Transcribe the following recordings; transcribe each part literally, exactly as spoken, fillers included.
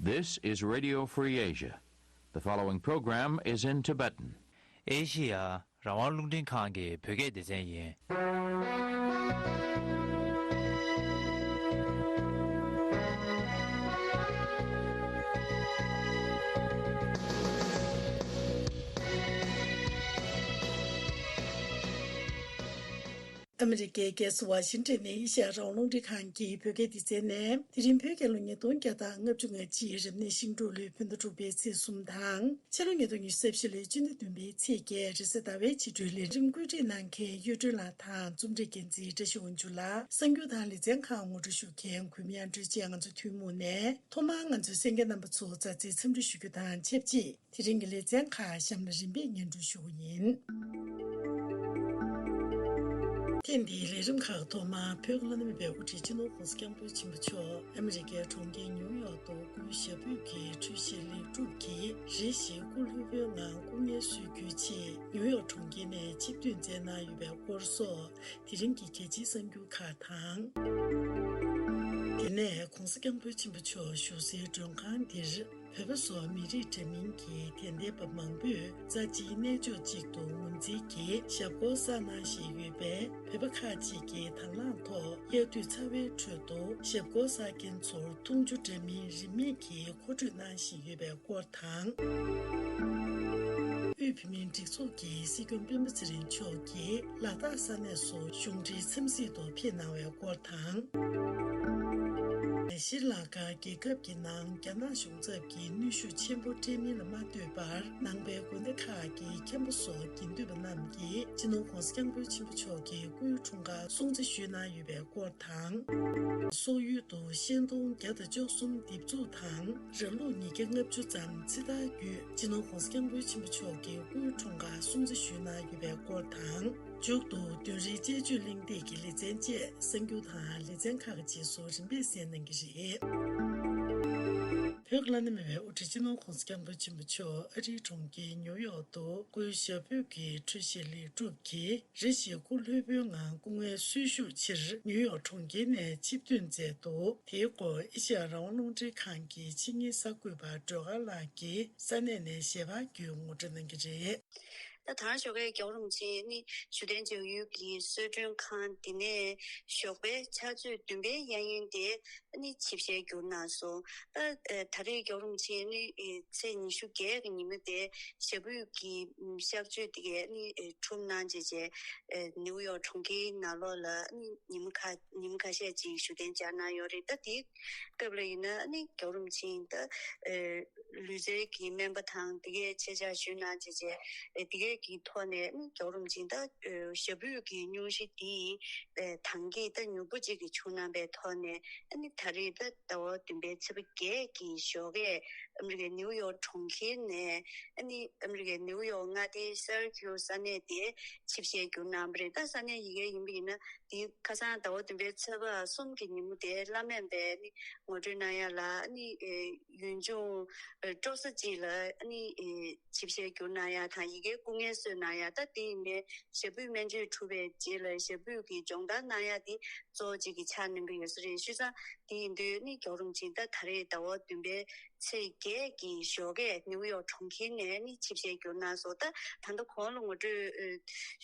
This is Radio Free Asia. The following program is in Tibetan. ཨེ་ཤི་ཡ་རང་དབང་རླུང་འཕྲིན་ཁང་གི་བོད་སྐད་སྡེ་ཚན་ཡིན། ཨ་མི་རི་ཀའི་རྒྱལ་ས་ཝ་ཤིང་ཊོན་ནས་ཨེ་ཤ་ཡ་རང་དབང་རླུང་འཕྲིན་ཁང་གི་བོད་སྐད་སྡེ་ཚན་ནས། དེ་རིང་བོད་རྒྱལ་ལོ་ཉིས་སྟོང་བརྒྱ་དང་ལྔ་བཅུ་ང་གཅིག་རབ་གནས་ཤིང་འབྲུག་ལོའི་བོད་ཟླ་དྲུག་པའི་ཚེས་གསུམ་དང་། ཕྱི་ལོ་ཉིས་སྟོང་ཉི་ཤུ་རྩ་བཞི་ལོའི་སྤྱི་ཟླ་བདུན་པའི་ཚེས་བརྒྱད། རེས་གཟའ་ཟླ་བའི་ཕྱི་དྲོའི་ལས་རིམ་བཀོད་སྒྲིག་གནང་མཁན་གཡུ་སྒྲོན་ལགས་དང་རྩོམ་སྒྲིག་འགན་འཛིན་བཀྲ་ཤིས་དབང་ཕྱུག་ལགས། གསར་འགྱུར་དང་ལེ་ཚན་ཁག་ངོ་སྤྲོད་ཞུ་མཁན་གུས་མོ་དབྱངས་སྒྲོལ་བཅས་ང་ཚོ་ཐུན་མོང་ནས། ཐོག་མར་ང་ཚོའི་གསན་མཁན་རྣམ་པ་ཚོ་མཛའ་བརྩེའི་འཚམས་འདྲི་ཞུ་རྒྱུ་དང་ཆབས་ཅིག་དེ་རིང་གི་ལེ་ཚན་ཁག་གཤམ་ལ་རིམ་པས་སྙན་སྒྲོན་ཞུ་རྒྱུ་ཡིན། ཐེངས་འདིའི་ལས་རིམ་ཁག་ཐོག་མར་བོད་ཀྱི་བླ་ན་མེད་པའི་དབུ་ཁྲིད་སྤྱི་ནོར་༸གོང་ས་༸སྐྱབས་མགོན་ཆེན་པོ་མཆོག་ཨ་མི་རི་ཀའི་གྲོང་ཁྱེར་ཉིའུ་ཡོག་ཏུ་སྐུའི་ཞབས་པུས་ཀྱི་འཁྲུལ་ཞིག་ལེགས་གྲུབ་ཀྱིས་རེ་ཞིག་སྐུ་ལྷོད་པོའི་ངང་སྐུ་ངལ་གསོ་རྒྱུའི་ཆེད་ཉིའུ་ཡོག་གྲོང་ཁྱེར་ནས་ཆིབས་བསྒྱུར་མཛད་གནང་ཡོད་པའི་སྐོར་སོགས་དེ་རིང་གི་གལ་ཆེའི་གསར་འགྱུར་ཁག་དང་། དེ་ནས་༸གོང་ས་༸སྐྱབས་མགོན་ཆེན་པོ་མཆོག་བཞུགས་སའི་མགྲོན་ཁང་འདིར། བོད་པ་སོགས་མི་རིགས་འདྲ་མིན་གྱི་དད་ལྡན་པ་མང་པོས་རྩ་ཆེའི་གནས་མཆོག་ཅིག་ཏུ་ངོས་འཛིན་གྱིས་ཞབས་སྐོར་བསགས་གནང་བཞིན་ཡོད་པས། བོད་པ་ཁག་ཅིག་གིས་དང་བླངས་ཐོག་དབྱར་དུས་ཚ་བའི་ཁྲོད་དུ་ཞབས་སྐོར་བསགས་མཁན་ཚོར་འཐུང་ཆུ་འདྲ་མིན་རིན་མེད་ཀྱིས་མཁོ་སྤྲོད་གནང་བཞིན་ཡོད་པའི་སྐོར་དང་། དབུས་བོད་མིའི་སྒྲིག་འཛུགས་ཀྱི་སྲིད་སྐྱོང་སྤེན་པ་ཚེ་རིང་མཆོག་གིས་ལ་དྭགས་ས་གནས་སུ་གཞུང་འབྲེལ་འཚམས་གཟིགས་ཐོག་ཕེབས་གནང་བའི་སྐོར་དང་། ཤྲི་ལངྐ་རྒྱལ་ཁབ་ཀྱི་ནང་རྒྱ་ནག་གཞུང་ཚབ་ཀྱིས་གནོན་ཤུགས་ཆེན་པོ་སྤྲད་མིན་ལ་མ་ལྟོས་པར། ནང་པའི་དགོན་སྡེ་ཁག་གི་མཁན་པོ་སོགས་དགེ་འདུན་པ་རྣམས་ཀྱིས་སྤྱི་ནོར་༸གོང་ས་༸སྐྱབས་མགོན་ཆེན་པོ་མཆོག་གི་སྐུའི་འཁྲུངས་སྐར་སྲུང་བརྩི་ཞུས་གནང་ཡོད་པའི་སྐོར་དང་། སོག་ཡུལ་དུ་ཤིང་སྡོང་བརྒྱ་དང་བཅུ་གསུམ་འདེབས་འཛུགས་དང་། ར་ལུག་ཉིས་བརྒྱ་ལྔ་བཅུ་ཙམ་ཚེ་ཐར་བརྒྱུད། སྤྱི་ནོར་༸གོང་ས་༸སྐྱབས་མགོན་ཆེན་པོ་མཆོག་གི་སྐུའི་འཁྲུངས་སྐར་སྲུང་བརྩི་ཞུས་གནང་ཡོད་པའི་སྐོར་དང་། མཇུག་ཏུ་བདུན་རེའི་དཔྱད་བརྗོད་གླེང་སྟེགས་ཀྱི་ལེ་ཚན་བཅས་གསར་འགྱུར་དང་ལེ་ཚན་ཁག་གི་རྗེས་སུ་རིམ་པས་གསན་གནང་གི་རེད། བོད་ཀྱི་བླ་ན་མེད་པའི་དབུ་ཁྲིད་སྤྱི་ནོར་༸གོང་ས་༸སྐྱབས་མགོན་ཆེན་པོ་མཆོག་ཨ་རིའི་གྲོང་ཁྱེར་ཉིའུ་ཡོག་ཏུ་སྐུའི་ཞབས་པུས་ཀྱི་འཁྲུལ་ཞིག་ལེགས་གྲུབ་ཀྱིས། རེ་ཞིག་སྐུ་ལྷོད་པོའི་ངང་སྐུ་ངལ་གསོ་བཞུགས་ཕྱིར་ཉིའུ་ཡོག་གྲོང་ཁྱེར་ནས་ཆིབས་བསྒྱུར་མཛད་འདུག་དེའི་སྐོར་ཨེ་ཤ་ཡ་རང་དབང་རླུང་འཕྲིན་ཁང་གི་ཕྱི་ཉིན་གསར་འགོད་པ་སྒྲོལ་དཀར་ལགས་ཀྱིས་ས་གནས་ནས་ཞལ་པར་བརྒྱུད་ངོ་སྤྲོད་གནང་གི་རེད། ད་ད་ཞོགས་ཀའི་རྒྱལ་བ་རིན་པོ་ཆེ་ནི་བཞུགས་གདན་འཇགས་ཡུལ་གྱི་གསོལ་མགྲོན་ཁང་འདི་ནས་ཞོགས་པའི་ཕྱག་ཚོད་བདུན་པའི་གཡས་གཡོན་དེ་ནི་ཆིབས་ཞལ་བསྒྱུར་གནང་སོང་། ད་ད་རེས་རྒྱལ་བ་རིན་པོ་ཆེ་ནི་ཚེས་ཉི་ཤུ་བརྒྱད་ཀྱི་ཉིན་མོ་དེ་ཞབས་པུས་ཀྱི་གཤག་བཅོས་དེ་གས་ནི་གྲུབ་གནང་བྱས་བྱས་ནིའུ་ཡོག་གྲོང་ཁྱེར་ནང་ལོགས་ལ་ནི་ཉིན་མོ་ཁ་ཉིན་མོ་ཁ་ཤས་ཅིག་བཞུགས་གདན་འཇགས་གནང་ཡོད་རེད། ད་དེའི་སྐབས་ལ་ཡིན་ན་ནི་རྒྱལ་བ་རིན་པོ་ཆེ་ད་ལུས་རྩལ་གྱི་སྨན་པ་དང་དེ་གས་ཆེད་བཅར་ཞུས་གནང་བྱས་བྱས་དེ་གས་ཀྱི་ཐོག་ནས་ནི་རྒྱལ་བ་རིན་པོ་ཆེ་ད་ཞབས་པུས་ཀྱི་སྙུང་གཞི་དེ་ད་གིན་ད་མྱུར་པོ་ཅིག་གི་བྱུང་གནང་པའི་ཐོག་ནས་ཨ་ནི་ད་རེས་ད་ཟླ་བ་བདུན་པའི་ཚེས་པ་བརྒྱད་ཀྱི་ཞོགས་ཀས་ཨ་མི་རི་ཀའི་ནིའུ་ཡོག་གྲོང་ཁྱེར་ནས་ཨ་ནི་ཨ་མི་རི་ཀའི་ནིའུ་ཡོག་མངའ་སྡེའི་སེར་ཁྱུ་ས་གནས་དེ་ཆིབས་ཞལ་བསྒྱུར་གནང་བ་རེད། ད་ས་གནས་ཡི་གེ་ཡིན་པ་ཡིན་ན་དེ་ཁ་སང་ཟླ་བ་བདུན་པའི་ཚེས་པ་གསུམ་གྱི་ཉིན་མོ་དེ་བླ་སྨན་པས་ནི་ངོ་སྤྲོད་གནང་ཡ་ལ་ནི་ཡུལ་ལྗོངས་སྤྲོ་ས་ཅིག་ལ་ནི་ཆིབས་ཞལ་བསྒྱུར་གནང་ཡ་དང་ཡི་གེ་སྐུ་ངལ་གསོ་གནང་ཡ། ད་དེ་ཡིན་ནའི་ཞབས་པུས་སྨན་བཅོས་གྲུབ་པའི་རྗེས་ལ་ཞབས་པུས་ཀྱི་སྦྱོང་བརྡར་གནང་ཡ་དེ་གཙོ་བོ་གཅིག་གི་ཆ་བསྣན་གྱི་ཡོད་ས་རེད། བྱས་ཙང་དེ་ཡིན་དུས་ནི་རྒྱལ་བ་རིན་པོ་ཆེ་ད་ད་རེས་ཟླ་བ་བདུན་པའི་ཚེས་བརྒྱད་ཀྱི་ཞོགས་ཀས་ནིའུ་ཡོག་གྲོང་ཁྱེར་ནས་ནི་ཆིབས་ཞལ་བསྒྱུར་གནང་སོང་། ད་ད་ལྟ་གོང་ལ་ངོ་སྤྲོད་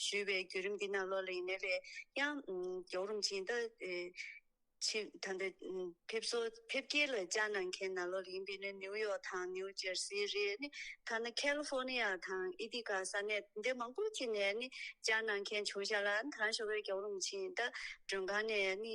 ཞུས་པའི་བརྒྱུད་རིམ་འདི་ནང་ལོགས་ལ་ཡིན་ནའི་རེད། ཡང་རྒྱལ་བ་རིན་པོ་ཆེ་ད་ཕྱི་ད་ལྟ་ཕེབས་བསུ་ཕེབས་སྐྱེལ་ལ་བཅར་གནང་མཁན་ནང་ལོགས་ཡིན་པས་ན་ནིའུ་ཡོག་དང་ནིའུ་ཇར་སི་རེད། ནི་ཐ་ན་ཁ་ལི་ཧྥོ་ནི་ཡ་དང་ཨི་ཐི་ཀ་ས་གནས་འདི་མང་པོ་ཅིག་ནས་ནི་བཅར་གནང་མཁན་བྱུང་ཤག་ལ། ད་ཞོགས་པའི་རྒྱལ་བ་རིན་པོ་ཆེ་ད་མགྲོན་ཁང་ནས་ནི་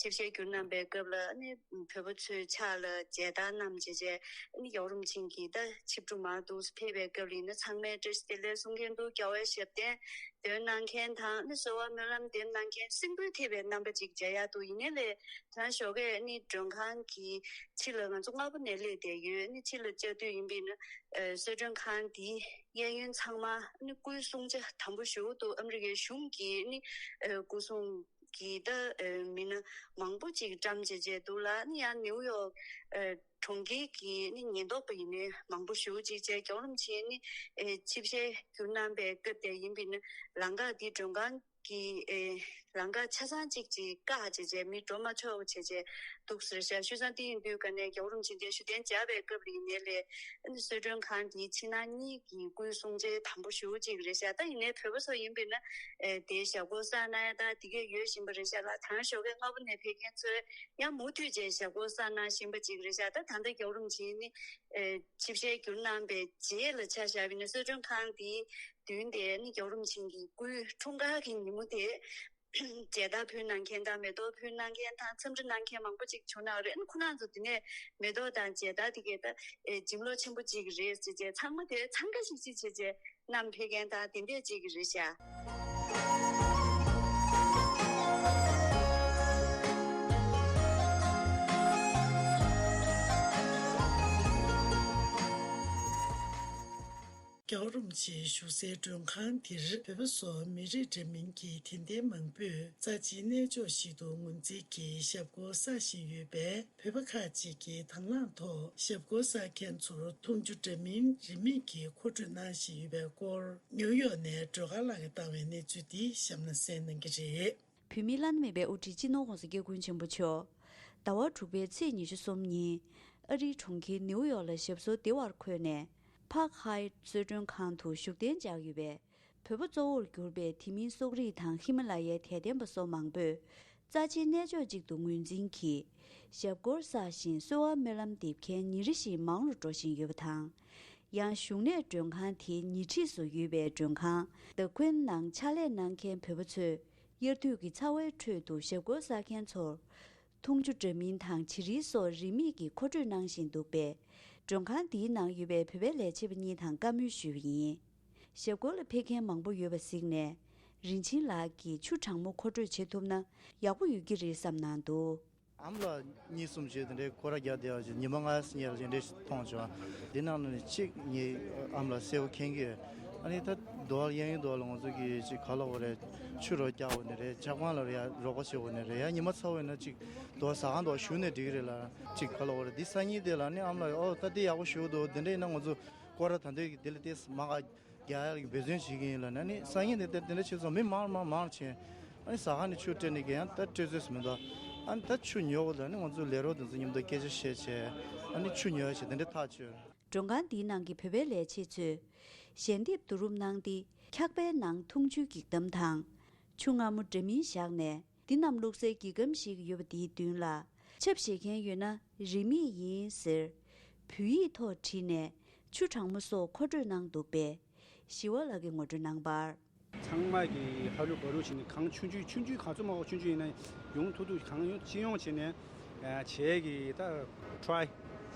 ཆིབས་ཞལ་བསྒྱུར་གནང་པའི་སྐབས་ལ་ནི་བོད་པ་ཚོའི་ཕྱག་ལ་མཇལ་དར་བསྣམས་བྱས་བྱས་ནི་རྒྱལ་བ་རིན་པོ་ཆེ་གིས་ད་ཆིབས་འགྲོ་མར་འདུག་ཕེབས་པའི་སྐབས་ལ་ཡིན་ན་ཚང་མས་བཀྲ་ཤིས་བདེ་ལེགས་གསུང་མཁན་འདུག་རྒྱལ་བའི་ཞབས་བརྟན་འདོན་གནང་མཁན་དང་ནི་གསོལ་བ་སྨོན་ལམ་འདེབས་གནང་མཁན་སེམས་འགུལ་ཐེབས་པའི་རྣམ་པ་ཅིག་མཇལ་ཡག་འདུག་ཡིན་ནའི་ལས་ད་ཞོགས་ཀས་ནི་མགྲོན་ཁང་གི་ཕྱི་ལ་ང་ཚོ་སྔ་པོ་ནས་སླེབས་བསྡད་ཡོད། ནི་ཕྱི་ལ་བཅར་དུས་ཡིན་པས་ན་གསོལ་མགྲོན་ཁང་འདིའི་གཡས་གཡོན་ཚང་མ་ནི་སྐུའི་བསྲུང་བྱ་དམ་པོ་ཞེ་པོ་འདུག་ཨ་མི་རི་ཀའི་གཞུང་གིས་ནི་སྐུ་སྲུང་གི་ད་མི་སྣ་མང་པོ་ཅིག་བཀྲམ་བྱས་བྱས་འདུག་ལ། ནི་ཡང་ནིའུ་ཡོག་གྲོང་ཁྱེར་གྱི་ནི་ཉེན་རྟོག་པ་ཡིན་ནའི་མང་པོ་ཞེ་པོ་ཅིག་བྱས། རྒྱལ་བ་རིན་པོ་ཆེ་ནི་ཆིབས་ཞལ་བསྒྱུར་གནང་པའི་སྐབས་དེ་ཡིན་པས་ན་ལམ་ཁ་འདི་མགྲོན་ཁང་གི་ ལམ་ཁ་ཆ་ཚང་གཅིག་ཅིག་བཀག་བྱས་བྱས་མི་འགྲོ་མ་ཆོག་བྱས་བྱས་འདུག་ཟེར་ཤག་ཤུལ་ཙང་དེ་ཡིན་དུས་ཀ་ནས་རྒྱལ་བ་རིན་པོ་ཆེ་འདིར་བཞུགས་གདན་འཇགས་པའི་སྐབས་རིང་ནས་ལས་ཨ་ནི་གསོལ་མགྲོན་ཁང་འདིའི་ཕྱི་ནང་གཉིས་ཀྱི་སྐུའི་གསུང་ཆོས་དམ་པོ་ཞེ་པོ་ཅིག་རེད་ཤག་ད་ཡིན་ནའི་བོད་པ་ཚོ་ཡིན་པས་ན་ཨེ་དེའི་ཞབས་སྐོར་བསགས་གནང་ཡ་ད་དེ་གས་ཡོད་བཞིན་པ་རེད་ཤག་ལ། ད་རང་ཞོགས་ཀས་སྔ་པོ་ནས་ཕེབས་མཁན་ཚོས་ཡང་མུ་མཐུད་བྱས་ཞབས་སྐོར་བསགས་གནང་བཞིན་པ་ཅིག་རེད་ཤག་ད་ད་ལྟ་རྒྱལ་བ་རིན་པོ་ཆེ་ནི་ཨེ་ཆིབས་ཞལ་བསྒྱུར་གནང་པའི་རྗེས་ལ་ཆ་བཞག་པ་ཡིན་ན་གསོལ་མགྲོན་ཁང་འདིའི་མདུན་དེ་ནི་རྒྱལ་བ་རིན་པོ་ཆེ་གི་སྐུའི་འཁྲུངས་སྐར་གྱི་ཉིན་མོ་དེ། མཇལ་དར་ཕུལ་གནང་མཁན་དང་མེ་ཏོག་ཕུལ་གནང་མཁན་དང་འཚམས་འདྲི་གནང་མཁན་མང་པོ་ཅིག་བྱུང་གནང་རེད། ཁོ་རང་ཚོ་འདི་ནས་མེ་ཏོག་དང་མཇལ་དར་དེ་གས་ད་ཨེ་འཇིམ་ལོ་ཆེན་པོ་ཅིག་རེད་ཟེར་བྱས་ཚང་མ་དེ་འཚང་ཁ་ཤིག་ཤིག་བྱས་བྱས་བསྣམས་ཕེབས་མཁན་དང་དེ་འདྲས་ཅིག་རེད་ཤག་རྒྱལ་བ་རིན་པོ་ཆེ་བཞུགས་སའི་མགྲོན་ཁང་འདིར་བོད་པ་སོགས་མི་རིགས་འདྲ་མིན་གྱི་དད་ལྡན་མང་པོས་རྩ་ཆེའི་གནས་མཆོག་ཞིག་ཏུ་ངོས་འཛིན་གྱིས་ཞབས་སྐོར་བསགས་བཞིན་ཡོད་པས། བོད་པ་ཁག་ཅིག་གིས་དང་བླངས་ཐོག་ཞབས་སྐོར་བསགས་མཁན་ཚོར་འཐུང་ཆུ་འདྲ་མིན་རིན་མེད་ཀྱིས་མཁོ་སྤྲོད་གནང་བཞིན་ཡོད་པའི་སྐོར། ནིའུ་ཡོག་ནས་སྒྲོལ་དཀར་ལགས་ཀྱིས་བཏང་བའི་གནས་ཚུལ་འདི་གཤམ་ན་གསན་གནང་གི་རེད། བོད་མིའི་བླ་ན་མེད་པའི་དབུ་ཁྲིད་སྤྱི་ནོར་༸གོང་ས་༸སྐྱབས་མགོན་ཆེན་པོ་མཆོག་ཟླ་བ་དྲུག་པའི་ཚེས་ཉི་ཤུ་གསུམ་ཉིན་ཨ་རིའི་གྲོང་ཁྱེར་ནིའུ་ཡོག་ལ་ཞབས་སོར་བདེ་བར་འཁོད་ནས་Park Hyatt་གསོལ་མགྲོན་ཁང་དུ་བཞུགས་གདན་འཇགས་ཡོད་པའི་བོད་པ་གཙོ་བོར་གྱུར་པའི་དེ་མིན་སོག་རིགས་དང་ཧི་མ་ལ་ཡའི་དད་ལྡན་པ་སོགས་མང་པོས་རྩ་ཆེའི་གནས་མཆོག་ཅིག་ཏུ་ངོས་འཛིན་གྱིས་ཞབས་སྐོར་བསགས་ཤིང་གསོལ་བ་སྨོན་ལམ་འདེབས་མཁན་ཉིན་རེ་བཞིན་མང་རུ་འགྲོ་བཞིན་ཡོད་པ་དང་། ཡང་བཞུགས་གནས་མགྲོན་ཁང་དེའི་ཉེ་འཁྲིས་སུ་ཡོད་པའི་མགྲོན་ཁང་The Queen་ནང་ཕྱག་ལས་གནང་མཁན་བོད་པ་ཚོས་དབྱར་དུས་ཀྱི་ཚ་བའི་ཁྲོད་དུ་ཞབས་སྐོར་བསགས་མཁན་ཚོར་འཐུང་ཆུ་འདྲ་མིན་དང་བྱི་རིལ་སོགས་རིན་མེད་ཀྱིས་མཁོ་སྤྲོད་གནང་བཞིན་འདུག་པས། མགྲོན་ཁང་འདིའི་ནང་ཡོད་པའི་བོད་པའི་ལས་བྱེད་པ་གཉིས་དང་བཀའ་མོལ་ཞུས་པ་ཡིན། ཞབས་སྐོར་ལ་ཕེབས་མཁན་མང་པོ་ཡོད་པ་གཟིགས་ནས། རིན་ཆེན་ལགས་ཀྱིས་ཆུ་གྲང་མོ་མཁོ་སྤྲོད་བྱེད་ཐུབ་ན་ཡག་པོ་ཡོད་ཀྱི་རེད་བསམ་གནང་འདུག་ཨ་མ་ལགས་གཉིས་གསུམ་ཞིག་དེ་འདྲའི་སྐོར་ར་རྒྱག་བསྡད་པ་ཞིག་ཉི་མ་ལྔ་ཉེར་ཞིག་འདྲ་ཞིག་མཐོང་བྱུང་། འདི་ནང་ནས་གཅིག་ངའི་ཨ་མ་ལགས་གསལ་པོ་མཁྱེན་གྱི་ཡོད། ཨ་ནི་ད་དོ་བ་གཡས་གཡོན་དོ་བ་ལ་ང་ཚོ་གི་ཅིག་ག་ལབ་དགོས་རེད། ཆུ་རོ་རྒྱག་དགོས་ནི་རེད། ཇ་ཁང་ལ་རེད་ཡ་རོགས་པ་བྱེད་དགོས་ནི་རེད་ཡ། ཉི་མ་ཚ་བོ་ཡིན་ན་ཅིག་དོ་བ་ཟ་ཁང་དོ་བ་བཞུགས་ནས་འགྲིག་གི་རེད་ལ། ཅིག་ག་ལབ་དགོས་རེད། འདི་སང་ཉིན་དེ་ལ་ནི་ཨ་མ་ལགས་ཨོ་ད་འདི་ཡག་པོ་ཞེ་པོ་འདུག་འདི་འདྲ་ཡིན་ན་ང་ཚོ་སྐོར་ར་ད་འདོད་ཀྱི་འདི་ལ་ཏོག་ཙམ་མང་ག་རྒྱག་ཡག་གི་འབད་བརྩོན་བྱེད་ཀྱི་ཡིན་ལབ་ནས། ཨ་ནི་སང་ཉིན་དེ་དེ་དེ་འདྲ་བྱས་ཙང་མི་མང་མང་མང་ཕྱིན། ཨ་ནི་ཟ་ཁང་ནས་ཆུ་སྤྲད་ནས་ཀྱི་ཡང་ད་སྤྲད་ཚོད་མི་འདུག་ཨ་ནི་ད་ཆུ་ཉོ་དགོས་ལབ་ནས་ང་ཚོ་ལས་རོགས་དེ་ཚོ་མཉམ་དུ་སྐད་ཆ་བཤད་བྱས། ཨ་ནི་ཆུ་ཉོ་ཡག་བྱས་དེ་འདྲ་ཐག་ཆོད། མགྲོན་ཁང་འདིའི་ནང་གི་བོད་པའི་ལས་བྱེད་ཚོས་ཞལ་འདེབས་བསྡུ་རུབ་གནང་སྟེ། འཁྱག་པའི་ནང་འཐུང་ཆུའི་འགྱིག་དམ་དང་། ཆུ་མངར་མོ་འདྲ་མིན་བཞག་ནས། འདི་རྣམས་བླུགས་སའི་འགྱིག་སྒམ་ཞིག་ཡོད་པ་དེའི་མདུན་ལ། ཆབ་བཞེས་མཁན་ཡོད་ན་རིན་མེད་ཡིན་ཟེར། བོད་ཡིག་ཐོག་བྲིས་ནས་ཆུ་གྲང་མོ་སོགས་མཁོ་སྤྲོད་གནང་འདུག་པས། ཞི་བ་ལགས་ཀྱིས་ངོ་སྤྲོད་གནང་བར། ཚང་མ་གིས་ཧ་རུ་བ་རུ་བྱས་ནས་གངས་ཆུང་ཆུང་ཆུང་ཆུང་ག་ཚོད་མང་པོ་ཆུང་ཆུང་ཡིན་ན་ཡོང་ཐུབ་ཐུབ་གང་ཡོང་ཅི་ཡོང་བྱས་ནས་བྱས་ཀྱི་ད་ཊི་རའི་བྱེད་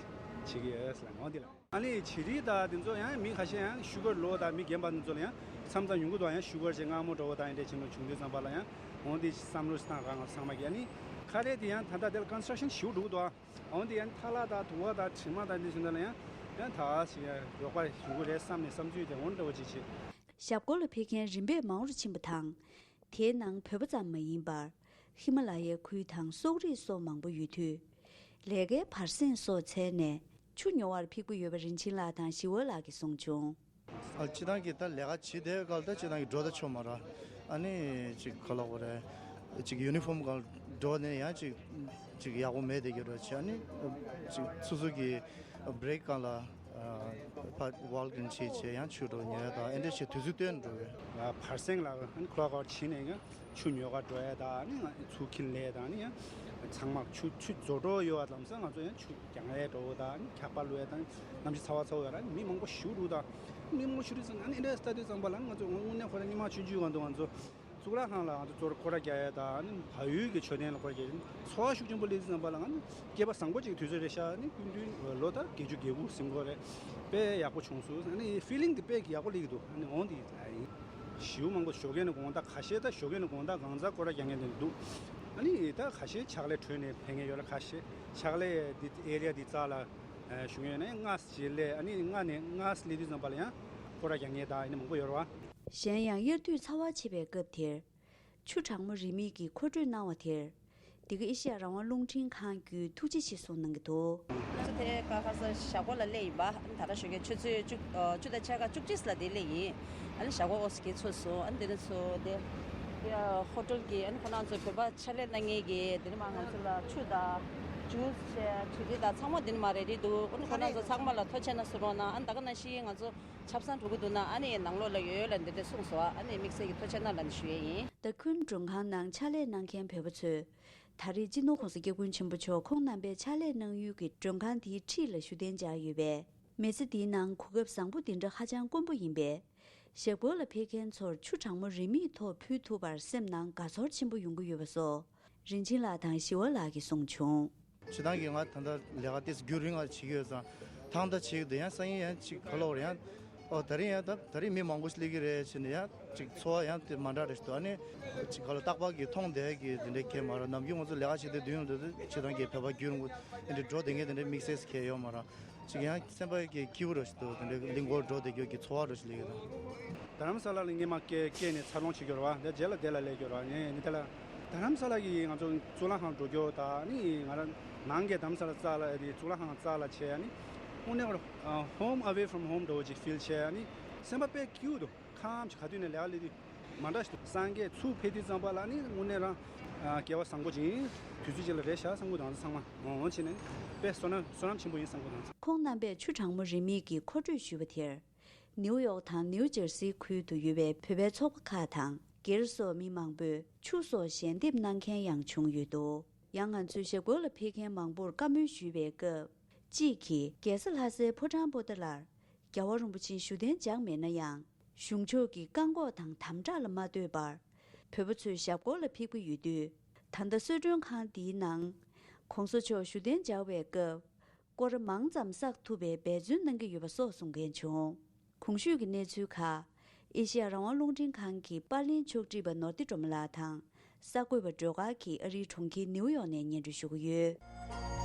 ཀྱི་ཡོད་ཟེར་ལ་ངོ་འདི་ལ། ཨ་ནི་བྱི་རིལ་དང་དེ་ཚོ་ཡང་མི་ཁ་ཤས་ཡང་ཤུ་གར་ལོ་དང་མི་རྒན་པ་དེ་ཚོ་ལ་ཡང་མཚམས་མཚམས་ཡོང་གི་འདུག་ཡང་ཤུ་གར་ཅིག་མངར་མོ་འདྲ་བོ་དང་ཡང་འདྲ་བྱེད་མཁན་བྱུང་དུས་ཙམ་པ་ལ་ཡང་འོང་དེ་བསམ་བློ་བཏང་རང་ཚང་མ་གིས། ཨ་ནི་ཁ་རས་དེ་ཡང་ད་ལྟ་དེ་ལ་ཀོན་སི་ཊྲག་ཤན་ཞེ་པོ་འགྲོ་གི་འདུག་འོང་དེ་ཡང་ཐལ་བ་དང་དུ་བ་དང་དྲི་མ་དང་འདི་བྱུང་ད་ལ་ཡང་ཡང་ད་ཞིག་ཡང་རོགས་པ་ཞུ་གི་རེད་བསམ་ནས་བསམ་ཚུལ་དེ་འོང་འདྲ་བོ་ཅིག་བྱེད། ཞབས་སྐོར་ལ་ཕེབས་མཁན་རིམ་པས་མང་རུ་ཕྱིན་པ་དང་། དེའི་ནང་བོད་པ་ཙམ་མ་ཡིན་པར། ཧི་མ་ལ་ཡའི་ཁུལ་དང་སོག་རིགས་སོགས་མང་པོ་ཡོད་དུས། ལས་ཀའི་བར་གསེང་སོགས་འཚལ་ནས་ཆུ་ཉོ་བར་ཕེབས་ཀྱི་ཡོད་པ་རིན་ཆེན་ལགས་དང་ཞི་བ་ལགས་ཀྱིས་གསུངས་བྱུང་། ཨ་སྤྱིར་བཏང་གི་ད་ལས་ཀ་བྱེད་བསྡད་སྐབས་ད་སྤྱིར་བཏང་གི་འགྲོ་ད་ཆོག་མ་རེད། ཨ་ནི་ཅིག་ག་ལབ་དགོས་རེད། ཅིག་ཡུ་ནི་ཧྥོམ་སྒང་འགྲོ་ནས་ཡང་ཅིག་ཅིག་ཡག་པོ་མེད་བསྡད་ཀྱི་རེད་བྱས། ཨ་ནི་ཅིག་སོ་སོ་གི་བྷི་རེག་སྒང་ལ། ཕར་ཝོལ་ཀིང་བྱས་བྱས་ཡང་ཆུ་འགྲོ་ཉོ་ཡ་དང་ཨེ་འདྲ་བྱས་དུས་ཚོད་བཏོན་འགྲོ་བས། བར་གསེང་ལ་ཨ་ནི་ཁོ་ལ་ཁོ་ཕྱིན་ནས་ཡང་ཆུ་ཉོ་ག་འགྲོ་ཡ་དང་། ཨ་ནི་ང་ཚུར་ཁྱེར་ལས་དང་། ཨ་ནི་ཡང་ཚང་མ་ཆུ་ཆུ་རྫོགས་འགྲོ་ཡོད་པ་ལམ་སང་ང་ཚོ་ཡང་ཆུ་རྒྱག་ཡ་འགྲོ་བ་དང་། ཨ་ནི་འཁྱག་པ་བླུག་ཡ་དང་། གནམ་གཤིས་ཚ་བ་ཚ་བོ་ཡོད་ར། ཨ་ནི་མི་མང་པོ་ཞེ་པོ་འདུག་དང་། མི་མང་པོ་ཞེ་པོ་འདུག་ཨ་ནི་ཨེ་འདྲ་ལྟ་དུས་ཙམ་པ་ལ་ང་ཚོ་དངོས་གནས་ཁོ་རང་སྔོན་མ་ཆུང་ཆུང་སྒང་དུ་ང་ཚོ་གཙུག་ལག་ཁང་ལ་ང་ཚོ་གཙོ་བོ་སྐོར་ར་རྒྱག་ཡ་དང་། ཨ་ནི་བལ་ཡུལ་གྱི་མཆོད་རྟེན་ལ་སྐོར་ར་རྒྱག་ཡ། ཚོར་བ་ཤུགས་ཆེན་པོ་སླེབས་དུས་ཙམ་པ་ལ་ང་ཚོ་སྐྱེས་པ་བཟང་པོ་ཅིག་དུས་ཚོད་རེད་ཤག་ཨ་ནི་སྐུ་མདུན་ལོ་ད་བརྒྱད་ཅུ་གྱ་དགུ་ཟིན་གོ་རེད། དཔེ་ཡག་པོ་བྱུང་སོང་། ཨ་ནི་ཕི་ལིང་དེ་དཔེ་ཡག་པོ་སླེབས་ཀྱི་འདུག་ཨ་ནི་འོང་དེ་ཡིན། ཞེ་པོ་མང་པོ་ཞོགས་ཀས་ནས་དགོང་དག་ཁ་ཤས། ད་ཞོགས་ཀས་ནས་དགོང་དག་གང་ཚ་སྐོར་ར་རྒྱག་མཁན་དེ་འདུག་ཨ་ནི་ད་ཁ་ཤས་ཕྱག་ལས་གྲོལ་ནས་ཕེབས་མཁན་ཡོད་ར། ཁ་ཤས་ཕྱག་ལས་འདི་ཨེ་རི་ཡ་འདི་རྩ་ལ་བཞུགས་མཁན་ཡོད་ན་ཡང་སྔ་ས་ཅིག་སླེབས། ཨ་ནི་སྔ་ནས་སྔ་ས་སླེབས་དུས་ཙམ་པ་ལ་ཡང་སྐོར་ར་རྒྱག་མཁན་དང་ཨ་ནི་མང་པོ་ཡོད་ར་བ། གཞན་ཡང་དབྱར་དུས་ཚ་བ་ཆེ་བའི་སྐབས་དེར། ཆུ་གྲང་མོ་རིན་མེད་ཀྱིས་མཁོ་སྤྲོད་གནང་བ་དེར། འདི་ག་ཨེ་ཤི་ཡ་རང་དབང་རླུང་འཕྲིན་ཁང་བརྒྱུད་ཐུགས་རྗེ་ཆེ་གསུངས་གནང་གི་འདུག་ང་ཚོ་དེ་ག་ཁ་སང་ཞབས་སྐོར་ལ་སླེབས་ཡིན་པ། ཨ་ནི་ད་ལྟ་ཞོགས་ཀས་ཆུ་ཚོད་བཅུ་ཨ་བཅུ་དང་ཕྱེད་ཀ་བཅུ་གཅིག་ལ་དེ་སླེབས་ཡིན། ཨ་ནི་ཞབས་སྐོར་ཨོ་སི་ཀེ་ཚོ་སོང་། ཨ་ནི་དེ་ནས་ཚོ་དེ་ ཡ་ཧོ་ཊེལ་གྱི་ཨ་ནི་ཁོ་རང་ཚོ་བོད་པ་ཕྱག་ལས་གནང་མཁན་གྱི་དེ་ནི་མ་ང་ཚོ་ལ་ཆུ་དང་ཇུས་བྱས་གྲོ་རིགས་དང་ཚང་མ་དེ་ནི་མ་རེ་རེ་འདུག་ཨ་ནི་ཁོ་རང་ཚོ་ཚང་མ་ལ་ཐུགས་རྗེ་གནང་ཟེར་རོགས་གནང་། ཨ་ནི་ད་ག་ནང་བཞིན་ང་ཚོ་ཆབ་གསང་འགྲོ་གི་འདུག་ན་ཨ་ནི་ནང་ལོགས་ལ་ཡོད་ཡོད་ལ་འདི་འདྲ་གསུངས་སོང་། ཨ་ནི་དམིགས་བསལ་གྱི་ཐུགས་རྗེ་གནང་ལ་ནི་ཞུ་ཡས་ཡིན། ཏ་ཁུན་མགྲོན་ཁང་ནང་ཕྱག་ལས་གནང་མཁན་བོད་པ་ཚོས། ད་རེས་སྤྱི་ནོར་༸གོང་ས་༸སྐྱབས་མགོན་ཆེན་པོ་མཆོག་ཁོང་རྣམ་པས་ཕྱག་ལས་གནང་ཡུལ་གྱི་མགྲོན་ཁང་དེའི་འཁྲིས་ལ་བཞུགས་གདན་འཇགས་ཡོད་པས། མི་ཚེ་འདིའི་ནང་གོ་སྐབས་བཟང་པོ་འདི་འདྲ་ཧ་ཅང་དཀོན་པོ་ཡིན་པས། ཞབས་སྐོར་ལ་ཕེབས་མཁན་ཚོར་ཆུ་གྲང་མོ་རིན་མེད་ཐོག་ཕུལ་ཐུབ་པར་སེམས་ནང་དགའ་ཚོར་ཆེན་པོ་ཡོང་གི་ཡོད་པ་སོགས། རིན་ཆེན་ལགས་དང་ཞི་བ་ལགས་ཀྱིས་གསུངས་བྱུང་། སྤྱིར་བཏང་གི་ང་ད་ལྟ་ལས་ཀ་ཏོག་ཙམ་རྒྱུན་རིང་ལ་བྱེད་ཀྱི་ཡོད་ཙང་། ཐང་ད་བྱེད་ཀྱི་འདུག་ཡང་སང་ཉིན་ཡང་ཅིག་ག་ལབ་དགོས་རེད། ཡང་ཨོ་ད་རིང་ཡང་ད་ད་རིང་མི་མང་པོ་ཞིག་སླེབས་ཀྱི་རེད་བྱས་ནས་ཡང་ཅིག་ཚོར་བ་ཡང་དེ་མ་འདྲ་རེད་ཞུ་དོ། ཨ་ནི་ཅིག་ག་ལ་རྟག་པར་གྱི་མཐོང་བསྡད་ཀྱི་དེ་འདྲའི་གས་མ་རེད། ནམ་རྒྱུན་ང་ཚོ་ལས་ཀ་བྱེད་དུས་དུས་ཡོང་དུས་སྤྱིར་བཏང་གི་བོད་པ་རྒྱུན་རིང་པོ་དེ་འདྲའི་འགྲོ་བསྡད་མཁན་དེ་འདྲའི་དམིགས་བསལ་གས་ཡོད་མ་རེད། ཅིག་ཡང་སེམས་པ་གི་སྐྱིད་པོ་རེད་ཞུ་དོ། དེ་འདྲའི་གླིང་སྐོར་འགྲོ་བསྡད་རྒྱུ་གི་ཚོར་བ་རེད་ཞུ་ལེ་ཡོད་དོ། རྡ་རམ་ས་ལ་ལ་སྔས་མ་སྐྱེལ་སྐྱེལ་ནས་འཚར་ལོངས་བྱེད་རྒྱུ་རེད་བ། འདི་རྗེས་ལ་དེ་ལ་སླེབས་རྒྱུ་རེད་བ། ངས་ནི་དེ་ལ་རྡ་རམ་ས་ལ་གི་ང་ཚོ་གཙུག་ལག་ཁང་འགྲོ་རྒྱུ་དང་ནི་ང་རང་ནང་གི་རྡ་རམ་ས་ལ་རྩ་ལ་དེ་གཙུག་ལག་ཁང་རྩ་ལ་བྱས་ནི་དངོས་གནས་ཁོ་རང་home away from home འདྲ་བོ་ཅིག་ཕིལ་བྱས་ནི་སེམས་པ་དཔེ་སྐྱིད་པོ་འདུག་ཁམས་ཀྱི་ག་དུས་ནས་ལས་ཀ་ལས་དུས་མ་འདྲ་ཞིག་འདུག་སངས་རྒྱས་ཚུར་ཕེབས་དུས་ཙམ་པ་ལ་ནི་དངོས་གནས་རང་སྐལ་བ་བཟང་པོ་ཅིག་ཡིན། དུས་ཚོད་ཅིག་ལ་རེད་ཤག་བསམ་གྱི་འདུག་ང་ཚོ་ཚང་མ་འོང་བྱས་ནས་དཔེ་བསོད་ནམས་བསོད་ནམས་ཆེན་པོ་ཡིན་བསམ་གྱི་འདུག་ང་ཚོ། ཁོང་རྣམ་པས་ཆུ་གྲང་མོ་རིན་མེད་ཀྱི་མཁོ་སྤྲོད་ཞུས་པ་དེར། ནིའུ་ཡོག་དང་ནིའུ་ཇར་སིའི་ཁུལ་དུ་ཡོད་པའི་བོད་པའི་ཚོགས་པ་ཁག་དང་སྒེར་སོགས་མི་མང་པོས་ཆུ་སོགས་ཞལ་འདེབས་གནང་མཁན་ཡང་བྱུང་ཡོད་འདུག་ཡང་ང་ཚོས་ཞབས་སྐོར་ལ་ཕེབས་མཁན་མང་པོར་བཀའ་མོལ་ཞུས་པའི་སྐབས། གཅིག་གིས་རྒྱལ་ས་ལྷ་སའི་ཕོ་བྲང་པོ་ཏཱ་ལར་རྒྱལ་བ་རིན་པོ་ཆེ་བཞུགས་གདན་འཇགས་མེད་ན་ཡང་། གཞུང་ཕྱོགས་ཀྱི་བཀག་འགོག་དང་དམ་དྲག་ལ་མ་ལྟོས་པར། བོད་པ་ཚོས་ཞབས་སྐོར་ལ་ཕེབས་ཀྱི་ཡོད་དུས། ད་ལྟ་གསོལ་མགྲོན་ཁང་འདིའི་ནང་། ༸གོང་ས་མཆོག་བཞུགས་གདན་འཇགས་པའི་སྐབས། སྐོར་ར་མང་ཙམ་བསགས་ཐུབ་པའི་འབད་བརྩོན་གནང་གི་ཡོད་པ་སོགས་གསུང་མཁན་བྱུང་། གོང་ཞུས་ཀྱི་གནས་ཚུལ་ཁག་ཨེ་ཤེ་ཡ་རང་དབང་རླུང་འཕྲིན་ཁང་གི་པར་ལེན་ཕྱོགས་སྒྲིག་པ་ནོར་བདེ་སྒྲོལ་མ་ལགས་དང་། གསར་འགོད་པ་སྒྲོལ་དཀར་གྱིས་ཨ་རིའི་གྲོང་ཁྱེར་ནིའུ་ཡོག་ནས་སྙན་སྒྲོན་ཞུ་གི་ཡོད།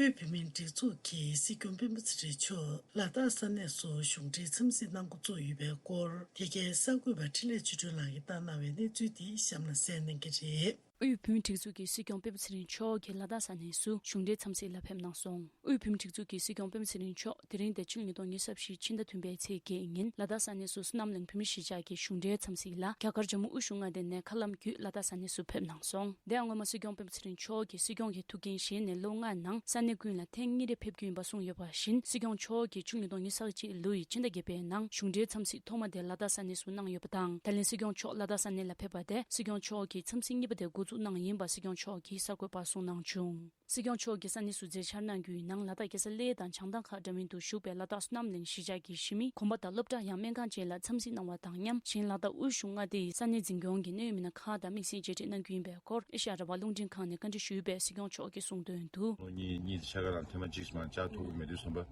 དབུས་བོད་མིའི་སྒྲིག་འཛུགས་ཀྱི་སྲིད་སྐྱོང་སྤེན་པ་ཚེ་རིང་མཆོག་ལ་དྭགས་ས་གནས་སུ་གཞུང་འབྲེལ་འཚམས་གཟིགས་གནང་འགོ་བཙུགས་ཡོད་པའི་སྐོར། འདི་གའི་གསར་འགོད་པ་འཕྲིན་ལས་ཆོས་སྒྲོན་ལགས་ཀྱིས་བཏང་གནང་བའི་གནས་ཚུལ་འདི་གཤམ་ལ་གསན་གནང་གི་རེད། དབུས་བོད་མིའི་སྒྲིག་འཛུགས་ཀྱི་སྲིད་སྐྱོང་སྤེན་པ་ཚེ་རིང་མཆོག་གིས་ལ་དྭགས་ས་གནས་སུ་གཞུང་འབྲེལ་འཚམས་གཟིགས་ལ་ཕེབས་གནང་སོང་། དབུས་བོད་མིའི་སྒྲིག་འཛུགས་ཀྱི་སྲིད་སྐྱོང་སྤེན་པ་ཚེ་རིང་མཆོག་དེ་རིང་སྟེ་ཕྱི་ལོ་ཉིས་སྟོང་ཉི་ཤུ་རྩ་བཞི་ཕྱི་ཟླ་བདུན་པའི་ཚེས་བརྒྱད་ཉིན་ལ་དྭགས་ས་གནས་སུ་བསོད་ནམས་གླིང་བོད་མིའི་གཞིས་ཆགས་ཀྱི་གཞུང་འབྲེལ་འཚམས་གཟིགས་ལ་རྒྱ་གར་ཇམ་མུ་དབུས་གཞུང་མངའ་སྡེ་ནས་མཁའ་ལམ་བརྒྱུད་ལ་དྭགས་ས་གནས་སུ་ཕེབས་གནང་སོང་། དེ་ཡང་སྔོན་མ་སྲིད་སྐྱོང་སྤེན་པ་ཚེ་རིང་མཆོག་གིས་སྲིད་སྐྱོང་གི་ཐུགས་འགན་བཞེས་ནས་ལོ་ལྔའི་ནང་ས་གནས་ཀུན་ལ་ཐེངས་གཉིས་རེ་ཕེབས་རྒྱུ་ཡིན་པ་གསུངས་ཡོད་པ་བཞིན། སྲིད་སྐྱོང་མཆོག་གིས་ཕྱི་ལོ་ཉིས་སྟོང་ཉི་ཤུ་རྩ་གཅིག་ལོའི་ཕྱི་ཟླ་བརྒྱད་པའི་ནང་གཞུང་འབྲེལ་འཚམས་གཟིགས་ཐོག་མ་དེ་ལ་དྭགས་ས་གནས་སུ་གནང་ཡོད་པ་དང་། ད་ལན་སྲིད་སྐྱོང་མཆོག་ལ་དྭགས་ས་གནས་ལ་ཕེབས་པ་དེ་སྲིད་སྐྱོང་མཆོག་གིས་འཚམས་གཟིགས་གཉིས་པ་དེ་འགོ་འཛུགས་གནང་ཡིན་པ་སྲིད་སྐྱོང་མཆོག་གིས་གསར་འགོད་པར་གསུངས་གནང་བྱུང་། སྲིད་སྐྱོང་མཆོག་གིས་ས་གནས་སུ་མཛད་འཆར་གནང་རྒྱུའི་ནང་ལ་དྭགས་རྒྱལ་ས་གླེ་དང་བྱང་ཐང་ཁག་འདྲ་མིན་དུ་བཞུགས་པའི་ལ་དྭགས་བསོད་ནམས་གླིང་གཞིས་ཆགས་ཀྱི་གཞིས་མི་གོམ་པ་དང་སློབ་གྲྭ་ཡང་སྨན་ཁང་བཅས་ལ་འཚམས་གཟིགས་གནང་བ་དང་མཉམ་གཞན་ལ་དྭགས་དབུས་གཞུང་མངའ་སྡེ་ཡི་ས་གནས་འཛིན་སྐྱོང་གི་གནད་ཡོད་མི་སྣ་ཁག་དང་དམིགས་བསལ་མཇལ་འཕྲད་གནང་རྒྱུ་ཡིན་པའི་སྐོར་ཨེ་ཤ་ཡ་རང་དབང་རླུང་འཕྲིན་ཁང་ནས་བཀའ་འདྲི་ཞུས་པས་སྲིད་སྐྱོང་མཆོག་གིས་གསུངས་དོན་དུ། ལོ་གཉིས་གཉིས་ཆ་ག་རང་ཐེངས་མ་གཅིག་མ་བཅར་ཐུབ་ཀྱི་མེད་དུས་ཙམ་པ།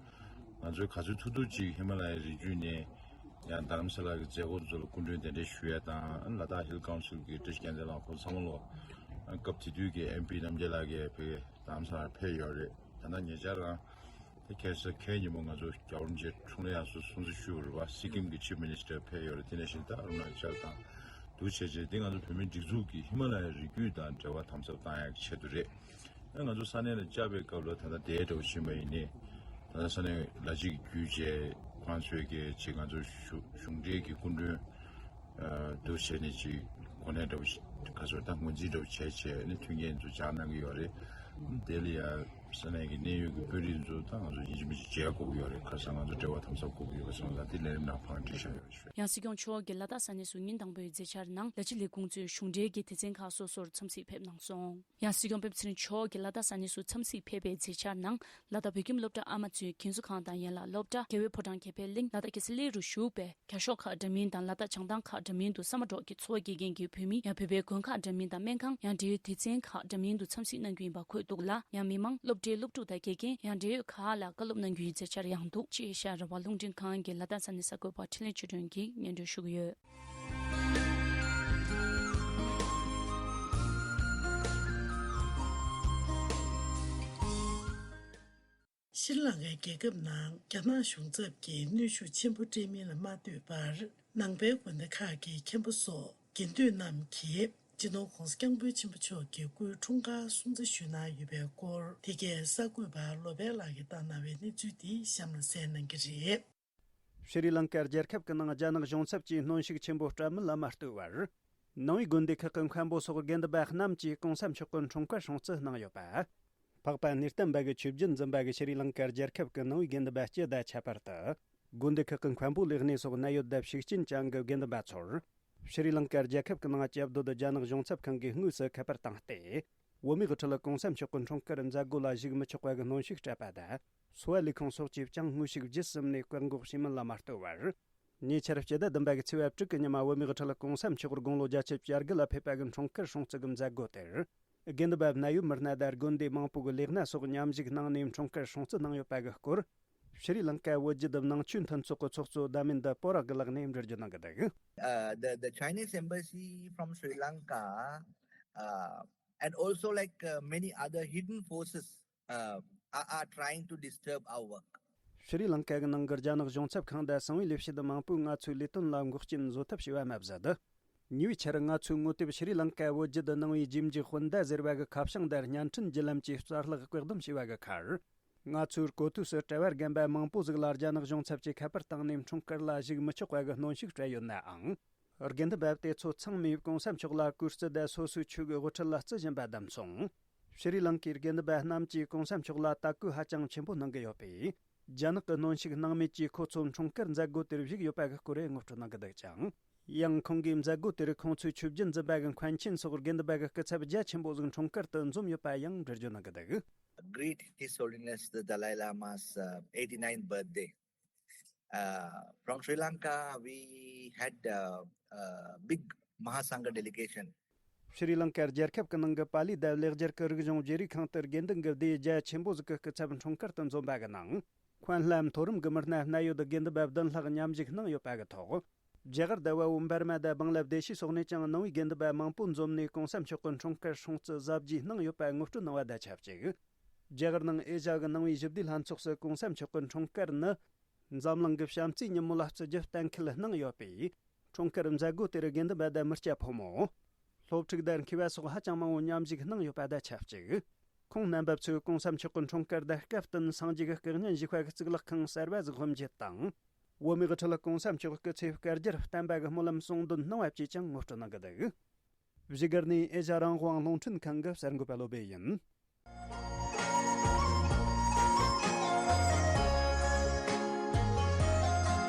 ང་ཚོའི་ག་ཚོད་ཐུབ་ཐུབ་ཅིག་ཧི་མ་ལ་ཡའི་རི་རྒྱུད་ནས་ཡང་རྡ་རམ་ས་ལ་གི་མཛད་སྒོ་ཚོ་ལ་སྐུ་མགྲོན་གདན་འདྲེན་ཞུ་ཡ་དང་། ལ་དྭགས་ཧིལ་ཀའུན་སིལ་གྱི་བཀྲ་ཤིས་རྒྱལ་མཚན་ལགས་ཁོང་ཚང་མ་ལོ། སྐབས་དེ་དུས་ཀྱི་ཨེམ་པི་རྣམ་རྒྱལ་ལགས་ཀྱིས་ཕ་གི་རྡ་རམ་ས་ལར་ཕེབས་ཡོད་རེད། ད་ལྟ་ཉེ་ཆར་རང་དེ་ཁ་སང་ཁ་ཉིན་མོ་ང་ཚོ་རྒྱལ་བ་རིན་པོ་ཆེ་འཁྲུངས་ལྷ་དབྱར་གསོལ་སྲུང་བརྩི་ཞུས་པ་རེད་བ། སི་ཀིམ་གྱི་ཆིབ་མི་ནི་སི་ཊར་ཕེབས་ཡོད་རེད། དེ་ནས་བཞིན་ད་ཨ་རུ་ན་ཅལ་དང་འདུ་བྱས་བྱས། དེ་ང་ཚོ་བོད་མིའི་སྒྲིག་འཛུགས་ཀྱིས་ཧི་མ་ལ་ཡའི་རི་རྒྱུད་དང་འབྲེལ་བ་དམ་ཟབ་བཏང་ཡག་གི་ཆེད་དུ་རེད། ང་ཚོ་ས་གནས་ལ་བཅར་བའི་སྐབས་ལ་ད་ལྟ་དེའི་འདྲ་བོ་ཕྱིན་པ་ཡིན་ནའི། ད་ལྟ་ས་གནས་ལ་གཅིག་བརྒྱུད་བྱས་ཁོང་ཚོས་ཀྱི་ཅིག་ང་ཚོ་གཞུང་གཞུང་འབྲེལ་གྱི་སྐུ་མགྲོན་འདུ་བྱས་ནས་ཅིག་གོ་གནས་འདྲ་བོ་ཞིག་ག་ཚོད་ད་ངོས་འཛིན་འདྲ་བོ་བྱས་བྱས་ནས་མཐུན་རྐྱེན་ཚོ་སྦྱར་གནང་གི་ཡོད་རེད། དེ་ལ་ཡ་ས་གནས་ཀྱི་གནད་ཡོད་ཀྱི་དཔོན་རིགས་ཚོ་ད་ང་ཚོ་ཡིན་གཅིག་མིན་གཅིག་མཇལ་དགོས་ཀྱི་ཡོད་རེད། ཁ་སང་ང་ཚོ་འབྲེལ་བ་དམ་ཟབ་དགོས་ཀྱི་ཡོད་པ་སོང་ཙང་དེ་ལས་རིམ་ནང་ཕར་འགྲིག་བཞག་ཡོད་རེད། ཡང་སྲིད་སྐྱོང་མཆོག་གིས་ལ་དྭགས་ས་གནས་སུ་ཉིན་དང་པོའི་མཛད་འཆར་ནང་ལ་ཕྱི་ལས་ཁུངས་གཙོས་གཞུང་འབྲེལ་གྱི་སྡེ་ཚན་ཁག་སོ་སོར་འཚམས་གཟིགས་ཕེབས་གནང་སོང་། ཡང་སྲིད་སྐྱོང་སྤེན་པ་ཚེ་རིང་མཆོག་གིས་ལ་དྭགས་ས་གནས་སུ་འཚམས་གཟིགས་ཕེབས་པའི་མཛད་འཆར་ནང་། ལ་དྭགས་བོད་ཁྱིམ་སློབ་གྲྭ་ཨ་མ་གཙོས་རྒན་གསོ་ཁང་དང་ཡན་ལག་སློབ་གྲྭ། རྒྱལ་བའི་ཕོ་བྲང་གྱ་བལ་གླིང་། ལ་དྭགས་རྒྱལ་ས་གླེ་རུ་བཞུགས་པའི་རྒྱ་ཤོག་ཁག་འདྲ་མིན་དང་། ལ་དྭགས་བྱང་ཐང་ཁག་འདྲ་མིན་དུ་བསམ་པ་སྒྲོག་གི་འཚོ་བ་སྐྱེལ་མཁན་གྱི་བོད་མི་ཡང་བོད་པའི་དགོན་ཁག་འདྲ་མིན་དང་སྨན་ཁང་། ཡང་འབྲེལ་ཡོད་སྡེ་ཚན་ཁག་འདྲ་མིན་དུ་འཚམས་གཟིགས་གནང་རྒྱུ་ཡིན་པ་འཁོད་འདུག་ལ། ཡང་མི་མང་། སློབ་གྲྭའི་སློབ་ཕྲུག་དང་དགེ་རྒན། ཡང་འབྲེལ་ཡོད་ཁག་ལ་བཀའ་སློབ་གནང་རྒྱུའི་མཛད་འཆར་ཡང་འདུག་ཅེས་ཨེ་ཤ་ཡ་རང་དབང་རླུང་འཕྲིན་ཁང་གི་ལ་དྭགས་ས་གནས་གསར་འགོད་པ་འཕྲིན་ལས་ཆོས་སྒྲོན་གྱིས་སྙན་སྒྲོན་ཞུ་གི་ཡོད། ཤྲི་ལངྐའི་རྒྱལ་ཁབ་ནང་རྒྱ་ནག་གཞུང་ཚབ་ཀྱིས་གནོན་ཤུགས་ཆེན་པོ་སྤྲད་མིན་ལ་མ་ལྟོས་པར། ནང་པའི་དགོན་སྡེ་ཁག་གི་མཁན་པོ་སོགས་དགེ་འདུན་རྣམས་ཀྱིས་ སྤྱི་ནོར་༧གོང་ས་༧སྐྱབས་མགོན་ཆེན་པོ་མཆོག་གི་སྐུའི་འཁྲུངས་སྐར་སྲུང་བརྩི་ཞུས་གནང་ཡོད་པའི་སྐོར། དེ་གའི་གསར་འགོད་པ་བློ་བྷེ་ལགས་ཀྱིས་བཏང་གནང་བའི་གནས་ཚུལ་འདི་གཤམ་ལ་གསན་གནང་གི་རེད། ཤྲི་ལང་ཀ་རྒྱལ་ཁབ་ཀྱི་ནང་རྒྱ་ནག་གཞུང་ཚབ་ཀྱིས་གནོན་ཤུགས་ཆེན་པོ་སྤྲད་མིན་ལ་མ་ལྟོས་པར། ནང་པའི་དགོན་སྡེ་ཁག་གི་མཁན་པོ་སོགས་དགེ་འདུན་པ་རྣམས་ཀྱིས་གོང་ས་མཆོག་གི་འཁྲུངས་སྐར་སྲུང་བརྩི་གནང་ཡོད་པ། འཕགས་པ་གནས་བརྟན་པ་གི་ཆོས་བརྒྱུད་འཛིན་པ་གི་ཤྲི་ལང་ཀ་རྒྱལ་ཁབ་ཀྱི་ནང་པའི་དགེ་འདུན་པ་སྤྱི་དང་ཁྱད་པར་དུ། དགོན་སྡེ་ཁག་གི་མཁན་པོ་ལས་སྣེ་སོགས་གནད་ཡོད་དང་ཤུགས་རྐྱེན་ཅན་གྱི་དགེ་འདུན་པ་ཚོར། ཤྲི་ལང་ཀ་རྒྱལ་ཁབ་ཀྱི་ནང་སྐྱབས་བསྡུ་རྒྱ་ནག་གཞུང་ཚབ་ཁང་གིས་དངོས་སུ་ཁྱད་པར་བཏང་སྟེ། བོད་མིའི་དབུ་ཁྲིད་གོང་ས་མཆོག་གི་འཁྲུངས་སྐར་མཛད་སྒོ་ལ་ཞུགས་མི་ཆོག་པ་གི་གནོན་ཤུགས་སྤྲད་པ་དང་། འཚོ་བ་ལས་ཁུངས་སོགས་ཀྱིས་ཀྱང་དངོས་ཤུགས་བརྒྱུད་གསུམ་ནས་བཀག་འགོག་བྱས་མིན་ལ་མ་ལྟོས་པར། ཉེ་ཆར་སྤྱི་ཟླ་བདུན་པ་གི་ཚེས་པ་དྲུག་གི་ཉིན་མ་བོད་མིའི་དབུ་ཁྲིད་གོང་ས་མཆོག་དགུང་ལོ་བརྒྱད་ཅུ་གྱ་དགུ་ལ་ཕེབས་པ་གི་འཁྲུངས་སྐར་སྲུང་བརྩི་གི་མཛད་སྒོ་དེར། དགེ་འདུན་པ་གནད་ཡོད་མི་སྣ་དང་དགོན་སྡེ་མང་པོ་གི་ལས་སྣེ་སོགས་མཉམ་ཞུགས་གནང་ནས་འཁྲུངས་སྐར་སྲུང་བརྩི་གནང་ཡོད་པ་གི་སྐོར། ཤྲི་ལང་ཀ་བོད་བརྒྱུད་ནང་ཆོས་མཐུན་ཚོགས་ཀྱི་ཚོགས་གཙོ་ཟླ་མེད་མཐུ་དཔལ་རི་གི་ལག་ནས་འགྲེལ་བརྗོད་གནང་གི་འདུག། Uh, the, the Chinese embassy from Sri Lanka, uh, and also like uh, many other hidden forces uh, are, are trying to disturb our work. ཤྲི་ལང་ཀ་གི་ནང་གི་རྒྱ་ནག་གཞུང་ཚབ་ཁང་དང་གསང་བའི་ལས་བྱེད་མང་པོས་ང་ཚོའི་ལས་དོན་ལ་འགོག་རྐྱེན་བཟོ་ཐབས་བྱས་པ་མ་ཟད། ཉེ་བའི་ཆར་ང་ཚོའི་ངོ་དེབ་ཤྲི་ལང་ཀ་བོད་བརྒྱུད་ནང་པའི་རྗེས་འཇུག་སྤུན་ཟླ་ཟེར་བ་གི་ཁ་བྱང་དང་བརྙན་འཕྲིན་བརྒྱུད་ལམ་གྱི་རྩ་ལག་བཀག་སྡོམ་བྱས་པ་གི་ཁར། ང་ཚོའི་སྐོར་དུས་སུ་གྲྭ་བ་རྒན་པ་མང་པོ་ཟིག་ལ་རྒྱ་ནག་གཞུང་ཚབ་ཀྱིས་ཁྱད་པར་བཏང་ནས་འཁྲུངས་སྐར་ལ་ཞུགས་མི་ཆོག་པ་གི་གནོན་ཤུགས་སྤྲད་ཡོད་ནའང་། དགེ་འདུན་པ་དེ་ཚོ་ཚང་མས་གོང་ས་མཆོག་ལ་གུས་བརྩི་དང་སོ་སོའི་ཆོས་ཀྱི་དབུ་ཁྲིད་ལ་བརྩི་བཞིན་པ་བདམས་སོང་། ཤྲི་ལང་ཀའི་དགེ་འདུན་པ་རྣམས་ཀྱིས་གོང་ས་མཆོག་ལ་དད་གུས་ཧ་ཅང་ཆེན་པོ་གནང་གི་ཡོད་པས། རྒྱ་ནག་གི་གནོན་ཤུགས་སྣང་མེད་ཀྱིས་ཁོ་ཚོ་འཁྲུངས་སྐར་མཛད་སྒོ་དེར་བཞུགས་ཡོད་པ་གི་སྐོར་ངོ་སྤྲོད་གནང་གི་འདུག་ཅིང་། ཡང་ཁོང་གིས་མཛད་སྒོ་དེར་ཁོང་ཚོའི་ཆོས་བརྒྱུད་འཛིན་པ་གི་མཁན་ཆེན་སོགས་དགེ་འདུན་པ་གི་སྐུ་ཚབ་རྒྱ་ཆེན་པོ་ཟིག་འཁྲུངས་སྐར་དུ་འཛོམས་ཡོད་པ་ཡང་འགྲེལ་བརྗོད་གནང་གི་འདུག། Greet His Holiness the Dalai Lama's uh, eighty-ninth birthday. Uh, from Sri Lanka, we had a, a big Mahasangha delegation. ཤྲི་ལང་ཀ་རྒྱལ་ཁབ་ཀྱི་ནང་གི་པཱ་ལི་དང་ལེགས་སྦྱར་གྱི་རིག་གཞུང་བརྗེ་རེས་ཁང་དུ་དགེ་འདུན་གྱི་སྡེ་རྒྱ་ཆེན་པོ་ཟིག་གི་སྐུ་ཚབ་འཁྲུངས་སྐར་དུ་འཛོམས་པ་གི་ནང་། ཁོང་ལ་མཐོ་རིམ་གྱི་མི་སྣ་གནད་ཡོད་དགེ་འདུན་པ་བདུན་ལྷག་མཉམ་ཞུགས་གནང་ཡོད་པ་གི་ཐོག། རྒྱ་གར་དང་བལ་པོ་འབར་མ་དང་བང་ལ་དེ་ཤི་སོགས་ནས་ཀྱང་ནང་པའི་དགེ་འདུན་པ་མང་པོ་འཛོམས་ནས་གོང་ས་མཆོག་གི་འཁྲུངས་སྐར་སྲུང་བརྩི་གཟབ་རྒྱས་གནང་ཡོད་པ་ངོ་སྤྲོད་གནང་བ་དང་ཆབས་ཅིག། རྒྱ་གར་ནང་ཨེ་ཤ་ཡ་གི་ནང་པའི་ཞི་བདེའི་ལྷན་ཚོགས་སུ་གོང་ས་མཆོག་གི་འཁྲུངས་སྐར་ནི། འཛམ་གླིང་གི་བྱམས་བརྩེའི་ཉིན་མོ་ལ་བརྩི་རྒྱུ་གཏན་འཁེལ་གནང་ཡོད་པས། འཁྲུངས་སྐར་མཛད་སྒོ་དེར་དགེ་འདུན་པ་དང་མི་སྐྱ་ཕོ་མོ། སློབ་ཕྲུག་དང་མཁས་པ་སོགས་ཧ་ཅང་མང་བོ་མཉམ་ཞུགས་གནང་ཡོད་པ་དང་ཆབས་ཅིག། ཁོང་རྣམ་པ་ཚོས་གོང་ས་མཆོག་གི་འཁྲུངས་སྐར་དང་སྐབས་བསྟུན་སངས་རྒྱས་ཀྱི་སྐུ་བརྙན་བཞུགས་པ་གི་གཙུག་ལག་ཁང་གསར་པ་ཟིག་སྒོམ་རྒྱུ་དང་། བོད་མིའི་དབུ་ཁྲིད་གོང་ས་མཆོག་གི་སྐུ་ཚེ་བསྐལ་བརྒྱར་བརྟན་པ་གི་སྨོན་ལམ་གསུང་འདོན་གནང་བ་བཅས་ཀྱང་ངོ་སྤྲོད་གནང་གི་འདུག། བཞུགས་སྒར་ནས་ཨེ་ཤ་ཡ་རང་དབང་རླུང་འཕྲིན་ཁང་གི་གསར་འགོད་པ་བློ་བྷེ་ཡིན།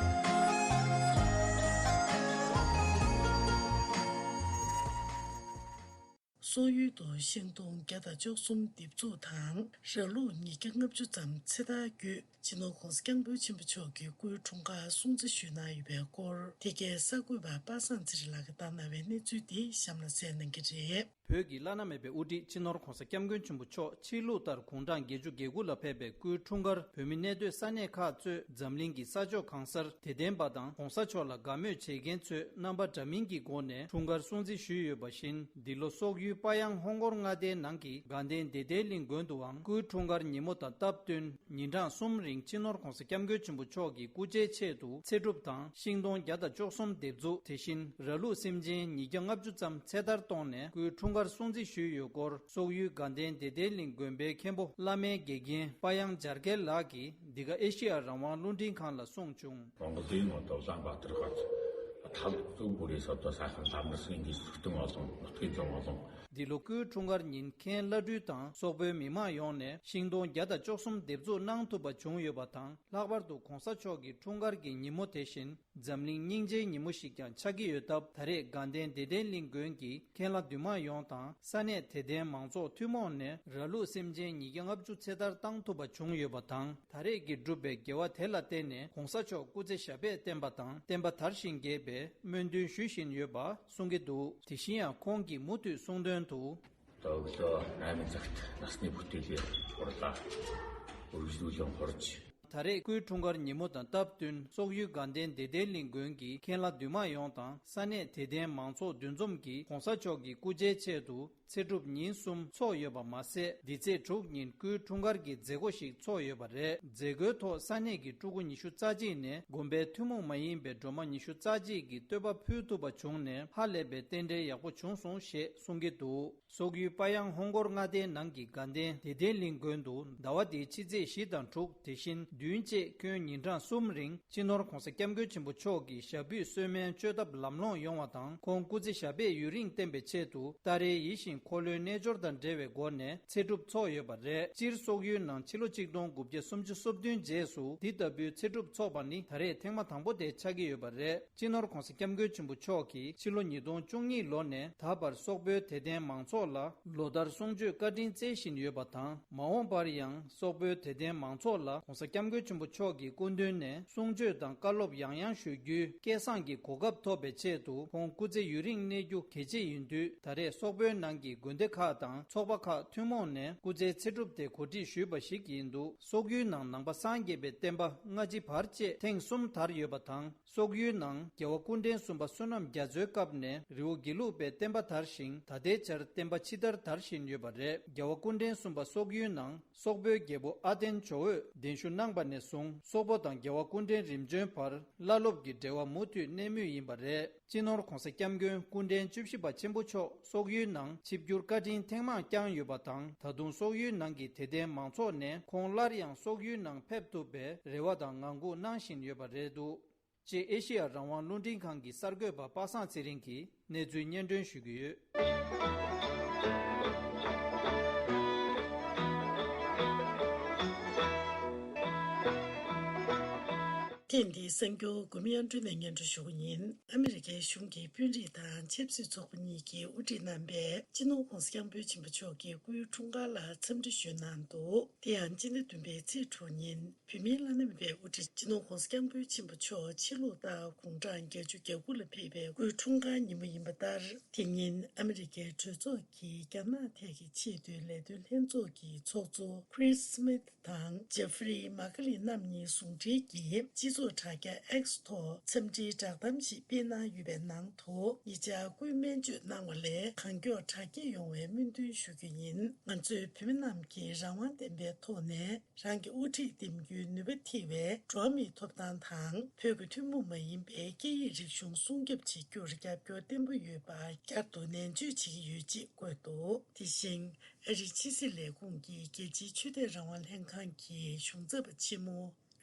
སོག་ཡུལ་དུ་ཤིང་སྡོང་བརྒྱ་དང་བཅུ་གསུམ་འདེབས་འཛུགས་དང་། ར་ལུག་ཉིས་བརྒྱ་ལྔ་བཅུ་ཙམ་ཚེ་ཐར་བརྒྱུད། སྤྱི་ནོར་༧གོང་ས་༧སྐྱབས་མགོན་ཆེན་པོ་མཆོག་གི་སྐུའི་འཁྲུངས་སྐར་སྲུང་བརྩི་ཞུས་གནང་ཡོད་པའི་སྐོར། དེ་གའི་གསར་འགོད་པ་པ་སངས་ཚེ་རིང་ལགས་ཀྱིས་བཏང་གནང་བའི་གནས་ཚུལ་དེ་གཤམ་ལ་གསན་གནང་གི་རེད། བོད་ཀྱི་བླ་ན་མེད་པའི་དབུ་ཁྲིད་སྤྱི་ནོར་༧གོང་ས་༧སྐྱབས་མགོན་ཆེན་པོ་མཆོག་ཕྱི་ལུགས་ལྟར་དགུང་གྲངས་བརྒྱད་ཅུ་གྱ་དགུ་ལ་ཕེབས་པའི་སྐུའི་འཁྲུངས་སྐར། བོད་མི་གནས་སྡོད་ས་གནས་ཁག་གཙོས་འཛམ་གླིང་གི་ས་ཕྱོགས་གང་སར་དད་ལྡན་པ་དང་༧གོང་ས་མཆོག་ལ་དགའ་མོས་བྱེད་མཁན་ཚོས་རྣམ་པ་འདྲ་མིན་གྱི་སྒོ་ནས་འཁྲུངས་སྐར་སྲུང་བརྩི་ཞུས་ཡོད་པ་བཞིན། འདི་ལོ་སོག་ཡུལ་པ་ཡང་ཧོང་ཀོང་མངའ་སྡེའི་ནང་གི་དགའ་ལྡན་བདེ་ལྡན་གླིང་དགོན་དུའང་སྐུའི་འཁྲུངས་སྐར་ཉིན་མོ་དང་སྟབས་བསྟུན། ཉིན་གྲངས་གསུམ་རིང་སྤྱི་ནོར་༧གོང་ས་༧སྐྱབས་མགོན་ཆེན་པོ་མཆོག་གི་སྐུ་ཕྱྭའི་ཆེད་དུ་ཚེ་སྒྲུབ་དང་ཤིང་སྡོང་བརྒྱ་དང་བཅུ་གསུམ་འདེབས་འཛུགས། དེ་བཞིན་ར་ལུག་སེམས་ཅན་ཉིས་བརྒྱ་ལྔ་བཅུ་ཙམ་ཚེ་ཐར་གཏོང་ནས་སྐུའི་འཁྲུངས་སྐར་སྲུང་བརྩི་ཞུས་ཡོད་སྐོར། སོག་ཡུལ་དགའ་ལྡན་བདེ་ལྡན་གླིང་དགོན་པའི་མཁན་པོ་བླ་སྨན་དགེ་རྒན་པ་ཡང་འཇར་གལ་ལགས་ཀྱིས་འདི་ག་ཨེ་ཤེ་ཡ་རང་དབང་རླུང་འཕྲིན་ཁང་ལ་གསུངས་བྱུང་། ཀྲུང་གོ་དེའི་ནང་དུ་བསམ་པ་ལྟར་ག་ཚོད་ཐབས་ཀྱིས་བོད་རིགས་སོ་སོ་ས་ཁུལ་འཛམ་གླིང་སྲིད་འཛིན་ཚོགས་སྟེང་བ་སོང་ཐུགས་སྦྱོང་བ་སོང་། འདི་ལོ་སྐུའི་འཁྲུངས་སྐར་ཉིན་མཁན་བླ་སྤྲུལ་དང་སོག་པོའི་མི་མང་ཡོངས་ནས་ཤིང་སྡོང་བརྒྱ་དང་བཅུ་གསུམ་འདེབས་འཛུགས་གནང་ཐུབ་པ་བྱུང་ཡོད་པ་དང་། ལྷག་པར་དུ་༧གོང་ས་མཆོག་གི་འཁྲུངས་སྐར་གྱི་ཉིན་མོ་དེ་བཞིན་འཛམ་གླིང་སྙིང་རྗེའི་ཉིན་མོ་ཞིག་ཀྱང་ཆགས་ཀྱི་ཡོད་སྟབས། ད་རེས་དགའ་ལྡན་བདེ་ལྡན་གླིང་དགོན་གྱི་མཁན་བླ་འདུས་མང་ཡོངས་དང་ས་གནས་དད་ལྡན་མང་ཚོགས་ཐུན་མོང་ནས་ར་ལུག་སེམས་ཅན་ཉིས་བརྒྱ་ལྔ་བཅུ་ཚེ་ཐར་བཏང་ཐུབ་པ་བྱུང་ཡོད་པ་དང་། ད་རེས་ཀྱི་བསྒྲུབས་པའི་དགེ་བ་དེ་ལ་བརྟེན་ནས་༧གོང་ས་མཆོག་སྐུ་ཚེ་ཞབས་པད་བརྟན་པ་དང་བརྟན་པ་དར་ཞིང་རྒྱས་པའི་སྨོན་འདུན་ཞུ་བཞིན་ཡོད་པ་གསུང་གི་འདུག། དེ་བཞིན་ཡང་ཁོང་གིས་མུ་མཐུད་གསུང་དོན་དུ། ད་ལོ་ནད་མེད་ཚགས་ནས་བུ་དེ་ལས་ཧོར་ལ་ཧོར་བཞུགས་ལ་ཧོར་ཅི། ད་རེས་སྐུའི་འཁྲུངས་སྐར་ཉིན་མོ་དང་སྟབས་བསྟུན། སོག་ཡུལ་དགའ་ལྡན་བདེ་ལྡན་གླིང་དགོན་གྱི་མཁན་བླ་འདུས་མང་ཡོངས་དང་ས་གནས་དད་ལྡན་མང་ཚོགས་འདུ་འཛོམས་ཀྱིས་གོང་ས་མཆོག་གི་སྐུ་ཕྱྭའི་ཆེད་དུ་ཚེ་སྒྲུབ་ཉིན་གསུམ་འཚོགས་ཡོད་པ་མ་ཟད། འདི་ཚེས་དྲུག་ཉིན་སྐུའི་འཁྲུངས་སྐར་གྱི་མཛད་སྒོ་ཞིག་འཚོགས་ཡོད་པ་རེད། མཛད་སྒོའི་ཐོག་ས་གནས་ཀྱི་སྤྲུལ་སྐུ་ཉི་ཤུ་རྩ་གཅིག་ནས་དགོན་པའི་ཐུན་མོང་མ་ཡིན་པའི་སྒྲོལ་མ་ཉི་ཤུ་རྩ་གཅིག་གི་བསྟོད་པ་ཕུལ་ཐུབ་པ་བྱུང་ནས་ཧ་ལས་པའི་རྟེན་འབྲེལ་ཡག་པོ་བྱུང་སོང་ཞེས་གསུང་གི་འདུག་སོག་ཡུལ་པ་ཡང་ཧོང་སྒོར་མངའ་སྡེའི་ནང་གི་དགའ་ལྡན་བདེ་ལྡན་གླིང་དགོན་དུ་ཟླ་བ་འདིའི་ཕྱི་ཚེས་བཞི་དང་དྲུག་དེ་བཞིན་བདུན་བཅས་ཁྱོན་ཉིན་གྲངས་གསུམ་རིང་སྤྱི་ནོར་༧གོང་ས་༧སྐྱབས་མགོན་ཆེན་པོ་མཆོག་གི་ཞབས་པུས་གསོལ་སྨན་བཅོས་ཐབས་ལམ་ལྷོང་ཡོང་བ་དང་ཁོང་སྐུ་ཚེ་ཞབས་པད་ཡུན་རིང་བརྟན་པའི་ཆེད་དུ་ཏཱ་རེ་ཡིད་བཞིན་འཁོར་ལོའི་རྣལ་འབྱོར་དང་འབྲེལ་བའི་སྒོ་ནས་ཚེ་སྒྲུབ་འཚོགས་ཡོད་པ་རེད། སྤྱིར་སོག་ཡུལ་ནང་ཕྱི་ལོ་ཆིག་སྟོང་དགུ་བརྒྱ་སུམ་ཅུ་སོ་བདུན་རྗེས་སུ་འདི་ལྟ་བུའི་ཚེ་སྒྲུབ་འཚོགས་པ་ནི་ད་རེས་ཐེངས་མ་དང་པོ་དེ་ཆགས་ཀྱི་ཡོད་པ་རེད། སྤྱི་ནོར་༧གོང་ས་༧སྐྱབས་མགོན་ཆེན་པོ་མཆོག་གིས་ཕྱི་ལོ་ཉིས་སྟོང་བཅུ་གཉིས་ལོ་ནས་ད་བར་སོག་པོའི་དད་ལྡན་མང་ཚོགས་ལ་ལོ་ལྟར་གསུང་ཆོས་བཀའ་དྲིན་སྩལ་བཞིན་ཡོད་པ་དང་། མ་འོངས་པར་ཡང་སོག་པོའི་དད་ལྡན་མང་ཚོགས་ལ་༧གོང་ས་༧སྐྱབས་མགོན་ཆེན་པོ་མཆོག་གི་སྐུ་མདུན་ནས་གསུང་ཆོས་དང་བཀའ་སློབ་ཡང་ཡང་ཞུ་རྒྱུའི་སྐལ་བཟང་གི་གོ་སྐབས་ཐོབ་པའི་ཆེད་དུ་ཁོང་སྐུ་ཚེ་ཡུན་རིང་གནས་རྒྱུ་གལ་ཆེ་ཡིན་དུས། ད་རེས་སོག་པོའི་ནང་གི་དགོན་སྡེ་ཁག་དང་ཚོགས་པ་ཁག་ཐུན་མོང་ནས་སྐུ་ཚེའི་ཚེ་སྒྲུབ་དེ་གོ་སྒྲིག་ཞུས་པ་ཞིག་ཡིན་འདུག་སོག་ཡུལ་ནང་ནང་པ་སངས་རྒྱས་པའི་བསྟན་པ་སྔ་ཕྱི་བར་བཅས་ཐེངས་གསུམ་དར་ཡོད་པ་དང་། སོག་ཡུལ་ནང་རྒྱལ་བ་སྐུ་ཕྲེང་གསུམ་པ་བསོད་ནམས་རྒྱ་མཚོའི་སྐབས་ནས་རི་བོ་དགེ་ལུགས་པའི་བསྟན་པ་དར་ཞིང་། ད་ལྟའི་ཆར་བསྟན་པ་ཕྱི་དར་དར་བཞིན་ཡོད་པ་རེད། རྒྱལ་བ་སྐུ་ཕྲེང་གསུམ་པ་སོག་ཡུལ་ནང་སོག་པོའི་རྒྱལ་པོ་ཨ་ཏེན་ཇོ་བོས་གདན་ཞུ་གནང་པ་ནས་བཟུང་སོག་པོ་དང་རྒྱལ་བ་སྐུ་ཕྲེང་རིམ་བྱོན་བར་བླ་སློབ་ཀྱི་འབྲེལ་བ་མུ་མཐུད་གནས་མུས་ཡིན་པ་རེད། སྤྱི་ནོར་༧གོང་ས་༧སྐྱབས་མགོན་སྐུ་ཕྲེང་བཅུ་བཞི་པ་ཆེན་པོ་མཆོག་སོག་ཡུལ་ནང་ཆིབས་བསྒྱུར་བཀའ་དྲིན་ཐེངས་མང་བསྐྱངས་ཡོད་པ་དང་། ད་དུང་སོག་ཡུལ་ནང་གི་དད་ལྡན་མང་ཚོགས་ནས་ཁོང་སླར་ཡང་སོག་ཡུལ་ནང་ཕེབས་ཐུབ་པའི་རེ་བ་དང་ངང་སྒུག་གནང་བཞིན་ཡོད་པ་རེད་འདུག་ཅེས་ཨེ་ཤེ་ཡ་རང་དབང་རླུང་འཕྲིན་ཁང་གི་གསར་འགོད་པ་པ་སངས་ཚེ་རིང་གིས་གནས་ཚུལ་སྙན་སྒྲོན་ཞུ་གི་ཡོད། ཐེངས་འདིའི་གསར་འགྱུར་འགོ་མི་ཨན་ཀྲུ་ནས་སྙན་སྒྲོན་ཞུ་བ་ཡིན། ཨ་མི་རི་ཀའི་གཞུང་གི་དཔོན་རིགས་དང་ཆབ་སྲིད་ཚོགས་པ་གཉིས་ཀྱིས་དབུ་ཁྲིད་རྣམ་པས་སྤྱི་ནོར་༧གོང་ས་༧སྐྱབས་མགོན་ཆེན་པོ་མཆོག་གི་སྐུའི་འཁྲུངས་སྐར་ལ་འཚམས་འདྲི་ཞུས་གནང་འདུག་དེ་ཡང་སྤྱི་ཟླ་བདུན་པའི་ཚེས་དྲུག་ཉིན། བོད་མིའི་བླ་ན་མེད་པའི་དབུ་ཁྲིད་སྤྱི་ནོར་༧གོང་ས་༧སྐྱབས་མགོན་ཆེན་པོ་མཆོག་ཕྱི་ལུགས་ལྟར་དགུང་གྲངས་བརྒྱད་ཅུ་གྱ་དགུ་ལ་ཕེབས་པའི་སྐུའི་འཁྲུངས་སྐར་ཉིན་མོ་ཡིན་པ་ལྟར། དེ་ཉིན་ཨ་མི་རི་ཀའི་གྲོས་ཚོགས་ཀྱི་རྒྱ་ནག་ཐད་ཀྱི་ཆེས་མཐོའི་ལས་དོན་ལྷན་ཚོགས་ཀྱི་ཚོགས་གཙོ་Chris Smith དང་Jeffrey Merkley རྣམ་གཉིས་ཟུང་འབྲེལ་གྱིས་སྤྱི་ཚོགས་དྲ་རྒྱ་X ཐོག་འཚམས་འདྲིའི་བསྒྲགས་གཏམ་ཞིག་སྤེལ་གནང་ཡོད་པའི་ནང་དུ། ཉེ་ཆར་སྐུའི་སྨན་བཅོས་གནང་བ་ལས་གང་མགྱོགས་དྲག་སྐྱེད་ཡོང་བའི་སྨོན་འདུན་ཞུ་རྒྱུ་ཡིན། ང་ཚོས་བོད་མི་རྣམས་ཀྱིས་རང་དབང་ལྡན་པའི་ཐོག་ནས། རང་གི་དབུ་ཁྲིད་འདེམས་རྒྱུའི་ནུས་པ་ཐེ་བའི་འགྲོ་བ་མིའི་ཐོབ་ཐང་དང་། བོད་ཀྱི་ཐུན་མོང་མ་ཡིན་པའི་སྐད་ཡིག་རིག་གཞུང་སྲུང་སྐྱོབ་བྱེད་རྒྱུར་རྒྱབ་སྐྱོར་བརྟན་པོ་ཡོད་པ་བསྐྱར་དུ་ནན་བརྗོད་བྱེད་ཀྱི་ཡོད་ཅེས་བཀོད་འདུག་དེ་བཞིན། ཨ་རིའི་ཕྱི་སྲིད་ལས་ཁུངས་ཀྱི་རྒྱལ་སྤྱིའི་ཆོས་དད་རང་དབང་ལྷན་ཁང་གི་གཞུང་ཚབ་པ་ཆེན་མོ་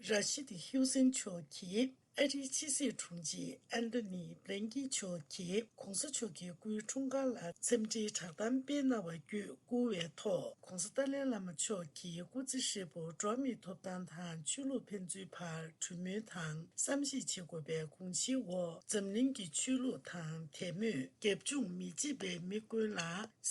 ར་ཤིད་ཧིའུ་སིན་མཆོག་གིས། ཨ་རིའི་ཕྱི་སྲིད་དྲུང་ཆེ་ཨན་ཐོ་ནི་བྷི་ལན་ཀིན་མཆོག་གིས་གོང་ས་མཆོག་གི་སྐུའི་འཁྲུངས་སྐར་ལ་འཚམས་འདྲིའི་བསྒྲགས་གཏམ་སྤེལ་གནང་བ་བརྒྱུད་བསྐུལ་བའི་ཐོག །གོང་ས་ཏཱ་ལའི་བླ་མ་མཆོག་གིས་སྐུ་ཚེ་ཧྲིལ་པོར་འགྲོ་བ་མིའི་ཐོབ་ཐང་དང་ཆོས་ལུགས་ཕན་ཚུན་བར་གྲོས་མོལ་དང་བསམ་ཤེས་བྱེད་དགོས་པའི་དགོངས་གཞིའི་འོག་འཛམ་གླིང་གི་ཆོས་ལུགས་དང་དད་མོས་རྒྱབ་ལྗོངས་མི་གཅིག་པའི་མི་ཀུན་ལ་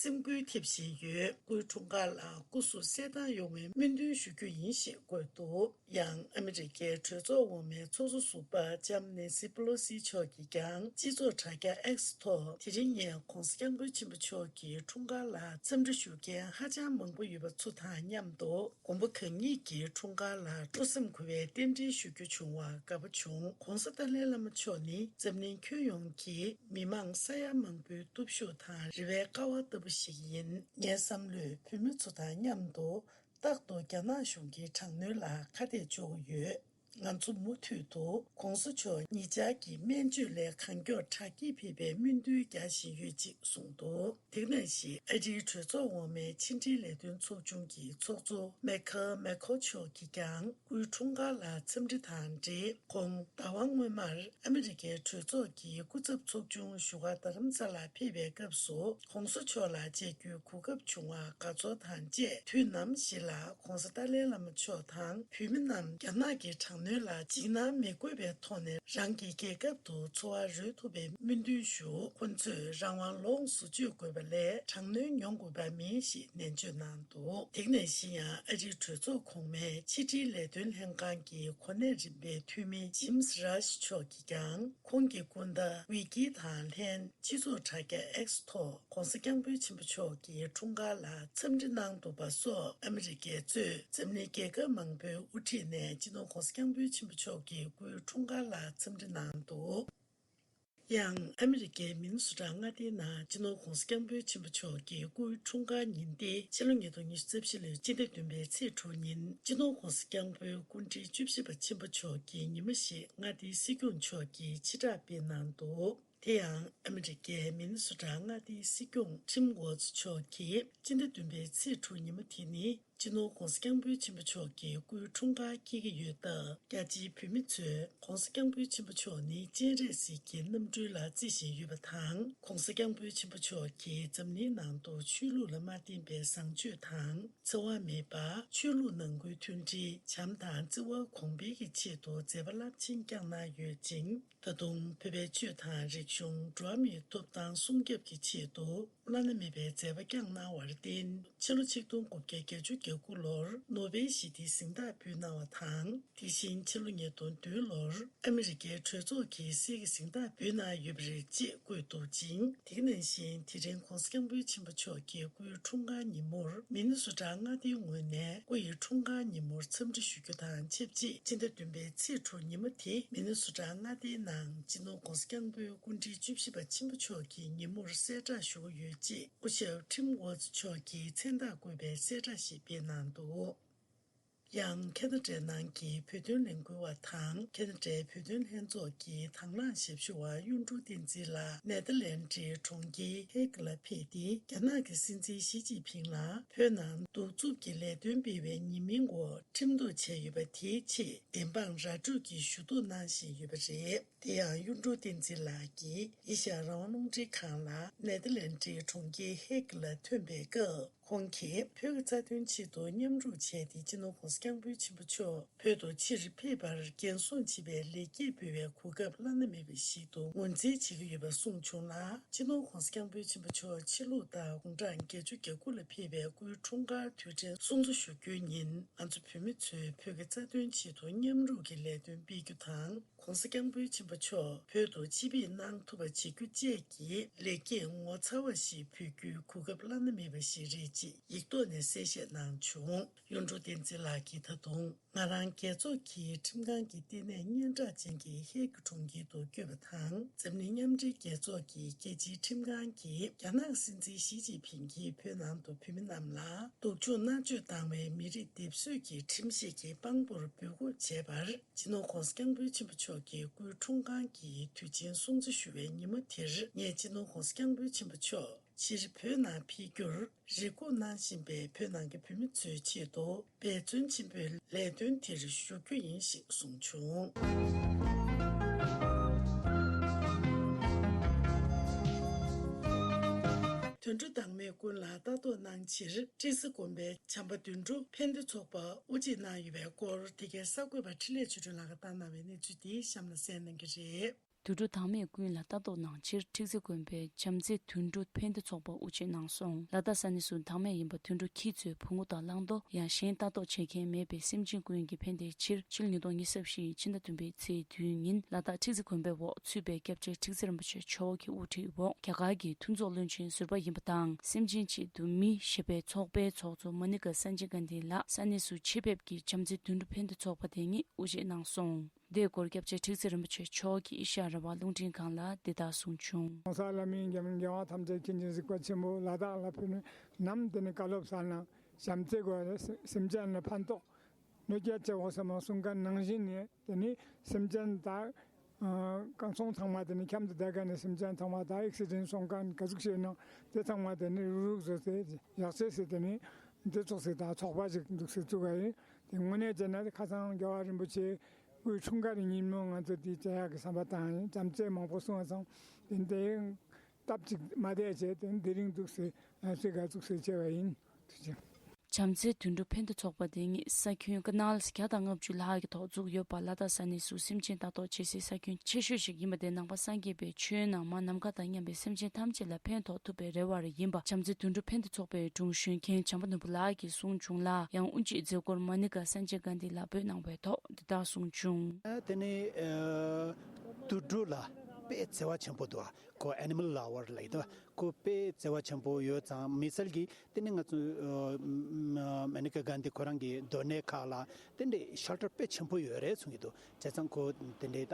སེམས་འགུལ་ཐེབས་བཞིན་ཡོད། སྐུའི་འཁྲུངས་སྐར་ལ་སྐུ་གཟུགས་གསལ་ཐང་ཡོང་བའི་སྨོན་འདུན་ཞུ་རྒྱུ་ཡིན་ཞེས་བཀོད་འདུག་ཡང་ཨ་མི་རི་ཀའི་གྲོས་ཚོགས་འོག་མའི་ཚོགས་གཙོ་ཟུར་པ་ལྕམ་ནེན་སི་པེ་ལོ་སི་མཆོག་གིས་ཀྱང་སྤྱི་ཚོགས་དྲ་རྒྱ་X་ཐོག་དེ་རིང་ངས་གོང་ས་སྐྱབས་མགོན་ཆེན་པོ་མཆོག་གི་འཁྲུངས་སྐར་ལ་འཚམས་འདྲི་ཞུ་མཁན་ཧ་ཅང་མང་པོ་ཡོད་པ་ཚོ་དང་མཉམ་དུ། མགོན་པོ་གང་ཉིད་ཀྱི་འཁྲུངས་སྐར་ལ་སྤྲོ་སེམས་འཁོལ་བའི་རྟེན་འབྲེལ་ཞུ་རྒྱུ་བྱུང་བར་དགའ་པོ་བྱུང་། གོང་ས་ཏཱ་ལའི་བླ་མ་མཆོག་ནི་འཛམ་གླིང་ཁྱོན་ཡོངས་ཀྱི་མི་མང་ས་ཡ་མང་པོའི་སྟོབས་ཤུགས་དང་རེ་བའི་ཀ་བ་ལྟ་བུ་ཞིག་ཡིན། ངའི་བསམ་བློས་བོད་མི་ཚོ་དང་མཉམ་དུ། རྟག་ཏུ་རྒྱ་ནག་གཞུང་གི་དྲག་གནོན་ལ་ཁ་གཏད་གཅོག་གི་ཡོད། ང་ཚོ་མུ་མཐུད་དུ་གོང་ས་མཆོག་ཉེ་ཆར་གྱི་སྨན་བཅོས་ལས་གང་མགྱོགས་དྲག་སྐྱེད་ཕེབས་པའི་སྨོན་འདུན་རྒྱག་བཞིན་ཡོད་ཅེས་གསུངས་འདུག་དེ་ནང་བཞིན་ཨ་རིའི་གྲོས་ཚོགས་འོག་མའི་ཕྱི་འབྲེལ་ལས་དོན་ཚོགས་ཆུང་གི་ཚོགས་གཙོ་མེ་ཁལ་མེ་ཁོ་མཆོག་གིས་ཀྱང་སྐུའི་འཁྲུངས་སྐར་ལ་འཚམས་འདྲི་དང་འབྲེལ། ཁོང་ཟླ་བ་སྔོན་མར་ཨ་མི་རི་ཀའི་གྲོས་ཚོགས་ཀྱི་སྐུ་ཚབ་ཚོགས་ཆུང་བཞུགས་སྒར་རྡ་རམ་ས་ལར་ཕེབས་པའི་སྐབས་སུ། གོང་ས་མཆོག་ལ་མཇལ་རྒྱུའི་གོ་སྐབས་བྱུང་བར་དགའ་ཚོར་དང་བཅས། དུས་ནམ་ཞིག་ལ་གོང་ས་ཏཱ་ལའི་བླ་མ་མཆོག་དང་བོད་མི་རྣམས་རྒྱ་ནག་གི་དྲག་ ནུས་ལ་འཇིགས་སྣང་མི་དགོས་པའི་ཐོག་ནས་རང་གི་རྒྱལ་ཁབ་ཏུ་འཚོ་བ་རོལ་ཐུབ་པའི་སྨོན་འདུན་ཞུ། ཁོ་ཚོས་རང་དབང་ལོངས་སུ་སྤྱོད་དགོས་པ་ལས་དྲག་གནོན་མྱོང་དགོས་པ་མིན་ཞེས་ནན་བརྗོད་གནང་འདུག། དེ་ནང་བཞིན་ཡང་ཨ་རིའི་གྲོས་ཚོགས་གོང་མའི་ཕྱི་དྲིལ་ལས་དོན་ལྷན་ཁང་གི་གོ་གནས་རིམ་པའི་འཐུས་མི་ཇིམ་སི་རཱཤ་མཆོག་གིས་ཀྱང་ཁོང་གི་སྐུ་ཟླ་ཝི་ཀི་དང་ལྷན་སྤྱི་ཚོགས་དྲ་རྒྱ་ཨེགས་ཐོག་༧གོང་ས་༧སྐྱབས་མགོན་ཆེན་པོ་མཆོག་གི་འཁྲུངས་སྐར་ལ་འཚམས་འདྲི་གནང་འདུག་པ་སོགས། ཨ་མི་རི་ཀས་གཙོས་འཛམ་གླིང་རྒྱལ་ཁབ་མང་པོའི་དབུ་ཁྲིད་ནས་སྤྱི་ནོར་༧གོང་ས་༧སྐྱབས་མགོན་ཆེན་པོ་མཆོག་གི་སྐུའི་འཁྲུངས་སྐར་ལ་འཚམས་འདྲི་གནང་འདུག། ཡང་ཨ་མི་རི་ཀའི་མི་ནི་སོ་ཊ་མངའ་སྡེའི་ནང་སྤྱི་ནོར་༧གོང་ས་༧སྐྱབས་མགོན་ཆེན་པོ་མཆོག་གི་སྐུའི་འཁྲུངས་སྐར་ཉིན་ཏེ་ཕྱི་ལོ་ཉིས་སྟོང་ཉི་ཤུ་རྩ་བཞི་ལོའི་སྤྱི་ཟླ་བདུན་པའི་ཚེས་དྲུག་ཉིན་སྤྱི་ནོར་༧གོང་ས་༧སྐྱབས་མགོན་སྐུ་ཕྲེང་བཅུ་བཞི་པ་ཆེན་པོ་མཆོག་གི་ཉི་མ་ཞེས་མངའ་སྡེའི་སྲིད་སྐྱོང་མཆོག་གིས་ཕྱིར་བསྒྲགས་སྤེལ་གནང་འདུག། དེ་ཡང་ཨ་མི་རི་ཀའི་མི་ནི་སོ་ཊ་མངའ་སྡེའི་སྲིད་སྐྱོང་ཊིམ་ཝོལ་ཛི་མཆོག་གིས་སྤྱི་ཟླ་བདུན་པའི་ཚེས་དྲུག་ཉི་མ་དེ་ནི་སྤྱི་ནོར་༧གོང་ས་༧སྐྱབས་མགོན་ཆེན་པོ་མཆོག་གི་སྐུའི་འཁྲུངས་སྐར་འཁེལ་གྱི་ཡོད་སྟབས། རྒྱ་ཆེའི་བོད་མི་ཚོས་༧གོང་ས་༧སྐྱབས་མགོན་ཆེན་པོ་མཆོག་ནི་སྤྱན་རས་གཟིགས་ཀྱི་རྣམ་སྤྲུལ་ལ་བརྩི་བཞིན་ཡོད་པ་དང་། ༸གོང་ས་༧སྐྱབས་མགོན་ཆེན་པོ་མཆོག་གིས་འཛམ་གླིང་ནང་དུ་ཆོས་ལུགས་ལ་མ་བརྟེན་པའི་བཟང་སྤྱོད་དང་འཚེ་བ་མེད་པ། ཆོས་ལུགས་ནང་ཁུལ་མཐུན་སྒྲིལ། བྱམས་དང་བརྩེ་བ་གོང་འཕེལ་གྱི་ཆེད་དུ་མཛད་པ་རླབས་ཆེན་བསྐྱངས་གནང་ཡོད་ཅིང་། ད་དུང་བོད་པའི་ཆོས་དང་རིག་གཞུང་། འགྲོ་བ་མིའི་ཐོབ་ཐང་སྲུང་སྐྱོབ་ཀྱི་ཆེད་དུ་བླ་ན་མེད་པའི་མཛད་པ་བསྐྱངས་གནང་བར་བརྟེན། ཕྱི་ལོ་ཆིག་སྟོང་དགུ་བརྒྱ་བརྒྱད་ཅུ་གྱ་དགུ་ལོར་ནོ་བེལ་ཞི་བདེའི་གཟེངས་རྟགས་ཕུལ་གནང་བ་དང་། དེ་བཞིན་ཕྱི་ལོ་ཉིས་སྟོང་བདུན་ལོར་ཨ་མི་རི་ཀའི་གྲོས་ཚོགས་ཀྱིས་གསེར་གྱི་གཟེངས་རྟགས་ཕུལ་གནང་ཡོད་པ་རེད་ཅེས་བཀོད་འདུག་ཅིང་། དེ་ག་ནང་བཞིན་དེ་རིང་༸གོང་ས་༸སྐྱབས་མགོན་ཆེན་པོ་མཆོག་གི་སྐུའི་འཁྲུངས་སྐར་ཉིན་མོར་མི་ནི་སོ་ཊ་མངའ་སྡེའི་ངོས་ནས་སྐུ་ཡི་འཁྲུངས་སྐར་ཉིན་མོར་འཚམས་འདྲི་ཞུ་རྒྱུ་དང་ཆབས་ཅིག་སྤྱི་ཟླ་བདུན་པའི་ཚེས་དྲུག་ཉི་མ་དེ་མི་ནི་སོ་ཊ་མངའ་སྡེའི་ནང་སྤྱི་ནོར་༸གོང་ས་༸སྐྱབས་མགོན་སྐུ་ཕྲེང་བཅུ་བཞི་པ་ཆེན་པོ་མཆོག་གི་ཉིན་མོར་གསལ་བསྒྲགས་ཞུ་གི་ཡོད་ཅེས་སྐུ་ཞབས་ཊིམ་ཝོལ་ཛི་མཆོག་གིས་མཚན་རྟགས་བཀོད་པའི་གསལ་བསྒྲགས་ཤིག་སྤེལ་གནང་འདུག། ཡང་ཁ་ན་ཌའི་ནང་གི་བོད་དོན་ལས་འགུལ་བ་དང་ཁ་ན་ཌའི་བོད་དོན་ལྷན་ཚོགས་ཀྱི་དང་བླངས་ཞབས་ཞུ་བ་གཡུང་དྲུང་བསྟན་འཛིན་ལགས་ནེ་དར་ལན་ཌིའི་གྲོང་ཁྱེར་ཧེག་ལ་ཕེབས་ཏེ། རྒྱ་ནག་གི་སྲིད་འཛིན་ཞི་ཅིན་ཕིང་ལ་བོད་ནང་གདུག་རྩུབ་ཀྱི་ལས་དོན་སྤེལ་བའི་ཉེས་མིང་འོག་ཁྲིམས་གཏུག་བྱས་ཡོད་པ་དེའི་ཆེད་བདེན་དཔང་ར་སྤྲོད་ཀྱི་ཞུ་གཏུག་གནང་བཞིན་ཡོད་པ་རེད། དེ་ཡང་གཡུང་དྲུང་བསྟན་འཛིན་ལགས་ཀྱིས་ཨེ་ཤ་ཡ་རང་དབང་རླུང་འཕྲིན་ཁང་ལ་ནེ་དར་ལན་ཌིའི་གྲོང་ཁྱེར་ཧེག་ལ་ཐོན་པའི་སྐབས། ཁོང་གིས་བོད་ཀྱི་རྩ་དོན་ཆེད་དུ་མཉམ་རུབ་བྱས་ཏེ། སྤྱི་ནོར་༸གོང་ས་༸སྐྱབས་མགོན་ཆེན་པོ་མཆོག་བོད་དུ་ཕྱིར་ཕེབས་པར་འགན་སྲུང་བྱེད་པའི་ལེགས་སྐྱེས་འབུལ་བའི་གོ་སྐབས་བླ་ན་མེད་པ་ཞིག་ཏུ་ངོས་འཛིན་བྱེད་ཀྱི་ཡོད་པ་གསུངས་བྱུང་ལ། སྤྱི་ནོར་༸གོང་ས་༸སྐྱབས་མགོན་ཆེན་པོ་མཆོག་ཕྱི་ལུགས་དང་དགུང་གྲངས་བརྒྱད་ཅུ་གྱ་དགུ་ལ་ཕེབས་པའི་སྐུའི་འཁྲུངས་སྐར་དུས་དྲན་སྲུང་བརྩི་ཞུ་རྒྱུའི་ཉིན། ང་ཚོ་བོད་མི་ཚོས་བོད་ཀྱི་རྩ་དོན་ཆེད་དུ་མཉམ་རུབ་ཀྱི་ལས་དོན་སྤེལ་རྒྱུ་དང་། ༸གོང་ས་༸སྐྱབས་མགོན་ཆེན་པོ་མཆོག་བོད་དུ་ཆེད་ཕེབས་གནང་ཐུབ་པ་བྱེད་རྒྱུ་བཅས་ཀྱི་ལེགས་སྐྱེས་ངོ་མཚར་བ་ཞིག་འབུལ་རྒྱུའི་གོ་སྐབས་བླ་ན་མེད་པ་ཞིག་རེད་ཅེས་ཡིག་ཐོག་ནས་གསལ་བཤད་གནང་བྱུང་། གཡུང་དྲུང་བསྟན་འཛིན་ལགས་ཀྱིས་ད་དུང་། ང་རང་རྒྱལ་ཚོགས་ཀྱི་ཁྲིམས་ཁང་གི་ལྟེ་གནས་སྙན་གྲགས་ཅན་གྱི་ཧེག་གྲོང་ཁྱེར་དུ་བསྐྱོད་པ་དང་། འཛམ་གླིང་མཉམ་འབྲེལ་རྒྱལ་ཚོགས་ཀྱི་རྒྱལ་སྤྱིའི་ཁྲིམས་ཁང་གིས་རྒྱ་ནག་སྲིད་འཛིན་ཞི་ཅིན་ཕིང་གིས་བོད་ནང་དུ་བོད་མི་རྣམས་ལ་སྡུག་སྦྱོང་མནར་གཅོད་བཏང་བའི་མི་རིགས་སྡེབ་གསོད་ཀྱི་ཁྲིམས་གཞི་གི་དཔང་པོར་འབོད་འགུག་བྱས་པར། སྤྱི་ནོར་༸གོང་ས་༸སྐྱབས་མགོན་ཆེན་པོ་མཆོག་གི་སྐུའི་འཁྲུངས་སྐར་གྱི་དུས་ཆེན་སྲུང་བརྩི་ཞུ་བའི་ཉིན་མོ་དེར། ངས་སྤྱི་ནོར་༸གོང་ས་༸སྐྱབས་མགོན་ཆེན་པོ་མཆོག་ཕྱིར་བོད་ནང་ཕེབས་རྒྱུར་རེ་སྒུག་གནང་བཞིན་པའི་བོད་ནང་གི་བོད་མི་ཚོའི་ཆེད་དུ་འབད་བརྩོན་ཆེན་པོས་ལས་དོན་དེར་ཞུགས་རྒྱུ་ཡིན་ཞེས་གསུངས་བྱུང་། དུད་འགྲོ་བདག་མེད་ཀུན་ལ་ལྟ་རྟོག་གནང་ཕྱིར། ཁྲི་སྲོང་དགོན་པའི་བྱམས་པ་དུད་འགྲོ་ཕན་བདེ་ཚོགས་པ་དབུ་འབྱེད་གནང་ཡོད་པའི་སྐོར། འདི་གའི་གསར་འགོད་པ་འཕྲིན་ལས་ཆོས་སྒྲོན་ལགས་ཀྱིས་བཏང་གནང་བའི་གནས་ཚུལ་འདི་གཤམ་ལ་གསན་གནང་གི་རེད། དུད་འགྲོ་བདག་མེད་ཀུན་ལ་ལྟ་རྟོག་གནང་ཕྱིར། ཁྲི་སྲོང་དགོན་པའི་བྱམས་བརྩེ་དུད་འགྲོ་ཕན་བདེ་ཚོགས་པ་དབུ་འབྱེད་གནང་སོང་། ལ་དྭགས་ས་གནས་སུ་བདག་མེད་ཡིན་པ་དུད་འགྲོ་ཁྱི་ཚོས་བོང་གུ་དང་གླང་རྡོ་ཡང་གཞན་ལྟ་རྟོག་བྱེད་མཁན་མེད་པའི་སེམས་ཅན་ཀུན་གྱི་ཕན་བདེའི་ཕྱིར། ཕྱི་ལོ་ཉིས་སྟོང་ཉི་ཤུ་རྩ་བཞི་ཕྱི་ཟླ་བདུན་པའི་ཚེས་བདུན་ཉིན་ལ་དྭགས་ཁྲི་རྩེ་དགོན་པའི་འོག་ཚུད་པའི་སྐྱབས་རྗེ་ཁྲི་རྩེ་རིན་པོ་ཆེ་མཆོག་གི་དབུ་ཁྲིད་འོག་རྒྱ་གར་གྱི་མཐུན་ཚོགས་བློན་ཆེན་ཟུར་པ་ཡིན་པ་དང་། སེམས་ཅན་ཆེད་དུ་མི་ཞེས་པའི་ཚོགས་པའི་ཚོགས་གཙོ་མ་ནི་ཀ་སན་ཇི་གྷན་དྷི་ལགས་ས་གནས་སུ་ཆེད་ཕེབས་ཀྱིས་བྱམས་བརྩེ་དུད་འགྲོ་ཕན་བདེ་ཚོགས་པ་དེ་ཉིད་དབུ་འབྱེད་གནང་སོང་། དེའི་སྐོར་སྐྱབས་རྗེ་ཁྲི་རྩེ་རིན་པོ་ཆེ་མཆོག་གིས་ཨེ་ཤ་ཡ་རང་དབང་རླུང་འཕྲིན་ཁང་ལ་འདི་ལྟར་གསུངས་བྱུང་། ༸གོང་ས་ལྷ་མིའི་རྒྱལ་མཚན་རྒྱལ་དབང་ཐམས་ཅད་མཁྱེན་ཅིང་གཟིགས་པ་ཆེན་པོ་ལ་དྭགས་ལ་ཕེབས་ནས་ནམ་དེ་ནས་བཀའ་སློབ་གསན་ན་བྱམས་བརྩེ་དགོས། སེམས་ཅན་ལ་ཕན་ཐོགས་གནོད་སྐྱེལ་བྱེད་དགོས་ཟེར་མ་གསུང་མཁན་ནང་བཞིན་ནས་དེ་ནི་སེམས་ཅན་དག་གང་སོང་ཚང་མ་དེ་ནི་འཁྱམས་ཏེ་བསྡད་མཁན་ནི་སེམས་ཅན་ཚང་མ་དག་ཨེག་སི་ཌེན་སོང་མཁན་ག་ཟུག་བྱས་ན་དེ་ཚང་མ་དེ་ནི་རུག་རུག་བཟོས་ཏེ་ཡག་ཤོས་ཟེར་དེ་ནི་འདི་ཚོགས་སེ་དང་ཚོགས་པ་ཞིག་འདུག་སེ་བཙུགས་པ་ཡིན། དེ་དངོས་གནས་བྱས་ན་ཁ་སང་རྒྱལ་བ་རིན་པོ་ཆེ་སྐུའི་འཁྲུངས་སྐར་ཉིན་མོ་ང་ཚོ་དེ་བྱ་ཡག་གི་བསམ་པ་བཏང་ཡིན། བྱམས་བརྩེ་མང་པོ་གསུངས་པ་སོང་། དེ་འདི་སྟབས་ཅིག་མ་བདེ་བྱས་དེ་འདི་རིང་འདུག་སེ་ང་ཚོས་ག་བཙུགས་སེ་བྱས་པ་ཡིན། ཐུགས་རྗེ་ཆེ། བྱམས་བརྩེ་དུད་འགྲོ་ཕན་བདེ་ཚོགས་པ་དེ་ཉིད་ས་ཁྱོན་ཀ་ནལ་བརྒྱ་དང་ལྔ་བཅུ་ལྷག་གི་ཐོག་བཙུགས་ཡོད་པ། ལ་དྭགས་ས་གནས་སུ་སེམས་ཅན་ལྟ་རྟོག་བྱེད་སའི་ས་ཁྱོན་ཆེ་ཤོས་ཤིག་ཡིན་པ་དེ། ནང་པ་སངས་རྒྱས་པའི་ཆོས་ནང་མ་ནམ་མཁའ་དང་མཉམ་པའི་སེམས་ཅན་ཐམས་ཅད་ལ་ཕན་ཐོགས་ཐུབ་པའི་རེ་བ་རེ་ཡིན་པ། བྱམས་བརྩེ་དུད་འགྲོ་ཕན་བདེ་ཚོགས་པའི་དྲུང་གཞོན་མཁན་བྱམས་པ་ནོར་བུ་ལགས་ཀྱིས་གསུངས་བྱུང་ལ། ཡང་དབུ་འབྱེད་མཛད་སྒོར་མ་ནི་ཀ་སན་ཇེ་གྷན་དྷི་ལགས་བོད་གནང་བའི་ཐོག་འདི་ལྟར་གསུངས་བྱུང་། ཨ། དེ་ནི་ཨ་དུད་འགྲོ་ལ་དཔེ་བརྩེ་བ་ཆེན་པོ་འདུག་ཨ། ཁོ་ཨེ་ནི་མལ་ལ་བར་ལ་ཡིན་ད། ཁོ་དཔེ་བརྩེ་བ་ཆེན་པོ་ཡོད་ཙང་། དམིགས་བསལ་གྱིས་དེ་ནི་ང་ཚོ་ཨ་མ་ནི་ཀ་གྷན་དྷི་ཁོ་རང་གི་སྡོད་གནས་ཁག་ལ་དེ་འདྲའི་ཤེལ་ཊར་དཔེ་ཆེན་པོ་ཡོད་རེད་གསུང་གི་འདུག་བྱས་ཙང་ཁོ་དེ་འདྲའི་ད་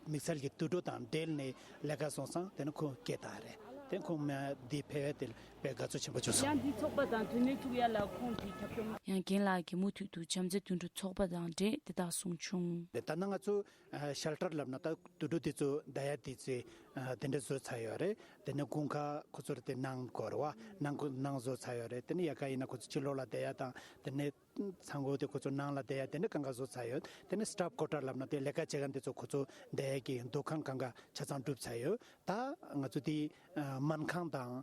དམིགས་བསལ་གྱི་དུད་འགྲོ་དང་འབྲེལ་ནས་ལས་ཀ་སོང་ཙང་། དེ་ནི་ཁོ་སྐད་བཏང་རེད། དེ་ཁོང་མ་འདི་ཕེབས་པ་དེ་དཔེ་དགའ་ཚོར་ཆེན་པོ་བྱུང་སོང་། ཡང་འདི་ཚོགས་པ་དང་དོན་གནད་བཙུགས་ཡ་ལ་ཁོང་གིས་རྒྱབ་སྐྱོར། ཡང་རྒན་ལགས་ཀྱིས་མུ་མཐུད་དུ་བྱམས་བརྩེ་དུད་འགྲོ་ཚོགས་པ་དང་འབྲེལ་དེ་དག་གསུངས་བྱུང་། ད་ལྟ་ང་ཚོ་ཨ་ཤེལ་ཊར་ལབ་ན་ད་དུད་འགྲོ་དེ་ཚོ་བསྡད་ཡ་དེ་ཚོ་ཨ་དེ་འདྲ་བཟོས་ཚར་ཡོད་རེད། དེ་ནས་དགུན་ཁ་ཁོ་ཚོར་དེ་ནང་སྒོ་རེད་བ། ནང་སྒོ་ནང་བཟོས་ཚར་ཡོད་རེད། དེ་ནས་དབྱར་ཁ་ཡིན་ན་ཁོ་ཚོ་ཕྱི་ལོགས་ལ་བསྡད་ཡ་དང་། དེ་ནས་ཚང་སྒོ་དེ་ཁོ་ཚོ་ནང་ལ་བསྡད་ཡ་དེ་འདྲ་གང་ག་བཟོས་ཚར་ཡོད། དེ་ནས་སི་ཊཕ་ཀོ་ཊར་ལབ་ན་དེ་ལས་ཀ་བྱེད་མཁན་དེ་ཚོ་ཁོ་ཚོ་བསྡད་ཡ་གི་འདུ་ཁང་གང་ག་ཆ་ཚང་གྲུབ་ཚར་ཡོད། ད་ང་ཚོ་དེ་ཨ་སྨན་ཁང་དང་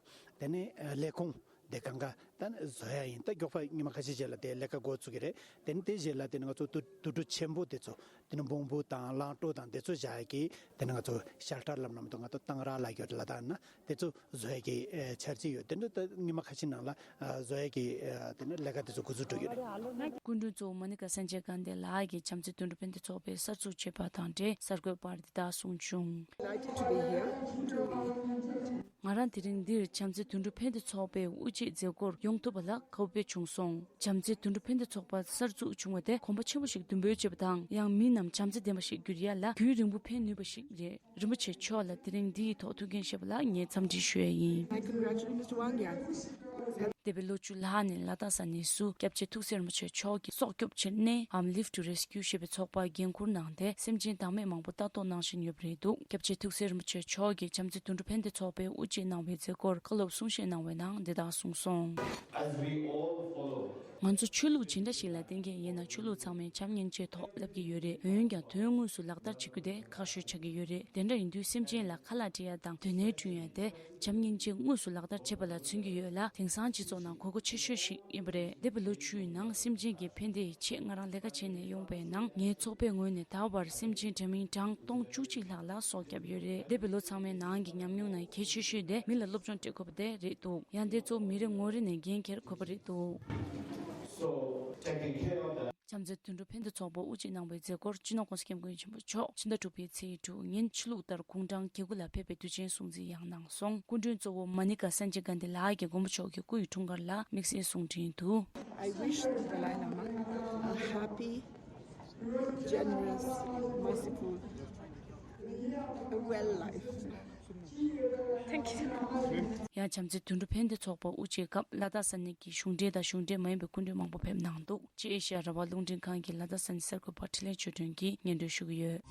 དེ་ནས་ཨ་ལས་ཁུངས་དེ་གང་ག་ད་བཟོ་ཡ་ཡིན། ད་མགྱོགས་པ་ཉི་མ་ཁ་ཤས་རྗེས་ལ་དེ་ལས་ཀ་འགོ་ཚུགས་ཀྱི་རེད། དེ་ནས་དེ་རྗེས་ལ་དེ་ནས་ང་ཚོ་དུད་དུད་འགྲོ་ཆེན་པོ་དེ་ཚོ་དེ་ནས་བོང་བུ་དང་གླང་ཀྲོ་དང་དེ་ཚོ་བཞག་ཡ་གི་དེ་ནས་ང་ཚོ་ཤེལ་ཊར་ལབ་ན་མི་འདུག་ང་ཚོ་གཏང་རག་ལབ་ཀྱི་ཡོད་རེད་ལ། ད་ན་དེ་ཚོ་བཟོ་ཡ་གི་ཨ་འཆར་གཞི་ཡོད། དེ་འདྲ་ད་ཉི་མ་ཁ་ཤས་ནང་ལ་ཨ་བཟོ་ཡ་གི་ཨ་དེ་ནས་ལས་ཀ་དེ་ཚོ་འགོ་འཛུགས་འགྲོ་གི་རེད། སྐུ་མགྲོན་གཙོ་བོ་མ་ནི་ཀ་སན་ཇེ་གྷན་དྷི་ལགས་ཀྱིས་བྱམས་བརྩེ་དུད་འགྲོ་ཕན་བདེ་ཚོགས་པའི་གསར་འཛུགས་བྱས་པ་དང་འབྲེལ་གསར་འགོད་པར་འདི་ལྟར་གསུངས་བྱུང་། Delighted to be here. ང་རང་དེ་རིང་འདིར་བྱམས་བརྩེ་དུད་འགྲོ་ཕན་བདེ་ཚོགས་པའི་དབུ་འབྱེད་མཛད་སྒོར་ཡོང་ཐུབ་པ་ལ་དགའ་པོ་དཔེ་བྱུང་སོང་། བྱམས་བརྩེ་དུད་འགྲོ་ཕན་བདེ་ཚོགས་པ་གསར་འཛུགས་བྱུང་བ་དེ་གོམ་པ་ཆེན་པོ་ཞིག་མདུན་སྤོས་བྱས་པ་དང་། ཡང་མི་རྣམས་བྱམས་བརྩེ་ལྡན་པ་ཞིག་འགྱུར་ཡ་ལ་རྒྱུན་རིང་པོ་ཕན་ནུས་པ་ཞིག་རེད། རིན་པོ་ཆེ་མཆོག་ལ་དེ་རིང་འདིའི་ཐོག་ཐུགས་འགན་བཞེས་པ་ལ་ངས་འཚམས་འདྲི་ཞུ་ཡ་ཡིན། I congratulate Mister Wang Yang. འདས་པའི་ལོ་བཅུ་ལྷག་ནས་ལ་དྭགས་ས་གནས་སུ་སྐྱབས་རྗེ་ཐུགས་སྲས་རིན་པོ་ཆེ་མཆོག་གི་སྲོག་སྐྱོབ་ཆེད་གནས་ཨམ་Live to Rescue ཞེས་པའི་ཚོགས་པ་འགན་འཁུར་གནང་སྟེ། སེམས་ཅན་བདག་མེད་མང་པོ་ལྟ་རྟོག་གནང་བཞིན་ཡོད་པ་རེད་འདུག་སྐྱབས་རྗེ་ཐུགས་སྲས་རིན་པོ་ཆེ་མཆོག་གིས་བྱམས་བརྩེ་དུད་འགྲོ་ཕན་བདེ་ཚོགས་པའི་དབུ་འབྱེད་གནང་བའི་མཛད་སྒོར་བཀའ་སློབ་གསུང་བཤད་གནང་བའི་ནང་འདི་ལྟར་གསུངས་སོང་། As we all follow ང་ཚོ་ཆོས་ལུགས་ཇི་འདྲ་ཞིག་ལ་བརྟེན་མཁན་ཡིན་ན་ཆོས་ལུགས་ཚང་མས་བྱམས་སྙིང་རྗེའི་ཐོག་སླེབས་ཀྱི་ཡོད་རེད། འོན་ཀྱང་དོན་དངོས་སུ་ལག་བསྟར་བྱེད་རྒྱུ་དེ་ཁག་ཤོས་ཆགས་ཀྱི་ཡོད་རེད། དེ་འདྲ་ཡིན་དུས་སེམས་ཅན་ལ་ཁ་ལག་སྤྲད་ཡ་དང་དོན་གཉེར་བསྐྲུན་ཡ་དེ་བྱམས་སྙིང་རྗེ་དངོས་སུ་ལག་བསྟར་བྱེད་པ་ལ་མཚོན་གྱི་ཡོད་ལ། དེང་སང་སྤྱི་ཚོགས་ནང་དགོས་མཁོ་ཆེ་ཤོས་ཤིག་ཡིན་པ་རེད། འདས་པའི་ལོ་བཅུའི་ནང་སེམས་ཅན་གྱི་ཕན་བདེའི་ཆེད་ང་རང་ལས་ཀ་བྱས་ནས་ཡོང་པའི་ནང་། ངའི་ཚོགས་པའི་ངོས་ནས་ད་བར་སེམས་ཅན་འདྲ་མིན་གྲངས་སྟོང་བཅུ་གཅིག་ལྷག་ལ་སྲོག་བསྐྱབས་ཡོད་རེད། འདས་པའི་ལོ་ཚང་མའི་ནང་གི་ཉམས་མྱོང་ནང་གལ་ཆེ་ཤོས་དེ་མི་ལ་སློབ་སྦྱོང་སྤྲད་དགོས་པ་དེ་རེད་འདུག་ཡང་དེ་ཚོ་མི་རེ་ངོ་རེ་ནས་འགན་འཁྱེར་དགོས་པ་རེད་འདུག So, taking care of the བྱམས་བརྩེ་དུད་འགྲོ་ཕན་བདེ་ཚོགས་པ་དབུ་འབྱེད་གནང་བའི་མཛད་སྒོར་སྤྱི་ནོར་༸གོང་ས་༸སྐྱབས་མགོན་ཆེན་པོ་མཆོག་ཕྱི་ཟླ་དྲུག་པའི་ཚེས་དྲུག་ཉིན་ཆོས་ལུགས་ལྟར་དགུང་གྲངས་བརྒྱད་དགུ་ལ་ཕེབས་པའི་དུས་ཆེན་སྲུང་བརྩི་ཡང་གནང་སོང་། སྐུ་མགྲོན་གཙོ་བོ་མ་ནི་ཀ་སན་ཇེ་གྷན་དྷི་ལགས་ཀྱིས་མགོན་པོ་མཆོག་གི་སྐུ་ཡི་འཁྲུངས་སྐར་ལ་དམིགས་བསལ་གསུང་འཕྲིན་དུ། I wish the Dalai Lama a happy, generous, merciful, a well life. Thank you. ཡང་བྱམས་བརྩེ་དུད་འགྲོ་ཕན་བདེ་ཚོགས་པ་དབུ་འབྱེད་སྐབས་ལ་དྭགས་ས་གནས་ཀྱི་གཞུང་འབྲེལ་དང་གཞུང་འབྲེལ་མ་ཡིན་པའི་སྐུ་མགྲོན་མང་པོ་ཕེབས་གནང་འདུག་ཅེས་ཨེ་ཤ་ཡ་རང་དབང་རླུང་འཕྲིན་ཁང་གི་ལ་དྭགས་ས་གནས་གསར་འགོད་པ་འཕྲིན་ལས་ཆོས་སྒྲོན་གྱིས་སྙན་སྒྲོན་ཞུ་གི་ཡོད།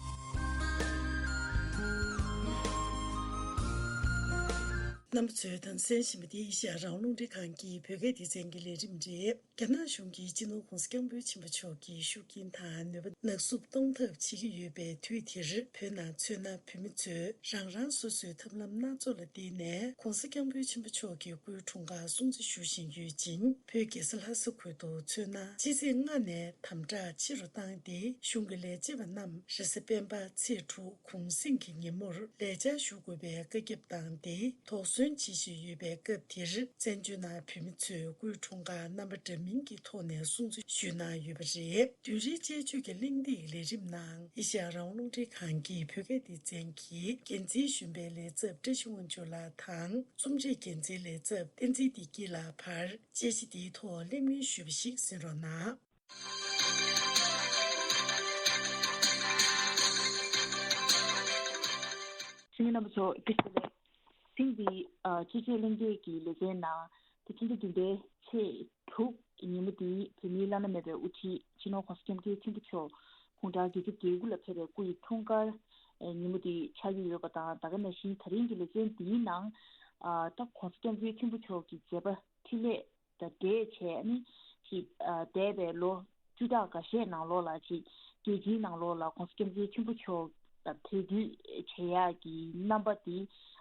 རྣམ་པ་ཚོས་དང་གསན་བཞིན་པ་འདི་ཨེ་ཤ་ཡ་རང་དབང་རླུང་འཕྲིན་ཁང་གི་བོད་སྐད་སྡེ་ཚན་གྱི་ལས་རིམ་རེད། རྒྱ་ནག་གཞུང་གིས་སྤྱི་ནོར་༸གོང་ས་༸སྐྱབས་མགོན་ཆེན་པོ་མཆོག་གི་ཤུགས་རྐྱེན་དང་ནུས་པ་ནག་བསུབ་གཏོང་ཐབས་བྱེད་ཀྱི་ཡོད་པའི་དུས་འདིར། བོད་ནང་མཚོན་ན་བོད་མི་ཚོས་རང་རང་སོ་སོའི་ཐབས་ལམ་སྣ་ཚོགས་ལ་བརྟེན་ནས་༸གོང་ས་༸སྐྱབས་མགོན་ཆེན་པོ་མཆོག་གི་སྐུའི་འཁྲུངས་སྐར་སྲུང་བརྩི་ཞུ་བཞིན་ཡོད་ཅིང་། བོད་རྒྱལ་ས་ལྷ་ས་ཁུལ་དུ་མཚོན་ན་ཕྱི་ཚེས་ལྔ་ནས་དམ་དྲག་ཆེ་རུ་བཏང་སྟེ། གཞུང་གི་ལས་བྱེད་པ་རྣམས་རེས་གཟའ་སྤེན་པ་ཚེས་དྲུག་གུང་གསེང་གི་ཉིན་མོར་ལས་བཅར་ཞུ་དགོས་པའི་བཀའ་ཁྱབ་བཏང་སྟེ། དོགས་ཟོན་བྱེད་བཞིན་ཡོད་པའི་སྐབས་འདིར། བཙན་བྱོལ་ནང་བོད་མི་ཚོས་སྐུའི་འཁྲུངས་སྐར་རྣམ་པ་འདྲ་མིན་གྱི་ཐོག་ནས་སྲུང་བརྩི་ཞུས་གནང་ཡོད་པ་རེད། བདུན་རེའི་དཔྱད་བརྗོད་ཀྱི་གླེང་སྟེགས་ལས་རིམ་ནང་ཨེ་ཤ་ཡ་རང་དབང་རླུང་འཕྲིན་ཁང་གི་བོད་སྐད་སྡེ་ཚན་གྱི་འགན་འཛིན་གཞོན་པའི་ལས་ཚབ་བཀྲ་ཤིས་དབང་ཕྱུག་ལགས་དང་། རྩོམ་སྒྲིག་འགན་འཛིན་ལས་ཚབ་བསྟན་འཛིན་བདེ་སྐྱིད་ལགས་བར་དཔྱད་གཞི་འདིའི་ཐོག་གླེང་མོལ་ཞུས་པ་ཞིག་གསན་རོགས་གནང་། ཤེས་ཡོན་རྣམ་པ་ཚོ་སྐྱིད་ཚེ་ལེགས། ཐེངས་འདིའི་ཨ་དཔྱད་བརྗོད་གླེང་སྟེགས་ཀྱི་ལེ་ཚན་ནང་དེ་ཕྱི་ཟླ་བདུན་པའི་ཚེས་དྲུག་ཉིན་མོ་འདིའི་བོད་མིའི་བླ་ན་མེད་པའི་དབུ་ཁྲིད་སྤྱི་ནོར་༸གོང་ས་༸སྐྱབས་མགོན་ཆེན་པོ་མཆོག་དགུང་གྲངས་བརྒྱད་ཅུ་གྱ་དགུ་ལ་ཕེབས་པའི་སྐུ་ཡི་འཁྲུངས་སྐར་ཨེ་ཉིན་མོ་འདི་ཆགས་ཀྱི་ཡོད་པ་དང་། ད་ག་ནང་བཞིན་ད་རིང་གི་ལེ་ཚན་འདིའི་ནང་ཨ་ད་༸གོང་ས་༸སྐྱབས་མགོན་ཆེན་པོ་མཆོག་གི་མཛད་པ་འཕྲིན་ལས་དང་འབྲེལ་བྱས་ནས་ཅིག་ཨ་འདས་པའི་ལོ་བཅུ་ཕྲག་འགའ་ཤས་ནང་ལོགས་ལ་ཅིག་རྒྱལ་སྤྱིའི་ནང་ལོགས་ལ་༸གོང་ས་༸སྐྱབས་མགོན་ཆེན་པོ་མཆོག་དང་དད་གུས་བྱེད་ཡག་གི་རྣམ་པ་འདི་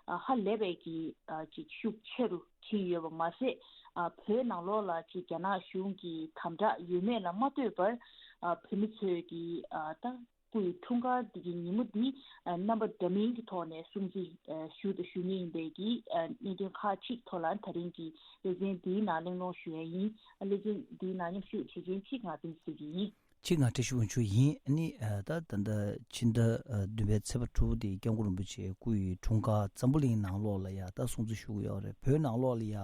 ཨ་ཧ་ལས་པའི་གི་ཨ་ཅིག་ཤུགས་ཆེ་རུ་ཕྱིན་ཡོད་པ་མ་ཟད། ཨ་བོད་ནང་ལོགས་ལ་ཅིག་རྒྱ་ནག་གཞུང་གི་དམ་དྲག་ཡོད་མེད་ལ་མ་ལྟོས་པར། ཨ་བོད་མི་ཚོས་ཀྱི་ཨ་ད་སྐུ་ཡི་འཁྲུངས་སྐར་འདི་གི་ཉིན་མོ་འདི་ཨ་རྣམ་པ་འདྲ་མིན་གྱི་ཐོག་ནས་སྲུང་བརྩི་ཨ་ཞུ་དང་ཞུ་ཉེན་ཡིན་པའི་གི་ཨ་གནད་དོན་ཁག་ཅིག་ཐོག་ལ་ད་རིང་གི་ལེ་ཚན་འདིའི་ནང་གླེང་སློང་ཞུ་ཡ་ཡིན། ཨ་ལེ་ཚན་འདིའི་ནང་མཉམ་ཞུགས་བྱེད་མཁན་གཅིག་ང་བསྟན་འཛིན་ཡིན། ཅིག་ང་བཀྲ་ཤིས་དབང་ཕྱུག་ཡིན། ཨ་ནི་ཨ་ད་ད་ལྟ་ཕྱི་ཟླ་ཨ་བདུན་པའི་ཚེས་པ་དྲུག་དེ་སྐྱབས་མགོན་རིན་པོ་ཆེ་སྐུ་ཡི་འཁྲུངས་སྐར་འཛམ་བུ་གླིང་ནང་ལོགས་ལ་ཡ་ད་སྲུང་བརྩི་ཞུ་གི་ཡོད་རེད། བོད་ནང་ལོགས་ལ་ཡ་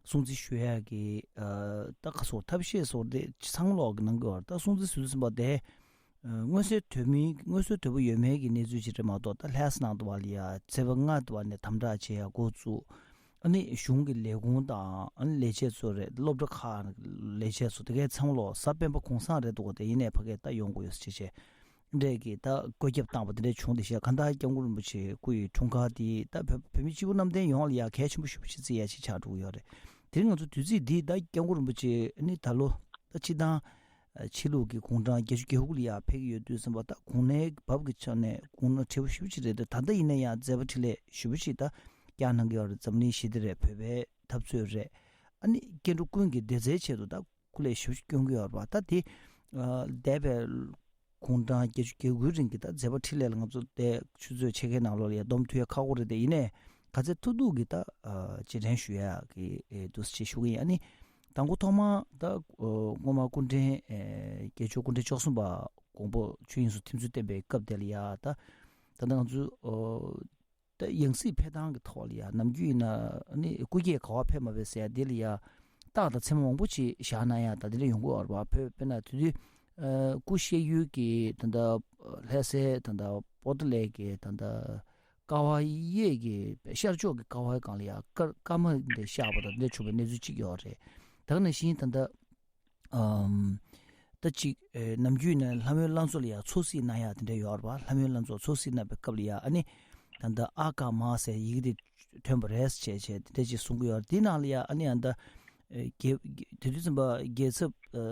སྲུང་བརྩི་ཞུ་ཡག་གི་ཨ་ད་ག་སོགས་ཐབས་ཤེས་སོགས་དེ་ཚང་ལོག་གི་གནང་གི་ཡོད་རེད། ད་སྲུང་བརྩི་ཞུ་དུས་ཙམ་པ་དེ་ཨ་མངོན་གསལ་དོད་མིན་མངོན་གསལ་དོད་པོ་ཡོད་མེད་ཀྱི་གནས་ཚུལ་ཅིག་རེད་མ་གཏོགས། ད་ལྷ་ས་ནང་དུ་བ་ལ་ཡ་ཚེས་པ་ལྔ་དུ་བ་ནས་དམ་དྲག་བྱེད་ཡ་འགོ་བཙུགས། ཨ་ནི་གཞུང་གི་ལས་ཁུངས་དང་ཨ་ནི་ལས་བྱེད་ཚོ་རེད། སློབ་གྲྭ་ཁག་ལས་བྱེད་ཚོ་དེ་གའི་ཚང་མ་ལོ་གཟའ་སྤེན་པ་གུང་སེང་རེད་འདུག་གོ། དེ་ཡིན་ནའི་ཕ་གིར་ད་ཡོང་དགོས་ཡོད་ཟེར་བྱས་འདྲས་ཀྱི་ད་བཀོད་ཁྱབ་བཏང་བ་དེ་འདྲས་བྱུང་། དེ་བཞིན་གང་ལྟར་སྐྱབས་མགོན་རིན་པོ་ཆེ་སྐུ་ཡི་འཁྲུངས་སྐར་དེ་ད་བོད་བོད་མི་སྤྱི་བོ་གནམ་བསྟན་ཡོངས་ལ་ཡ་གལ་ཆེན་པོ་ཞེ་པོ་ཅིག་བརྩི་ཡ་ཞིག་ཆགས་འགྲོ་གི་ཡོད་རེད། དེ་རིང་ང་ཚོ་དུས་ཚིགས་འདི་ད་སྐྱབས་མགོན་རིན་པོ་ཆེ་ཨ་ནི་ད་ལོ་ད་སྤྱི་བཏང་ཕྱི་ལུགས་ཀྱི་དགུང་གྲངས་བརྒྱད་ཅུ་གྱ་དགུ་ལ་ཡ་ཕེབས་ཀྱི་ཡོད་དུས་ཙམ་པ། ད་གོང་ནའི་བབ་ཀྱི་ཆ་ནས་དགུང་ན་བགྲེས་པོ་ཞེ་པོ་ཅིག་རེད་དེ། ད་ལྟ་ཡིན་ན་ཡང་མཛད་པ་འཕྲིན་ལས་ཞེ་པོ་ཅིག་ད་བསྐྱངས་གནང་གི་ཡོད་རེད། འཛམ་གླིང་ཞི་བདེ་རེད། བོད་པའི་འཐབ་རྩོད་རེད། ཨ་ནི་སྐྱེ་འགྲོ་ཀུན་གྱི་བདེ་རྩའི་ཆེད་དུ་ད་སྐུ་ལས་ཞེ་པོ་ཅིག་སྐྱོན་གྱི་ཡོད་རེད་པ། ད་དེ་ཨ་འདས་པའི་དགུང་གྲངས་བརྒྱད་ཅུ་གྱ་དགུའི་རིང་གི་ད་མཛད་པ་འཕྲིན་ལས་ལ་ང་ཚོ་དེ་ཆུ་ཚོད་ཕྱེད་ཀའི་ནང་ལོགས་ལ་ཡ་སྡོམ་ཐུབ་ཡ་ཁག་པོ་རེད་དེ། ཡིན་ནའི་ག་ཚད་ཐུབ་ཐུབ་ཀྱིས་ད་ཨ་རྗེས་དྲན་ཞུ་ཡ་གི་ཨེ་འདུག་སེ་ཞུ་གི་ཡིན། ཨ་ནི། དང་པོ་ཐོག་མར་ད་ཨ་སྔོན་མ་སྐུ་ཕྲེང་ཨེ་བརྒྱད་ཅུ་སྐུ་ཕྲེང་བཅུ་གསུམ་པ་མགོན་པོ་ཆོས་དབྱིངས་སུ་ཐིམ་ཚུལ་བསྟན་པའི་སྐབས་དེ་ལ་ཡ་ད་ད་ལྟ་ང་ཚོ་ཨ་ད་ཡང་སྲིད་ཕེབས་སྟངས་ཀྱི་ཐོག་ལ་ཡ་ནམ་རྒྱུན་ཡིན་ན་ཨ་ནི་སྐུ་སྐྱེ་ག་པར་ཕེབས་མ་ཕེབས་ཟེར་ཡ་དེ་ལ་ཡ་རྟགས་དང་མཚན་མ་མང་པོ་ཅིག་བཞག་གནང་ཡ་ད་དེ་འདྲ་ཡོང་གི་ཡོད་རེད་པ། བོད་དཔེར་ན་དེ་དུས་ཨ་སྐུ་གཤེགས་ཡུལ་གྱི་ད་ལྟ་ལྷ་སའི་ད་ལྟ་པོ་ཏཱ་ལའི་གི་ད་ལྟ་ཀ་བ་གཡས་ཀྱི་ཤར་ཕྱོགས་ཀྱི་ཀ་བའི་སྒང་ལ་ཡ་ཀར་ཀརྨ་འདི་གཤེགས་པ་དང་འདི་བྱུང་བའི་གནས་ཚུལ་གཅིག་ཡོད་རེད། ད་ག་ནང་བཞིན་ད་ལྟ་ཨམ་ད་གཅིག་ཨེ་ནམ་རྒྱུན་ནས་ལྷ་མོའི་བླ་མཚོ་ལ་ཡ་འཚོ་གཟིགས་གནང་ཡ་དེ་འདྲ་ཡོད་རེད་པ། ལྷ་མོའི་བླ་མཚོ་འཚོ་གཟིགས་གནང་བའི་སྐབས་ལ་ཡ་ཨ་ནི་ད་ལྟ་ཨ་ཀ་མ་ཟེར་ཡི་གེ་དེ་ཐོན་པ་རེད་ཟེར་བྱས་བྱས་དེ་འདྲ་ཅིག་གསུང་གི་ཡོད་རེད། དེའི་ནང་ལ་ཡ་ཨ་ནི་ཨ་ད་ཨེ་རྒྱལ་དེ་དུས་ཙམ་པ་རྒྱལ་ཚབ་ཨེ་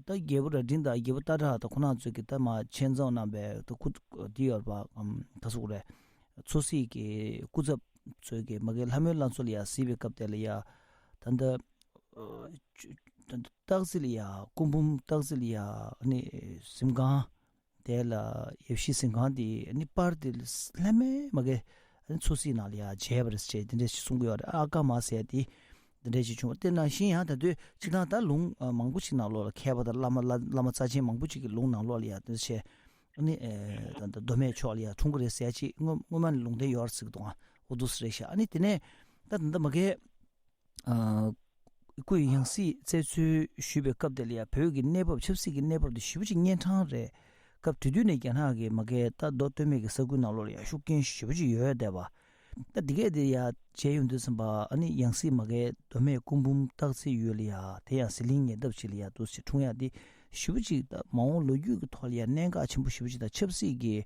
ད་རྒྱལ་པོ་རྭ་སྒྲེང་དང་རྒྱལ་པོ་སྟག་བྲག་དང་ཁོང་རྣམ་ཚོས་ཀྱི་ད་མ་ཆས་འཛོམས་གནང་བའི་ད་སྐུ་འདི་ཡོད་རེད་པ། ཨམ་ད་སུ་རེད། འཚོ་གཟིགས་ཀྱི་སྐུ་ཚབ་ཚོས་ཀྱི་མ་གི་ལྷ་མོའི་བླ་མཚོ་ལ་ཡ་གཟིགས་པའི་སྐབས་དེ་ལ་ཡ་ད་ལྟ་ཨ་ཆུ་ད་ལྟ་སྟག་རྩེ་ལ་ཡ་སྐུ་འབུམ་སྟག་རྩེ་ལ་ཡ་ཨ་ནི་གཟིམ་ཁང་དེ་ལ་ཡབ་གཞིས་གཟིམ་ཁང་དེ་ཨ་ནི་པར་དེ་ལྷ་མོའི་མ་གི་ཨ་ནི་འཚོ་གཟིགས་ནང་ལ་ཡ་མཇལ་བ་རེད་ཟེར་དེ་འདྲ་ཞིག་གསུང་གི་ཡོད་རེད། ཨ་ཀ་མ་ཟེར་དེ་དེ་འདྲ་ཞིག་བྱུང་བ་དེ་ནང་བཞིན་ཡང་ད་དུས་སྤྱིར་བཏང་ད་ལུང་མང་པོ་ཞིག་ནང་ལོགས་ལ་མཁས་པ་དང་བླ་མ་བླ་བླ་མ་རྩ་ཆེན་མང་པོ་ཞིག་གི་ལུང་ནང་ལོགས་ལ་ཡ་དེ་བྱས། ཨ་ནི་ཨེ་ད་ད་མདོ་སྨད་ཕྱོགས་ལ་ཡ་འཁྲུངས་ཀྱི་རེད་ཟེར་ཅིག་སྔོན་སྔོན་མ་ནས་ལུང་བསྟན་ཡོད་རེད་ཟེར་གི་འདུག་ཨ། འོ་འདུག་སེ་རེད་ཤག་ཨ་ནི་དེ་ནས་ད་ད་ད་མ་གས་ཨ་སྐུ་ཡི་ཡང་སྲིད་བཙལ་འཚོལ་ཞུས་པའི་སྐབས་དེ་ལ་ཡ་བོད་ཀྱི་གནས་བབ་ཆབ་སྲིད་ཀྱི་གནས་བབ་དེ་ཞེ་པོ་ཅིག་གཉན་འཕྲང་རེད། སྐབས་དེ་དུས་ནས་རྒྱ་ནག་གི་མ་གས་ད་མདོ་སྟོད་སྨད་ཀྱི་ས་ཁུལ་ནང་ལོགས་ལ་ཡ་ཤུགས་རྐྱེན་ཞེ་པོ་ཅིག་ཡོད་བསྡད་པ། ད་འདི་གས་དེ་ཡ་མཇལ་ཡོང་དུས་ཙམ་པ་ཨ་ནི་ཡང་སྲིད་མ་གས་མདོ་སྨད་སྐུ་འབུམ་སྟག་རྩེ་ཡུལ་ལ་ཡ་དེ་ཡང་ཟི་ལིང་ཉེ་འདབས་ཅིག་ལ་ཡ་འདུག་སེ་འཁྲུངས་ཡ་དེ་ཞེ་པོ་ཅིག་ད་མ་འོངས་ལོ་རྒྱུས་ཀྱི་ཐོག་ལ་ཡ་གནད་འགག་ཆེན་པོ་ཞེ་པོ་ཅིག་དང་ཆབ་སྲིད་ཀྱི་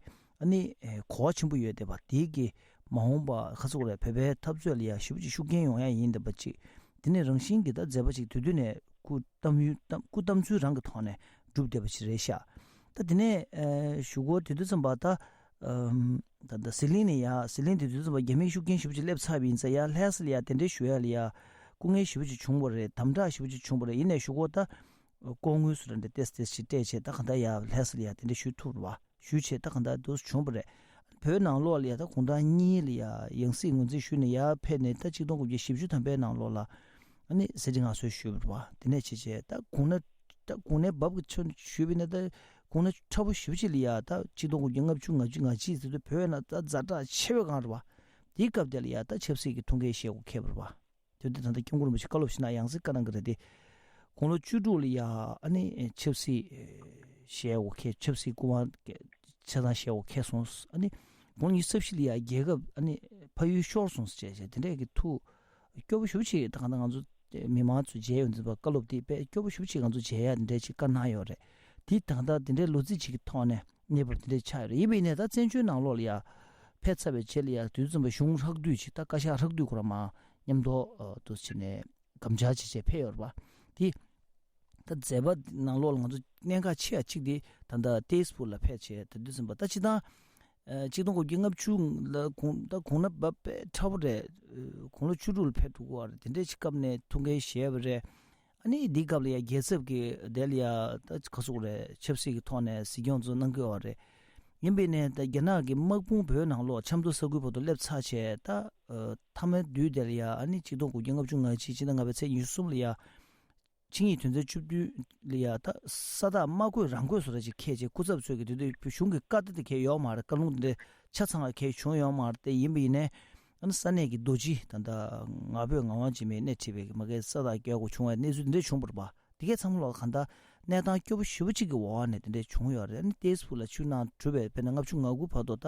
ཨ་ནི་ཨེ་གོ་བ་ཆེན་པོ་ཡོད་བསྡད་པ་དེ་གི་མ་འོངས་པ་ཁ་སོག་རེད། བོད་པའི་འཐབ་རྩོད་ལ་ཡ་ཞེ་པོ་ཅིག་ཤུགས་རྐྱེན་ཡོང་ཡ་ཡིན་བསྡད་པ་ཅིག་དེ་ནས་རང་བཞིན་གྱི་ད་མཛད་པ་ཅིག་དེ་དུས་ནས་སྐུ་བལྟམས་ཡུལ་བལྟམས་སྐུ་བལྟམས་ཚུལ་རང་གི་ཐོག་ནས་གྲུབ་བསྡད་པ་ཅིག་རེད་ཤག་ད་དེ་ནས་ཨེ་གཞུག་གུ་དེ་དུས་ཙམ་པ་ད་ཨམ་ད་ད་ཟི་ལིང་ནས་ཡ་ཟི་ལིང་དེ་དུས་ཙམ་པ་རྒྱ་མིའི་ཤུགས་རྐྱེན་ཞེ་པོ་ཅིག་སླེབས་ཚར་བ་ཡིན་ཙང་ཡ་ལྷ་ས་ལ་ཡ་དེ་འདྲའི་ཞུ་ཡ་ལ་ཡ་སྐུ་ངལ་ཞེ་པོ་ཅིག་བྱུང་བ་རེད། དམ་དྲག་ཞེ་པོ་ཅིག་བྱུང་བ་རེད། ཡིན་ནའི་གཞུག་གུ་ད་ལྐོག་དངུལ་སུ་ར་འདྲ་ཏེས་ཏེས་ཅིག་སྤྲད་བྱས་ད་གང་ལྟར་ཡ་ལྷ་ས་ལ་ཡ་དེ་འདྲ་ཞུ་ཐུབ་རེད་བ། ཞུས་བྱས་ད་གང་ལྟར་འདུག་བྱུང་བ་རེད། བོད་ནང་ལོགས་ལ་ཡ་ད་དགུང་གྲངས་གཉིས་ལ་ཡ་ཡང་སྲིད་ངོས་འཛིན་ཞུས་ནས་ཡར་ཕེབས་ནས་ད་གཅིག་སྟོང་དགུ་བརྒྱ་བཞི་བཅུ་ཐམ་པའི་ནང་ལོགས་ལ་ཨ་ནི་གསེར་ཁྲི་མངའ་གསོལ་ཞུས་པ་རེད་བ། དེ་ནས་བྱས་བྱས་ད་དགུང་ན་ད་དགུང་ནའི་བབ་ཀྱི་ཆ་ཞུས་པ་ཡིན་ན་ད་དགུང་ན་ཕྲ་བོ་ཞེ་པོ་ཅིག་ལ་ཡ་ད་གཅིག་སྟོང་དགུ་བརྒྱ་ལྔ་བཅུ་ང་གཅིག་ང་གཅིག་ཟེར་དུས་བོད་ནང་ད་ཛ་དྲག་ཆེ་བའི་སྒང་རེད་བ། དེའི་སྐབས་དེ་ལ་ཡ་ད་ཆབ་སྲིད་ཀྱི་ཐུགས་འགན་བཞེས་དགོས་ཁེལ་བ་རེད་བ། དེ་དུས་ད་ལྟ་སྐྱབས་མགོན་རིན་པོ་ཆེ་བཀའ་སློབ་ཞུས་ན་ཡང་སྲིད་བཀའ་གནང་གི་རེད་དེ། དགུང་ལོ་བཅུ་དྲུག་ལ་ཡ་ཨ་ནི་ཆབ་སྲིད་བཞེས་འོ་ཁེ་ཆབ་སྲིད་སྐུ་དབང་ཆ་ཚང་བཞེས་འོ་ཁེ་སོང་། ཨ་ནི་དགུང་ལོ་ཉི་ཤུ་རྩ་བཞི་ལ་ཡ་རྒྱལ་ཁབ་ཨ་ནི་ཕ་ཡུལ་ཤོར་སོང་ཟེར་བྱས་བྱས་དེ་འདྲས་ཀྱི་ཐུགས་སྐྱོ་པོ་ཞེ་པོ་ཅིག་ད་ག་ད་ང་ཚོ་མི་མང་ཚོ་མཇལ་ཡོང་དུས་བཀའ་སློབ་དེ་དཔེ་སྐྱོ་པོ་ཞེ་པོ་ཅིག་ང་ཚོ་མཇལ་ཡ་དེ་འདྲས་ཅིག་བཀའ་གནང་ཡོད་རེད། དེ་ད་ག་ད་དེ་འདྲས་ལོ་རྩིས་ཅིག་གི་ཐོག་ནས། གནས་བབ་དེ་འདྲས་ཆགས་ཡོད་རེད། ཡིན་པ་ཡིན་ནའི་ད་བཙན་བྱོལ་ནང་ལོགས་ལ་ཡ་ཕེབས་ཚར་བའི་རྗེས་ལ་ཡ་དུས་ཙམ་པ་གཞུང་ཧྲག་བསྡུས་ཅིག་ད་བཀའ་ཤག་ཧྲག་བསྡུས་ཁོ་རང་མ་མཉམ་དུ་ཨ་དུ་བྱས་ནས་དགམ་འཇག་བྱས་བྱས་ཕེབས་ཡོད་རེད་པ། དེ་ད་མཛད་པ་ནང་ལོགས་ལ་ང་ཚོ་གནད་འགག་ཆེ་བ་གཅིག་དེ་ད་ལྟ་ཏེས་པུར་ལ་ཕེབས་བྱས་ད་དུས་ཙམ་པ་ད་སྤྱིར་བཏང་ ཨ་གཅིག་སྟོང་དགུ་བརྒྱ་ལྔ་བཅུ་ལ་དགུང་ད་དགུང་ན་བབ་པའི་ཁྲ་བོ་རེད། ཨ་དགུང་ལོ་བཅུ་དྲུག་ལ་ཕེབས་འགྲོ་གི་ཡོད་རེད། དེ་འདྲའི་ཅིག་སྐབས་ནས་ཐུགས་འགན་བཞེས་པ་རེད། ཨ་ནི་འདིའི་སྐབས་ལ་ཡ་རྒྱལ་ཚབ་ཀྱིས་དེ་ལ་ཡ་ད་ག་ཟེར་དགོས་རེད། ཆབ་སྲིད་ཀྱི་ཐོག་ནས་གཟིགས་སྐྱོང་ཚོ་གནང་གི་ཡོད་རེད། ཡིན་པས་ནས་ད་རྒྱ་ནག་གི་དམག་དཔུང་བོད་ནང་ལོགས་ཆབ་མདོ་ས་ཁུལ་བར་དུ་སླེབས་ཚར་བྱས། ད་ཨ་མཐའ་མའི་དུས་དེ་ལ་ཡ་ཨ་ནི་གཅིག་སྟོང་དགུ་བརྒྱ་ལྔ་བཅུ་ང་གཅིག་སྤྱི་ཟླ་ལྔ་པའི་ཚེས་ཉི་ཤུ་གསུམ་ལ་ཡ་ཆིངས་ཡིག་དོན་ཚན་བཅུ་བདུན་ལ་ཡ་ད་ས་ཐག་དམག་བཀོད་རང་བཀོད་བཟོ་འདྲ་ཅིག་འཁེལ་བྱས། སྐུ་ཚབ་ཚོས་ཀྱི་དེ་དུས་གཞུང་གི་བཀའ་ད་དེ་གས་ཡོད་མ་རེད། བཀའ་ལུང་དེ་འདྲ་ཆ་ཚང་ལ་གས་བྱུང་ཡོད་མ་རེད། དེ་ཡིན་པ་ཡིན་ནའི་ཨ་ནི་ས་གནས་ཀྱི་རྡོ་རྗེ་ད་ལྟ་ང་ཕོད་ངག་དབང་འཇིགས་མེད་སྣེ་ཁྲིད་པའི་མ་གི་ས་ཐག་བཀལ་དགོས་བྱུང་བའི་གནས་ཚུལ་དེ་འདྲ་བྱུང་བ་རེད་པ། དེ་གས་ཚང་མ་ལོག་གང་ལྟར་གནས་སྟངས་སྐྱོ་པོ་ཞེ་པོ་གཅིག་གི་འོག་ནས་དེ་འདྲ་བྱུང་ཡོད་རེད། ཨ་ནི་ཏེས་ཕུ་ལ་ཆུ་ནང་གྲུབ་པའི་དཔེར་ན་ལྔ་བཅུ་ང་དགུ་བར་དུ་ད་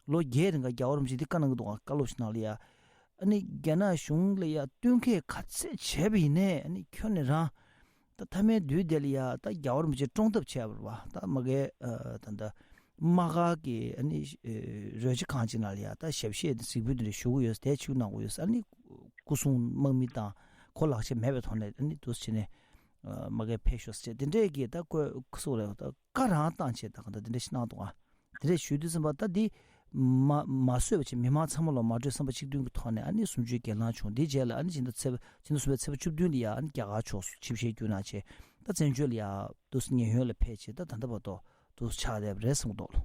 ལོ་བརྒྱད་རིང་ག་རྒྱལ་བ་རིན་པོ་ཆེ་འདི་བཀའ་གནང་གི་འདུག་ག་བཀའ་སློབ་ཞིག་གནང་ལ་ཡ། ཨ་ནི་རྒྱ་ནག་གཞུང་ལ་ཡ་བསྟུན་མཁས་ག་ཚད་བྱས་པ་ཡིན་ནའི་ཨ་ནི་ཁྱོན་ནས་རང་ད་མཐའ་མའི་དུས་དེ་ལ་ཡ་ད་རྒྱལ་བ་རིན་པོ་ཆེ་བཀྲོངས་ཐབས་བྱས་པ་རེད་པ། ད་མ་གའི་ཨ་ད་ད་དམག་སྒར་གྱི་ཨ་ནི་ཨ་རོལ་ཆ་ཁང་ཅིག་ནང་ལ་ཡ་ད་ཞབས་གཞས་དང་གཟིགས་འབུལ་དེ་འདྲ་ཞུ་གི་ཡོད། དེ་ཆིབས་གནང་གི་ཡོད། ཨ་ནི་སྐུ་སྲུང་དམག་མི་དང་ཁོ་ལག་ཆ་མེད་པའི་ཐོག་ནས་ཨ་ནི་འདུག་སེ་བྱས་ནས་ཨ་མ་གའི་ཕེབས་ཤོག་ཟེར་དེ་འདྲས་ཀྱི་ད་བཀོད་སོགས་རེད། ད་བཀའ་རང་བཏང་བྱས་ད་ག་ད་དེ་འདྲས་ཤིག་གནང་འདུག་ཨ། དེ་འདྲས་ཞུས་དུས་ཙམ་པ་ད་འདི་མ་མ་བཟོད་པ་བྱས། མི་མང་ཚང་མ་ལ་མ་གྲོས་བསམ་པ་གཅིག་མཐུན་གྱི་ཐོག་ནས་ཨ་ནི་གསུམ་བཅུའི་གྱེན་ལངས་བྱུང་། དེའི་རྗེས་ལ་ཨ་ནི་སྤྱི་ཟླ་ཚེས་པ་སྤྱི་ཟླ་གསུམ་པའི་ཚེས་པ་བཅུ་བདུན་ལ་ཡ་ཨ་ནི་རྒྱ་གར་ཕྱོགས་སུ་ཆིབས་ཞལ་བསྒྱུར་གནང་བྱས། ད་བཙན་བྱོལ་ལ་ཡ་འདུག་སེ་ཉེན་གཡོལ་ལ་ཕེབས་བྱས། ད་ད་ལྟ་བར་དུ་འདུག་སེ་ཆགས་བསྡད་པ་རེད་བསམ་གྱི་འདུག་ལོ།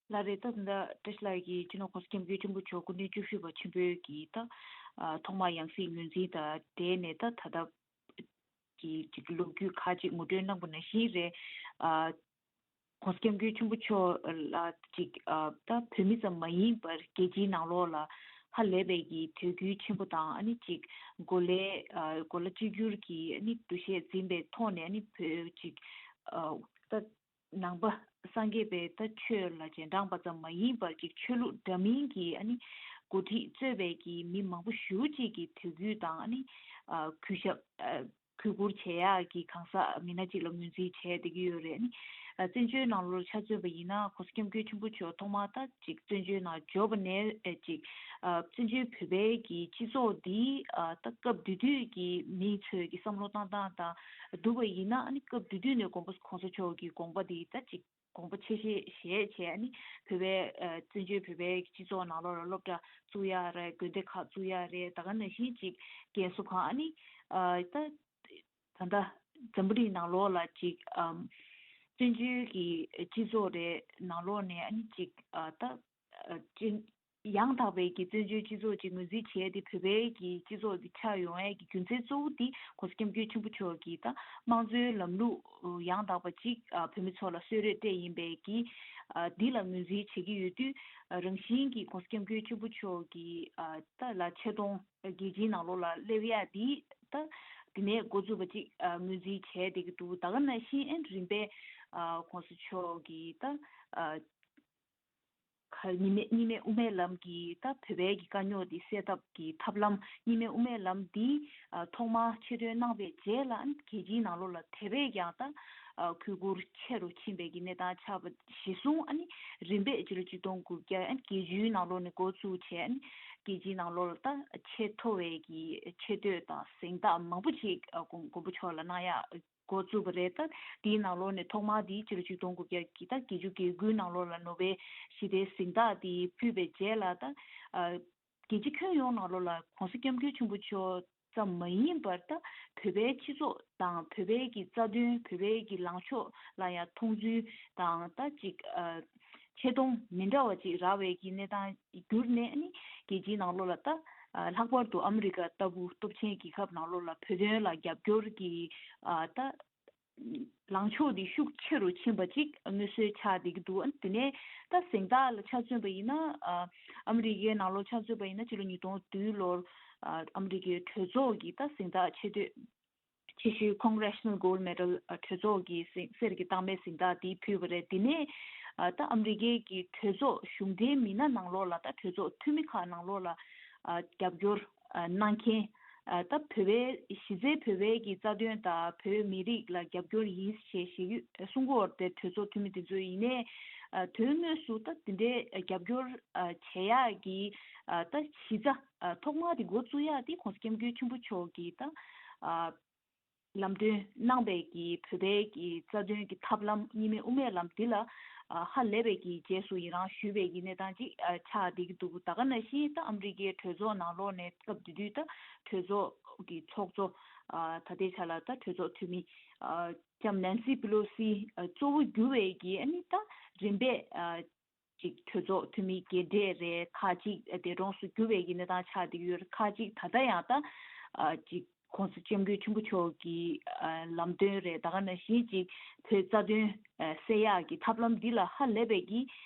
ལགས་རེད། ད་ད་ལྟ་བཀྲ་ཤིས་ལགས་ཀྱིས་སྤྱི་ནོར་༸གོང་ས་༸སྐྱབས་མགོན་ཆེན་པོ་མཆོག་སྐུ་ཕྲེང་བཅུ་བཞི་པ་ཆེན་པོའི་གི་ད་ཨ་ཐོག་མར་ཡང་སྲིད་ངོས་འཛིན་དང་འབྲེལ་ནས་ད་ད་ལྟ་གི་ཅིག་ལོ་རྒྱུས་ཁག་ཅིག་ངོ་སྤྲོད་གནང་པ་ནང་བཞིན་རེད། ཨ་༸གོང་ས་༸སྐྱབས་མགོན་ཆེན་པོ་མཆོག་ལ་ཅིག་ཨ་ད་བོད་མི་ཙམ་མ་ཡིན་པར་རྒྱལ་སྤྱིའི་ནང་ལོགས་ལ་ཧ་ལས་པའི་གི་དད་གུས་ཆེན་པོ་དང་། ཨ་ནི་ཅིག་གོ་ལའི་ཨ་གོ་ལ་གཅིག་གྱུར་གྱི་ཨ་ནི་འདུ་ཤེས་འཛིན་པའི་ཐོག་ནས། ཨ་ནི་བོད་ཅིག་ཨ་ད་ནང་པ་སངས་རྒྱས་པའི་ད་ཆོས་ལ་རྗེས་འབྲང་པ་ཙམ་མ་ཡིན་པར་ཅིག་ཆོས་ལུགས་འདྲ་མིན་གྱི་ཨ་ནི་འགོ་ཁྲིད་གཙོས་པའི་གི་མི་མང་པོ་ཞེ་པོ་ཅིག་གིས་དད་གུས་དང་། ཨ་ནི་ཨ་གུས་ཞབས་ཨ་གུས་བཀུར་བྱེད་ཡག་གི་གང་ཟག་མི་སྣ་ཅིག་ལ་ངོས་འཛིན་བྱས་བསྡད་ཀྱི་ཡོད་རེད། ཨ་ནི་ཨ་བཙན་བྱོལ་ནང་ལོགས་ཆ་མཚོན་པ་ཡིན་ན། ༸གོང་ས་༸སྐྱབས་མགོན་ཆེན་པོ་མཆོག་ཐོག་མར་ད་ཅིག་བཙན་བྱོལ་ནང་འབྱོར་བ་ནས་ཨེ་ཅིག་ཨ་བཙན་བྱོལ་བོད་པའི་གི་སྤྱི་ཚོགས་འདི་ཨ་ད་སྐབས་དེ་དུས་ཀྱི་མི་ཚོས་ཀྱི་བསམ་བློ་བཏང་སྟངས་དང་བསྡུར་བ་ཡིན་ན། ཨ་ནི་སྐབས་དེ་དུས་ནས་དགོངས་པ་༸གོང་ས་མཆོག་གི་དགོངས་པ་འདི་ད་ཅིག་དགོངས་པ་ཆེ་བཞེས་བཞེས་བྱས། ཨ་ནི་བོད་པའི་ཨ་བཙན་བྱོལ་བོད་པའི་སྤྱི་ཚོགས་ནང་ལོགས་ལ་སློབ་གྲྭ་བཙུགས་ཡག་རེད། དགོན་སྡེ་ཁག་བཙུགས་ཡག་རེད། ད་ག་ནང་བཞིན་ཅིག་རྒན་གསོ་ཁང་། ཨ་ནི་ཨ་ད་ད་ལྟ་འཛམ་བུ་གླིང་ནང་ལོགས་ལ་ཅིག་ཨམ་བཙན་བྱོལ་གྱི་སྤྱི་ཚོགས་རེད། ནང་ལོགས་ནས་ཨ་ནི་ཅིག་ཨ་ད་ཨ་ཅིག་ཡང་དག་པའི་གི་བཙན་བྱོལ་སྤྱི་ཚོགས་ཅིག་ངོས་འཛིན་བྱས་ཏེ། བོད་པའི་གི་སྤྱི་ཚོགས་འདི་ཆགས་ཡོང་ཡས་ཀྱི་རྒྱུ་མཚན་གཙོ་བོ་འདི་༸གོང་ས་༸སྐྱབས་མགོན་ཆེན་པོ་མཆོག་གིས་ད་དམངས་གཙོའི་ལམ་ལུགས་ཡང་དག་པ་ཅིག་ཨ་བོད་མི་ཚོ་ལ་གསོལ་རས་སྤྲད་ཡིན་པའི་གི་ཨ་འདི་ལ་ངོས་འཛིན་བྱེད་ཀྱི་ཡོད་དུས། ཨ་རང་བཞིན་གྱིས་༸གོང་ས་༸སྐྱབས་མགོན་ཆེན་པོ་མཆོག་གིས་ཨ་ད་ལ་ཆེ་མཐོང་རྒྱལ་སྤྱིའི་ནང་ལོགས་ལ་སླེབས་ཡག་འདི་ད་འདི་ནས་འགོ་བཙུགས་པ་ཅིག་ཨ་ངོས་འཛིན་བྱས་བསྡད་ཀྱི་འདུག་ད་ག་ནང་བཞིན་ཨ་རིམ་པས་ཨ་༸གོང་ས་མཆོག་གིས་ད་ཨ་ག་གཉིས་སྨན་གཉིས་སྨན་དབུ་མའི་ལམ་གྱི་ད་བོད་པའི་གི་དཀའ་རྙོག་འདི་སེལ་ཐབས་ཀྱི་ཐབས་ལམ། གཉིས་སྨན་དབུ་མའི་ལམ་འདི་ཨ་ཐོག་མར་ཆེད་དོན་གནང་བའི་རྗེས་ལ། ཨ་ནི་རྒྱལ་སྤྱིའི་ནང་ལོགས་ལ་དེ་བས་ཀྱང་ད་ཨ་གུས་བཀུར་ཆེ་རུ་ཕྱིན་པའི་གི་གནས་སྟངས་ཆགས་པ་གཞིར་བཟུང་། ཨ་ནི་རིམ་པས་སྤྱི་ལོ་ཆིག་སྟོང་དགུ་བརྒྱ་ཨ་ནི་བརྒྱད་ཅུའི་ནང་ལོགས་ནས་འགོ་བཙུགས་བྱས། ཨ་ནི་རྒྱལ་སྤྱིའི་ནང་ལོགས་ལ་ད་ཆེས་མཐོ་བའི་གི་ཆེ་བསྟོད་དང་གཟེངས་རྟགས་མང་པོ་ཅིག་ཨ་མགོན་མགོན་པོ་མཆོག་ལ་གནང་ཡག་འགོ་བཙུགས་པ་རེད། ད་དེའི་ནང་ལོགས་ནས་ཐོག་མར་དེ་སྤྱི་ལོ་ཆིག་སྟོང་དགུ་བརྒྱ་གི་ད་བརྒྱད་ཅུ་གྱ་དགུའི་ནང་ལོགས་ལ་ནོ་བེལ་ཞི་བདེའི་གཟེངས་རྟགས་དེ་ཕུལ་བའི་རྗེས་ལ། ད་ཨ་རྒྱལ་སྤྱི་ཁྱོན་ཡོངས་ནང་ལོགས་ལ་༸གོང་ས་༸སྐྱབས་མགོན་ཆེན་པོ་མཆོག་ཙམ་མ་ཡིན་པར། ད་བོད་པའི་སྤྱི་ཚོགས་དང་བོད་པའི་གི་རྩ་དོན། བོད་པའི་གི་ལངས་ཕྱོགས་ལ་ཡང་མཐོང་ཚུལ་དང་། ད་ཅིག་ཨ་ཆེ་མཐོང་མི་འདྲ་བ་ཅིག་རག་པའི་གི་གནས་སྟངས་གྱུར་ནས། ཨ་ནི་རྒྱལ་སྤྱིའི་ནང་ལོགས་ལ་ད་ཨ་ལྷག་པར་དུ་ཨ་མི་རི་ཀ་ལྟ་བུ་སྟོབས་ཆེན་རྒྱལ་ཁབ་ནང་ལོགས་ལ་བོད་དོན་ལ་རྒྱབ་སྐྱོར་གྱི་ཨ་ད་ལངས་ཕྱོགས་འདི་ཤུགས་ཆེ་རུ་ཕྱིན་པ་ཅིག་མངོན་གསལ་ཆགས་བསྡད་ཀྱི་འདུག་ཨ་ནི་དེ་ནས་ད་གཟེངས་རྟགས་ལ་ཆ་མཚོན་པ་ཡིན་ན། ཨ་ཨ་མི་རི་ཀའི་ནང་ལོགས་ཆ་མཚོན་པ་ཡིན་ན། ཕྱི་ལོ་ཉིས་སྟོང་བདུན་ལོར་ཨ་ཨ་མི་རི་ཀའི་གྲོས་ཚོགས་ཀྱིས་ད་གཟེངས་རྟགས་ཆེ་བསྟོད་ཆེ་ཤོས་Congressional Gold Medal ཨ་གྲོས་ཚོགས་ཀྱི་གཟེངས་གསེར་གྱི་རྟགས་མའི་གཟེངས་རྟགས་འདི་ཕུལ་བ་རེད། དེ་ནས་ཨ་ད་ཨ་མི་རི་ཀའི་གི་གྲོས་ཚོགས་གཞུང་འབྲེལ་མི་སྣ་ནང་ལོགས་ལ། ད་གྲོས་ཚོགས་འཐུས་མི་ཁག་ནང་ལོགས་ལ་ཨ་རྒྱབ་སྐྱོར་ཨ་གནང་མཁན། ཨ་ད་བོད་པའི་གཞི་རྩའི་བོད་པའི་གི་རྩ་དོན་དང་བོད་མི་རིགས་ལ་རྒྱབ་སྐྱོར་ཡིན་ཞེས་ཞུ་གི་གསུང་གི་ཡོད་རེད། གྲོས་ཚོགས་འཐུས་མི་དེ་ཚོ་ཡིན་ནའི་ཨ་དོན་དངོས་སུ་ད་དེ་འདྲའི་རྒྱབ་སྐྱོར་ཨ་བྱེད་ཡག་གི་ཨ་ད་གཞི་རྩ་ཨ་ཐོག་མ་དེ་འགོ་བཙུགས་ཡག་དེ་༸གོང་ས་༸སྐྱབས་མགོན་ཆེན་པོ་མཆོག་གིས་ད་ཨ་ ལམ་སྟོན་གནང་བའི་གི་བོད་པའི་གི་རྩ་དོན་གྱི་ཐབས་ལམ་གཉིས་སྨན་དབུ་མའི་ལམ་འདི་ལ་ཨ་ཧ་ལས་པའི་གི་རྗེས་སུ་ཡི་རང་ཞུས་པའི་གི་གནས་སྟངས་ཅིག་ཨ་ཆགས་བསྡད་ཀྱི་འདུག་ད་ག་ནང་བཞིན་ད་ཨ་མི་རི་ཀའི་གྲོས་ཚོགས་ནང་ལོགས་ནས་སྐབས་དེ་དུས་ད་གྲོས་ཚོགས་ཀྱི་ཚོགས་གཙོ་ཨ་ད་ལྟའི་ཆ་ལ་ད་གྲོས་ཚོགས་འཐུས་མི་ཨ་ལྕམ་ནན་སི་པི་ལོ་སི་ཨ་གཙོ་བོ་གྱུར་བའི་གི་ཨ་ནི་ད་རིམ་པས་ཨ་ཅིག་གྲོས་ཚོགས་འཐུས་མི་རྒན་གྲས་རེད། ཁག་ཅིག་འདས་གྲོངས་སུ་གྱུར་བའི་གི་གནས་སྟངས་ཆགས་བསྡད་ཀྱི་ཡོད་རེད། ཁག་ཅིག་ད་ལྟ་ཡང་ད་ཨ་ཅིག་༸གོང་ས་༸སྐྱབས་མགོན་ཆེན་པོ་མཆོག་གི་ཨ་ལམ་སྟོན་རེད། ད་ག་ནང་བཞིན་ཅིག་བོད་རྩ་དོན་ཨ་སེལ་ཡག་གི་ཐབས་ལམ་འདི་ལ་ཧ་ལས་པའི་གི་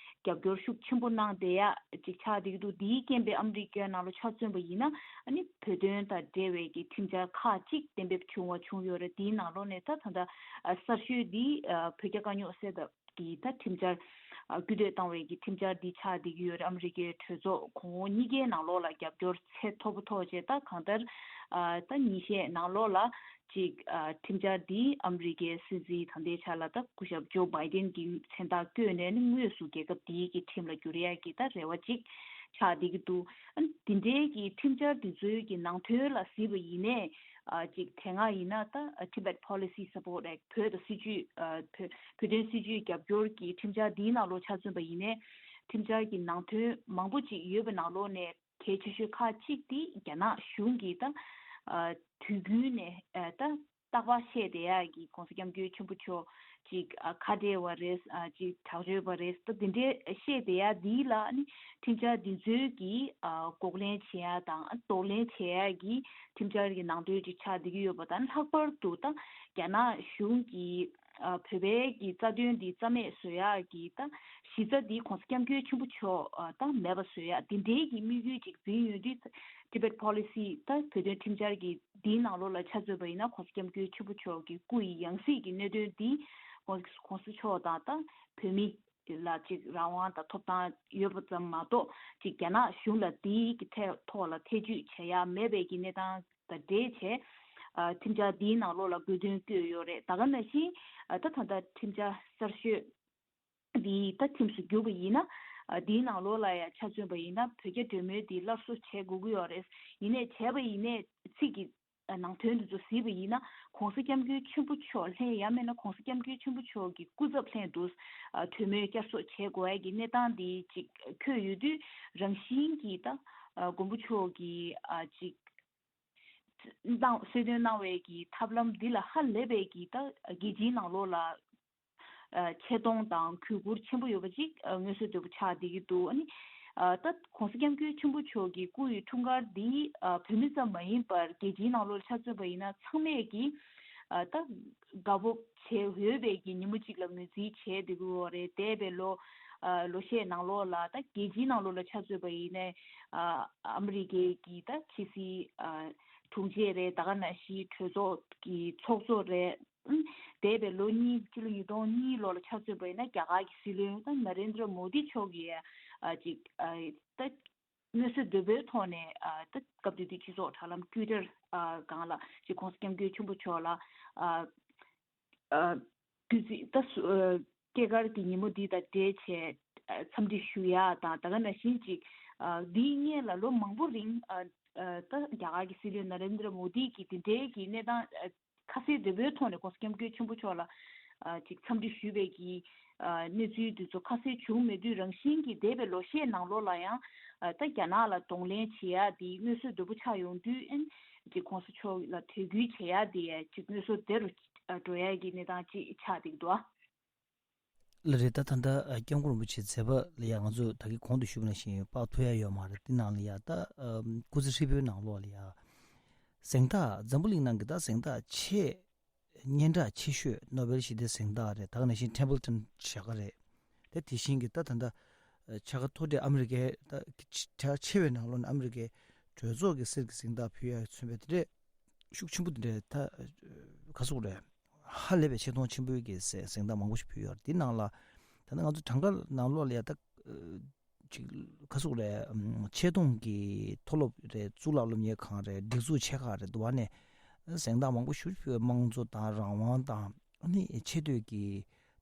རྒྱབ་སྐྱོར་ཤུགས་ཆེན་པོ་གནང་བསྡད་ཡག་ཅིག་ཆགས་བསྡད་ཀྱི་འདུག་འདིའི་རྐྱེན་པས་ཨ་མི་རི་ཀའི་ནང་ལོགས་ཆ་མཚོན་པ་ཡིན་ན་ཨ་ནི་བོད་དོན་དང་འབྲེལ་བའི་གི་ཁྲིམས་འཆར་ཁག་ཅིག་གཏན་འབེབས་བྱུང་བ་བྱུང་ཡོད་རེད། དེའི་ནང་ལོགས་ནས་ད་ད་ལྟ་ཨ་གསར་ཤོས་འདི་ཨ་བོད་རྒྱ་དཀའ་རྙོག་སེལ་ཐབས་ཀྱི་ད་ཁྲིམས་འཆར་ཨ་སྐུལ་འདེད་བཏང་བའི་གི་ཁྲིམས་འཆར་འདི་ཆགས་བསྡད་ཀྱི་ཡོད་རེད། ཨ་མི་རི་ཀའི་གྲོས་ཚོགས་གོང་འོག་གཉིས་ཀའི་ནང་ལོགས་ལ་རྒྱབ་སྐྱོར་ཚད་མཐོ་པོ་ཐོབ་བྱས། ད་གང་ལྟར་ཨ་ད་ཉིན་ཤས་ནང་ལོགས་ལ་ཅིག་ཨ་ཁྲིམས་འཆར་འདི་ཨ་མི་རི་ཀའི་སྲིད་འཛིན་ད་ལྟའི་ཆ་ལ་ད་སྐུ་ཞབས་ཇོ་བྷའི་ཏན་གྱི་མཚན་རྟགས་བཀོད་ནས་ནི་དངོས་སུ་རྒྱལ་ཁབ་འདིའི་གི་ཁྲིམས་ལ་འགྱུར་ཡག་གི་ད་རེ་བ་ཅིག་ཆགས་བསྡད་ཀྱི་འདུག་ཨ་འདི་འདྲའི་གི་ཁྲིམས་འཆར་འདི་ཚོའི་གི་ནང་དོན་ལ་གཟིགས་པ་ཡིན་ནའི། ཨ་ཅིག་དེ་སྔ་ཡིན་ན་ད་Tibet Policy Support Act བོད་དང་སྲིད་ཇུས་ཨ་བོད་བོད་དོན་སྲིད་ཇུས་རྒྱབ་སྐྱོར་གྱི་ཁྲིམས་འཆར་འདིའི་ནང་ལོགས་ཆ་མཚོན་པ་ཡིན་ནའི་ཁྲིམས་འཆར་གྱི་ནང་དོན་མང་པོ་ཅིག་ཡོད་པའི་ནང་ལོགས་ནས་གལ་ཆེ་ཤོས་ཁག་ཅིག་དེ་རྒྱ་ནག་གཞུང་གིས་ད་ཨ་དུས་རྒྱུན་ནས་ཨ་ད་རྟག་པར་བཤད་བསྡད་ཡག་གི་༸གོང་ས་༸སྐྱབས་མགོན་ཆེན་པོ་མཆོག་ཅིག་ཨ་ཁ་བྲལ་བ་རེད། ཨ་ཅིག་དྲག་སྤྱོད་པ་རེད། ད་དེ་འདྲའི་བཤད་བསྡད་ཡ་འདི་ལ་ནི་ཁྲིམས་འཆར་འདི་ཚོའི་གི་ཨ་འགོག་ལན་བྱེད་ཡ་དང་གདོང་ལེན་བྱེད་ཡ་གི་ཁྲིམས་འཆར་གྱི་ནང་དོན་ཅིག་ཆགས་བསྡད་ཀྱི་ཡོད་པ་དང་། ལྷག་པར་དུ་ད་རྒྱ་ནག་གཞུང་གིས་ཨ་བོད་པའི་གི་རྩ་དོན་འདི་རྩ་མེད་བཟོ་ཡ་གི་ད་གཞི་རྩ་འདི་༸གོང་ས་༸སྐྱབས་མགོན་ཆེན་པོ་མཆོག་ཨ་ད་མེད་པ་བཟོ་ཡ་དེ་འདྲའི་གི་དམིགས་ཡུལ་ཅིག་འཛིན་ཡོད་དུས། Tibet Policy ད་བོད་དོན་ཁྲིམས་འཆར་གྱི་འདིའི་ནང་ལོགས་ལ་ཆ་མཚོན་པ་ཡིན་ན་༸གོང་ས་༸སྐྱབས་མགོན་ཆེན་པོ་མཆོག་གི་སྐུ་ཡི་ཡང་སྲིད་ཀྱི་གནད་དོན་འདི་༸གོང་༸གོང་ས་མཆོག་དང་ད་བོད་མི་ལ་ཅིག་རང་དབང་དང་ཐོབ་ཐང་ཡོད་པ་ཙམ་མ་གཏོགས་ཅིག་རྒྱ་ནག་གཞུང་ལ་འདིའི་གི་ཐད་ཐོག་ལ་ཐེ་ཇུས་བྱེད་ཡ་མེད་པའི་གི་གནས་སྟངས་དང་འབྲེལ་བྱས། ཨ་ཁྲིམས་འཆར་འདིའི་ནང་ལོགས་ལ་དགོས་འདུན་བསྐྱོད་ཡོད་རེད། ད་ག་ནང་བཞིན་ཨ་ད་ད་ལྟ་ཁྲིམས་འཆར་གསར་ཤོས་འདི་ད་ཁྲིམས་སུ་བསྒྱུར་བ་ཡིན་ན། ཨ་འདིའི་ནང་ལོགས་ལ་ཡང་ཆ་མཚོན་པ་ཡིན་ན་བོད་རྒྱ་གྲོས་མོལ་འདི་སླར་གསོ་བྱེད་དགོས་ཀྱི་ཡོད་རེད། ཡིན་ནའི་བྱས་པ་ཡིན་ནའི་ཚིག་གི་ཨ་ནང་དོན་འདི་ཚོ་གཟིགས་པ་ཡིན་ན་༸གོང་ས་༸སྐྱབས་མགོན་ཆེན་པོ་མཆོག་ལྷན། ཡང་མིན་ན་༸གོང་ས་༸སྐྱབས་མགོན་ཆེན་པོ་མཆོག་གི་སྐུ་ཚབ་ལྷན་དུ་ཨ་གྲོས་མོལ་བསྐྱར་གསོ་བྱེད་དགོས་ཡ་གི་གནས་སྟངས་འདི་ཅིག་འཁོད་ཡོད་དུས། རང་བཞིན་གྱིས་ད་ཨ་མགོན་པོ་མཆོག་གིས་ཨ་ཅིག་གནང་གསལ་སྟོན་གནང་བའི་གི་ཐབས་ལམ་འདི་ལ་ཧ་ལས་པའི་གི་ད་རྒྱལ་སྤྱིའི་ནང་ལོགས་ལ་ཨ་ཆེ་མཐོང་དང་གུས་བཀུར་ཆེན་པོ་ཡོད་པ་ཅིག་ཨ་མངོན་གསལ་དོད་པོ་ཆགས་བསྡད་ཀྱི་འདུག་ཨ་ནི་ཨ་ད་༸གོང་ས་༸སྐྱབས་མགོན་ཆེན་པོ་མཆོག་གི་སྐུ་ཡི་འཁྲུངས་སྐར་འདི་ཨ་བོད་མི་ཙམ་མ་ཡིན་པར་རྒྱལ་སྤྱིའི་ནང་ལོགས་ལ་ཆ་མཚོན་པ་ཡིན་ན་ཚང་མས་ཀྱིས་ཨ་ད་དགའ་སྤོབས་བྱེད་འོས་པའི་གི་ཉིན་མོ་གཅིག་ལ་ངོས་འཛིན་བྱས་བསྡད་ཀྱི་ཡོད་རེད། འདས་པའི་ལོ་ཨ་ལོ་ཤས་ནང་ལོགས་ལ་ད་རྒྱལ་སྤྱིའི་ནང་ལོགས་ལ་ཆ་མཚོན་པ་ཡིན་ནའི་ཨ་ཨ་མི་རི་ཀའི་གི་ད་ཕྱི་སྲིད་ཨ་དྲུང་ཆེ་རེད། ད་ག་ནང་བཞིན་གྲོས་ཚོགས་ཀྱི་ཚོགས་གཙོ་རེད། ཨ་འདས་པའི་ལོ་གཉིས་སྤྱི་ལོ་ཉིས་སྟོང་གཉིས་ལོ་ལ་ཆ་མཚོན་པ་ཡིན་ན་རྒྱ་གར་གྱི་སྲིད་བློན་ད་ན་རེན་དྲ་མོ་དི་མཆོག་གིས་ཨ་ཅིག་ཨ་ད། མངོན་གསལ་དོད་པོའི་ཐོག་ནས་ཨ་ད་སྐབས་དེ་དུས་སྤྱི་ཚོགས་དྲ་ལམ་Twitter ཨ་སྒང་ལ་ཅིག་༸གོང་ས་༸སྐྱབས་མགོན་ཆེན་པོ་མཆོག་ལ་ཨ་ཨ་དུས་ཚིགས་ད་སུ་ཨ་སྐྱེས་སྐར་གྱི་ཉིན་མོ་འདི་དང་འབྲེལ་བྱས་ཨ་འཚམས་འདྲི་ཞུ་ཡ་དང་། ད་ག་ནང་བཞིན་ཅིག་ཨ་འདིའི་སྔོན་ལ་ལོ་མང་པོ་རིང་ཨ་ཨ་ད་རྒྱ་གར་གྱི་སྲིད་བློན་ན་རེན་དྲ་མོ་དི་གིས་དེ་འདྲའི་གི་གནས་སྟངས་ཨ་ཁ་གསལ་དོད་པོའི་ཐོག་ནས་༸གོང་ས་༸སྐྱབས་མགོན་ཆེན་པོ་མཆོག་ལ་ཨ་ཅིག་འཚམས་འདྲི་ཞུས་པའི་གི་ཨ་གནས་ཚུལ་འདི་ཚོ་ཁ་གསལ་བྱུང་མེད་དུས། རང་བཞིན་གྱིས་འདས་པའི་ལོ་ཤས་ནང་ལོགས་ལ་ཡང་ཨ་ད་རྒྱ་ནག་ལ་གདོང་ལེན་བྱེད་ཡ་དེ་མངོན་གསལ་དོད་པོ་ཆགས་ཡོང་དུས། ཨན་ཅིག་༸གོང་ས་མཆོག་ལ་དད་གུས་བྱེད་ཡ་དེ་ཅིག་མངོན་གསལ་དོད་པོ་འགྲོ་ཡ་གི་གནས་སྟངས་ཅིག་ཆགས་བསྡད་འདུག་ལགས་རེད། ད་ད་ལྟ་སྐྱབས་མགོན་རིན་པོ་ཆེའི་མཛད་པ་ལ་ཡང་ང་ཚོས་ད་གིན་གོང་དུ་ཞུས་པ་ནང་བཞིན་དཔག་ཐུབ་ཡ་ཡོད་མ་རེད། དེ་ནང་ལ་ཡ་ད་སྐུ་ཚེ་ཧྲིལ་པོའི་ནང་ལོགས་ལ་ཡ་གཟེངས་རྟགས་འཛམ་བུ་གླིང་ནང་གི་ད་གཟེངས་རྟགས་ཆེས་སྙན་གྲགས་ཆེ་ཤོས་ནོ་བེལ་ཞི་བདེའི་གཟེངས་རྟགས་རེད། ད་ག་ནང་བཞིན་ཊེམ་པལ་ཊོན་བྱ་དགའ་རེད། དེ་དེ་བཞིན་གྱི་ད་ད་ལྟ་ཆ་ག་མཐོ་གྲས་ཨ་མི་རི་ཀའི་ད་གྲས་ཆེ་བའི་ནང་ལོགས་ནས་ཨ་མི་རི་ཀའི་གྲོས་ཚོགས་ཀྱི་གསེར་གྱི་གཟེངས་རྟགས་ཕུལ་ཡ་མཚོན་པའི་དེ་འདྲས་ཤུགས་ཆེན་པོ་དེ་འདྲས་ད་ག་ཟེར་དགོས་རེད། ཧ་ལས་པའི་ཆེ་མཐོང་ཆེན་པོའི་གི་གཟེངས་རྟགས་མང་པོ་ཞིག་ཕུལ་ཡོད་རེད། དེ་ནང་ལ་ད་ནི་ང་ཚོ་གྲངས་ཀ་ནང་ལོགས་ལ་ཡ་ད་ཅིག་ག་ཟེར་དགོས་རེད། ཆེ་མཐོང་གི་མཐོ་སློབ་རེད། གཙུག་ལག་སློབ་གཉེར་ཁང་རེད། སྒྲིག་འཛུགས་ཆེ་ཁག་རེད། འདུག་བ་ནས་གཟེངས་རྟགས་མང་པོ་ཞིག་ཕུལ་བའི་དམངས་གཙོ་དང་རང་དབང་དང་ཨ་ནི་ཆེ་བསྟོད་ཀྱི་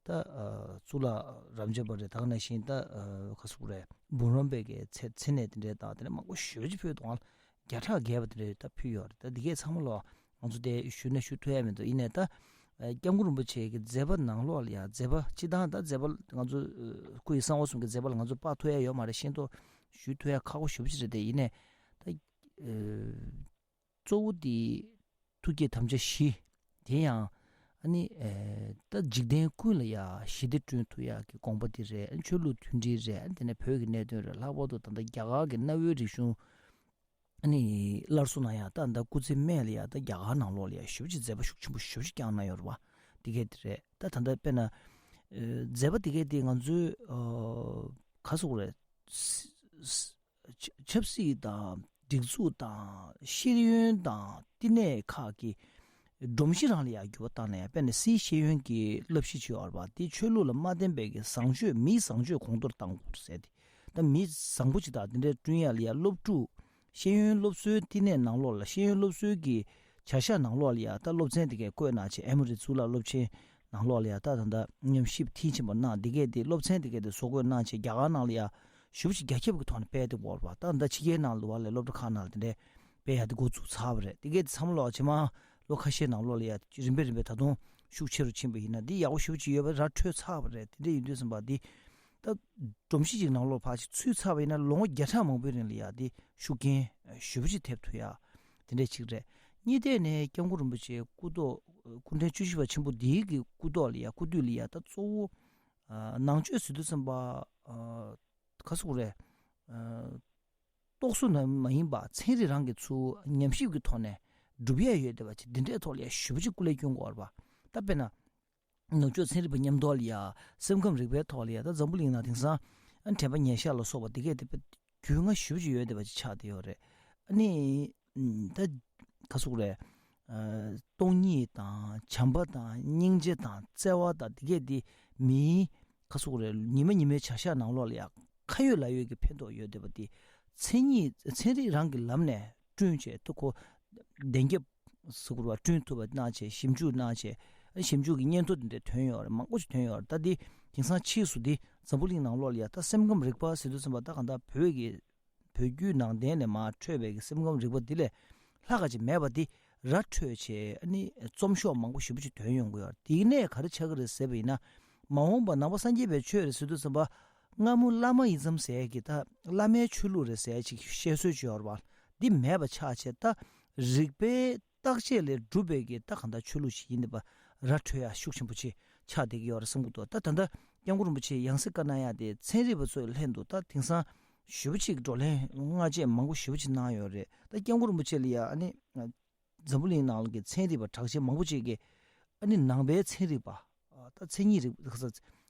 ད་གཙུག་ལག་རབ་འབྱམས་པ་རེད། ད་ག་ནང་བཞིན་ད་ག་ཟེར་དགོས་རེད། འབུམ་རམས་པའི་གི་མཚན་མཚན་གནས་དེ་འདྲས་དང་དེ་ནས་མང་པོ་ཞེ་པོ་ཅིག་ཕུལ་འདུག་བ། བརྒྱ་ཕྲག་བརྒལ་བ་དེ་འདྲས་ད་ཕུལ་ཡོད་རེད། ད་འདི་གས་ཚང་མ་ལོ་ ང་ཚོ་དེ་ཞུས་ན་ཞུ་ཐུབ་ཡ་མི་འདུག་ཡིན་ནའི་ད་ཨ་སྐྱབས་མགོན་རིན་པོ་ཆེ་གི་མཛད་པ་ནང་ལོགས་ལ་ཡ་མཛད་པ་སྤྱི་བཏང་ད་མཛད་པ་ང་ཚོ་ཨ་སྐུ་ཡི་གསང་བ་གསུམ་གྱི་མཛད་པ་ལ་ང་ཚོ་དཔག་ཐུབ་ཡ་ཡོད་མ་རེད། ཤེས་རྟོགས་ཞུ་ཐུབ་ཡ་ཁག་པོ་ཞེ་པོ་ཅིག་རེད། དེ་ཡིན་ནའི་ད་ཨ་གཙོ་བོ་དེ་ཐུགས་བསྐྱེད་དམ་བཅའ་བཞི། དེ་ཡང་ཨ་ནི་ཨེ་ད་འཇིག་རྟེན་ཀུན་ལ་ཡ་ཞི་བདེ་བསྐྲུན་ཐུབ་ཡག་གི་དགོངས་པ་དེ་རེད། ཨ་ནི་ཆོས་ལུགས་མཐུན་སྒྲིལ་རེད། ཨ་ནི་དེ་ནས་བོད་ཀྱི་གནད་དོན་རེད། ལྷག་པར་དུ་ད་ལྟ་རྒྱ་གར་གྱི་གནའ་བོའི་རིག་གཞུང་ཨ་ནི་སླར་གསོ་གནང་ཡག་ད་ད་སྐུ་ཚེ་སྨད་ལ་ཡ་ད་རྒྱ་གར་ནང་ལོགས་ལ་ཡ་ཞེ་པོ་ཅིག་མཛད་པ་ཤུགས་ཆེན་པོ་ཞེ་པོ་ཅིག་བསྐྱངས་གནང་ཡོད་རེད་བ། དེ་གས་དེ་རེད། ད་ད་ལྟ་དཔེར་ན་ཨེ་མཛད་པ་དེ་གས་དེ་ང་ཚོའི་ཨ་ག་ཟེར་དགོས་རེད། ཆ་ཆབ་སྲིད་དང་སྒྲིག་འཛུགས་དང་ཤེས་ཡོན་དང་བསྟི་གནས་ཁག་གི་སྒྲོམ་གཞི་རང་ལ་ཡང་འགྱུར་བ་བཏང་ན་ཡང་། དཔེར་ན་སིའི་ཤེས་ཡོན་གྱི་བསླབ་གཞི་ཅིག་ཡོད་པ་དེ་ཆོས་ལུགས་ལ་མ་བརྟེན་པའི་གི་བཟང་སྤྱོད་མིའི་བཟང་སྤྱོད་གོང་མཐོར་གཏང་དགོས་ཟེར་ཏེ། ད་མི་བཟང་པོ་ཅིག་དང་དེ་འདྲའི་བསྐྲུན་ཡ་ལ་ཡང་སློབ་ཕྲུག་ཤེས་ཡོན་སློབ་གསོའི་བསྟི་གནས་ནང་ལོགས་ལ་ཤེས་ཡོན་སློབ་གསོའི་གི་བྱ་གཞག་ནང་ལོགས་ལ་ཡང་ད་སློབ་ཚན་དེ་གས་བཀོད་གནང་བྱས། ཨེ་མོ་རི་གཙུག་ལག་སློབ་ཆེན་ནང་ལོགས་ལ་ཡང་ད་ད་ད་ཉམས་ཞིབ་མཐིལ་ཕྱིན་པ་གནང་། འདི་གས་དེ་སློབ་ཚན་དེ་གས་དེ་བཟོ་བཀོད་གནང་བྱས་རྒྱ་གར་ནང་ལ་ཡང་ཞེ་པོ་ཅིག་རྒྱ་ཁྱབ་ཀྱི་ཐོག་ནས་སྤེལ་ཏེ་འོར་བ། ད་ད་ཕྱི་རྒྱལ་ནང་ལ་བ་ལས་སློབ་གྲྭ་ཁག་ནང་ལ་དེ་འདྲའི་སྤེལ་ཡ་དེ་འགོ་བཙུགས་ཚར་བ་རེད། དེ་གས་དེ་ཚང་མ་ལོག་ཕྱི་མ་ལོ་ཁ་ཤས་ནང་ལོགས་ལ་ཡང་རིམ་པས་རིམ་པས་ད་དུང་ཤུགས་ཆེ་རུ་ཕྱིན་པ་ཡིན་ན་འདི་ཡག་པོ་ཞེ་པོ་ཅིག་ཡོད་པ་ར་འཕྲོད་ཚར་བ་རེད། དེ་འདྲ་ཡིན་དུས་ཙམ་པ་འདི་ད་སྒྲོམ་གཞི་ཅིག་ནང་ལོགས་ཕར་ཅིག་ཚུད་ཚར་བ་ཡིན་ན་ལོ་ངོ་བརྒྱ་ཕྲག་མང་པོའི་རིང་ལ་ཡང་འདི་ཤུགས་རྐྱེན་ཞེ་པོ་ཅིག་ཐེབས་ཐུབ་ཡ་དེ་འདྲ་ཅིག་རེད། གཉིས་ཐད་ནས་སྐྱབས་མགོན་རིན་པོ་ཆེའི་སྐུ་ཐོག་སྐུ་ཕྲེང་བཅུ་བཞི་པ་ཆེན་པོ་འདིའི་གི་སྐུ་ཐོག་ལ་ཡ་སྐུ་དུས་ལ་ཡ་ད་གཙོ་བོ་ཨ་ནང་ཆོས་ཟེར་དུས་ཙམ་པ་ཨ་ག་ཟེར་དགོས་རེད། ཨ་རྟོག་བཟོ་ནང་མ་ཡིན་པ་ཚན་རིག་རང་གི་ཚུར་ཉམས་ཞིབ་ཀྱི་ཐོག་ནས་སྒྲུབ་ཡས་ཡོད་བསྡད་པ་ཅིག་འདི་འདྲའི་ཐོག་ལ་ཡ་ཞེ་པོ་ཅིག་སྐུ་ལས་བསྐྱོན་དགོས་པ། ད་དཔེར་ན་ནུབ་ཕྱོགས་ཚན་རིག་པ་མཉམ་དུ་ལ་ཡ་སེམས་ཁམས་རིག་པའི་ཐོག་ལ་ཡ་ད་འཛམ་བུ་གླིང་ནང་དེང་སང་ཨ་དྲན་པ་ཉེར་བཞག་ལ་སོགས་པ་འདི་གས་དེ་དཔེ་རྒྱུས་མངའ་ཞེ་པོ་ཅིག་ཡོད་བསྡད་པ་ཅིག་ཆགས་བསྡད་ཡོད་རེད། ཨ་ནི་ད་ག་ཟེར་དགོས་རེད། ཨ་སྟོང་ཉིད་དང་བྱམས་པ་དང་སྙིང་རྗེ་དང་བརྩེ་བ་དང་འདི་གས་འདི་མིའི་ག་ཟེར་དགོས་རེད། ཉི་མ་ཉི་མའི་བྱ་གཞག་ནང་ལོགས་ལ་ཡ་ཁ་ཡོད་ལག་ཡོད་ཀྱི་ཕན་ཐོགས་ཡོད་བསྡད་པ་འདི་མཚན་ཉིད་ཚན་རིག་རང་གི་ལམ་ནས་བསྐྲུན་བྱས་ཏེ་ཁོ་བདེན་རྒྱབ་ཟེར་དགོས་རེད་བ། བསྐྲུན་ཐུབ་པ་གནང་བྱས་ཞིབ་འཇུག་གནང་བྱས་ཞིབ་འཇུག་གི་སྙན་ཐོ་འདི་འདྲ་ཐོན་ཡོད་རེད། མང་པོ་ཞིག་ཐོན་ཡོད་རེད། ད་འདི་དེང་སང་ཕྱིས་སུ་འདི་འཛམ་བུ་གླིང་ནང་ལོགས་ལ་ཡ་ད་སེམས་ཁམས་རིག་པ་ཟེར་དུས་ཙམ་པ་ད་གང་ལྟར་བོད་ཀྱི་བོད་བརྒྱུད་ནང་བསྟན་ནས་མར་འཕྲོས་པའི་གི་སེམས་ཁམས་རིག་པ་འདི་ལས་ལྷག་ག་ཅིག་མེད་པ་འདི་ར་འཕྲོད་བྱས་ཨ་ནི་རྩོམ་ཤོག་མང་པོ་ཞེ་པོ་ཅིག་ཐོན་ཡོང་གི་ཡོད་རེད། དེ་ནས་ག་རེ་ཆགས་ཀྱི་རེད་ཟེར་བ་ཡིན་ན་མ་འོངས་པ་ནང་པ་སངས་རྒྱས་པའི་ཆོས་རེད་ཟེར་དུས་ཙམ་པ་སྔ་མོ་བླ་མ་ཡིན་ཙམ་ཟེར་གི་ད་བླ་མའི་ཆོས་ལུགས་རེད་ཟེར་ཅིག་བཤད་སྲོལ་ཅིག་ཡོད་རེད་བ། འདི་མེད་པ་ཆགས་བྱས་ད་རིག་པའི་བརྟག་དཔྱད་ལས་གྲུབ་པའི་གི་ད་གང་ལྟར་ཆོས་ལུགས་ཤིག་ཡིན་པ་ར་འཕྲོད་ཡ་ཤུགས་ཆེན་པོ་ཅིག་ཆགས་བསྡད་ཀྱི་ཡོད་རེད་བསམ་གྱི་འདུག་ད་ད་ལྟ་སྐྱབས་མགོན་རིན་པོ་ཆེས་ཡང་སྲིད་བཀའ་གནང་ཡ་དེ་ཚན་རིག་པ་ཚོའི་ལྷན་དུ་ད་དེང་སང་ཞེ་པོ་ཅིག་བགྲོ་གླེང་སྔ་རྗེས་མང་པོ་ཞེ་པོ་ཅིག་གནང་ཡོད་རེད། ད་སྐྱབས་མགོན་རིན་པོ་ཆེ་ལ་ཡ་ཨ་ནི་འཛམ་བུ་གླིང་ནང་གི་ཚན་རིག་པ་གྲགས་ཅན་མང་པོ་ཅིག་གིས་ཨ་ནི་ནང་པའི་ཚན་རིག་པ་ད་མཚན་ཉིད་རིག་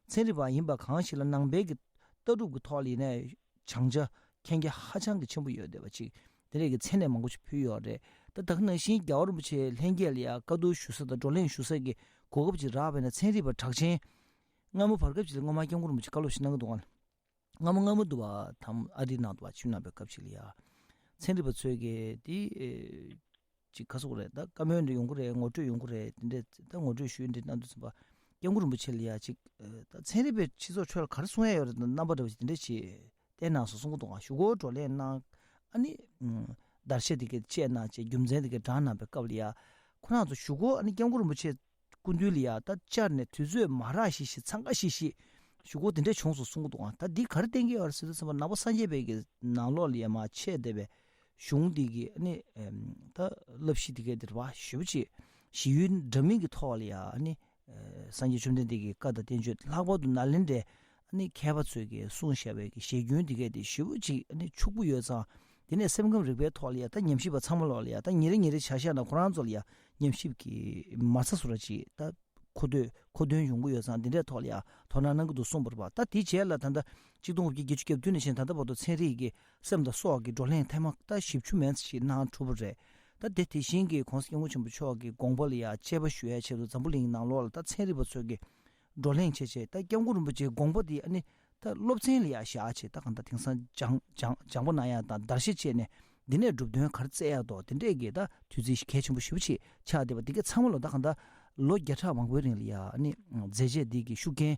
ཚན་རིག་པ་ཡིན་པ་གང་ཞིག་ལ་ནང་པའི་གི་ལྟ་གྲུབ་ཀྱི་ཐོག་ལ་ཡིན་ནའི་སྦྱང་བྱ་མཁྱེན་རྒྱ་ཧ་ཅང་གི་ཆེན་པོ་ཡོད་བསྡད་པ་ཅིག་དེ་འདྲས་ཀྱི་མཚན་གནས་མང་པོ་ཞིག་ཕུལ་ཡོད་རེད། ད་ད་ག་ནང་བཞིན་རྒྱལ་བ་རིན་པོ་ཆེ་ལྷན་རྒྱས་ལ་ཡང་བཀའ་བསྡུར་ཞུ་ས་དང་བགྲོ་གླེང་ཞུ་ས་གི་གོ་སྐབས་ཅིག་རག་པ་ཡིན་ན་ཚན་རིག་པ་གྲགས་ཅན་སྔ་མོ་བར་སྐབས་ཅིག་ལ་སྔོན་མ་སྐྱབས་མགོན་རིན་པོ་ཆེ་བཀའ་སློབ་ཞིག་གནང་གི་འདུག་ག་སྔ་མོ་སྔ་མོ་འདུག་བ་དམ་ཨ་རིའི་ནང་དུ་བ་ཆིབས་གནང་པའི་སྐབས་ཅིག་ལ་ཡང་ཚན་རིག་པ་ཚོས་ཀྱི་དེ་ཅིག་ག་ཟེར་དགོས་རེད། ད་བཀའ་མོལ་འདྲ་ཡོང་གི་རེད། ངོ་སྤྲོད་ཡོང་གི་རེད། དེ་འདྲས་ད་ངོ་སྤྲོད་ཞུས་འདྲ་གནང་དུས་ཙམ་པ་སྐྱབས་མགོན་རིན་པོ་ཆེ་ལ་ཡང་ཅིག་ད་ཚན་རིག་པའི་སྤྱི་ཚོགས་ཁྲོད་ལ་ག་རེ་གསུང་ཡ་ཡོད་རེད། ད་རྣམ་པ་འདྲ་བ་ཅིག་དེ་འདྲས་ཅིག་བསྟན་གནང་སོང་གསུང་གི་འདུག་ག་གཞུག་གུ་བགྲོ་གླེང་གནང་། ཨ་ནི་བརྡར་ཤ་དེ་གའི་བཅད་གནང་བྱས་རྒྱུ་མཚན་དེ་གའི་དྲངས་གནང་པའི་སྐབས་ལ་ཡ་ཁོ་རང་ཚོ་གཞུག་གུ་ཨ་ནི་སྐྱབས་མགོན་རིན་པོ་ཆེ་སྐུ་མདུན་ལ་ཡ་ད་བཅར་ནས་དུས་ཚོད་མ་རག་ཤེས་ཤེས་འཚང་ཁ་ཤེས་ཤེས་གཞུག་གུ་དེ་འདྲས་བྱུང་སོང་གསུང་གི་འདུག་ག་ད་འདི་ག་རེ་བསྟན་གྱི་ཡོད་རེད་ཟེར་དུས་ཙམ་པ་ནང་པ་སངས་རྒྱས་པའི་གི་ནང་ལོགས་ལ་ཡ་མར་ཆད་བསྡད་པའི་གཞུང་འདི་གི་ཨ་ནི་ད་བསླབ་གཞི་དེ་གའི་དེ་རེད་བ་ཞེ་པོ་ཅིག་གཞི་ཡུལ་འདྲ་མིན་གྱི་ཐོག་ལ་ཡ་ཨ་ནི། སངས་རྒྱས་བཅོམ་ལྡན་འདས་ཀྱི་བཀའ་དང་བསྟན་བཅོས་ལྷག་པར་དུ་ནཱ་ལེནྡྲའི་ཨ་ནི་མཁས་པ་ཚོས་ཀྱིས་གསུངས་བཞག་པའི་གི་བཤད་རྒྱུན་འདི་གས་དེ་ཞེ་པོ་ཅིག་ཨ་ནི་ཕྱུག་པོ་ཡོད་ཙང་། དེ་ནས་སེམས་ཁམས་རིག་པའི་ཐོག་ལ་ཡ་ད་ཉམས་ཞིབ་པ་ཚང་མ་ལོག་ལ་ཡ་ད་ཉིན་རེ་ཉིན་རེ་བྱ་བཞག་ན་ཁོ་རང་ཚོ་ལ་ཡ་ཉམས་ཞིབ་ཀྱི་མ་རྩ་བཟོ་འདྲ་ཅིག་ད་མཁོ་འདོད་མཁོ་འདོན་ཡོང་གི་ཡོད་ཙང་། འདི་འདྲའི་ཐོག་ལ་ཡ་དོ་སྣང་གནང་གི་འདུག་གསུངས་པ་རེད་པ། ད་དེའི་རྗེས་ལ་ད་ལྟ་ཆིག་སྟོང་དགུ་བརྒྱ་བརྒྱད་ཅུ་གྱ་བདུན་ནས་བྱས་ད་ལྟ་བར་དུ་ཚན་རིག་གི་སེམས་དང་སྲོག་གི་བགྲོ་གླེང་ཐེངས་མ་ད་བཞི་བཅུ་མན་ཙམ་ཞིག་གནང་གྲུབ་པ་རེད། ད་དེ་དེ་བཞིན་གྱི་༸གོང་ས་༸སྐྱབས་མགོན་ཆེན་པོ་མཆོག་གི་དགོངས་པ་ལ་ཡང་དཔྱད་པ་ཞུ་ཡའི་ཆེད་དུ་འཛམ་བུ་གླིང་ནང་ལོགས་ལ་ད་ཚན་རིག་པ་ཚོས་ཀྱི་བགྲོ་གླེང་བྱས་བྱས། ད་༸སྐྱབས་མགོན་རིན་པོ་ཆེའི་དགོངས་པ་འདི་ཨ་ནི་ད་སློབ་ཚན་ལ་ཡང་བཞག་བྱས། ད་གང་ལྟར་དེང་སང་སྦྱང་སྦྱང་སྦྱང་པ་གནང་ཡ་དང་བརྡར་ཤ་བཅད་ནས་འདི་ནས་གྲུབ་དོན་ག་རེ་བཙལ་ཡ་དོ་དེ་འདྲས་ཀྱི་ད་དུས་ཚིགས་ཤིག་གལ་ཆེན་པོ་ཞེ་པོ་ཅིག་ཆགས་བསྡད་པ་འདི་ག་ཚང་མ་ལོ་ད་གང་ལྟར་ལོ་བརྒྱ་ཕྲག་མང་པོའི་རིང་ལ་ཡང་ཨ་ནི་མཛད་རྗེས་འདི་གི་ཤུགས་རྐྱེན་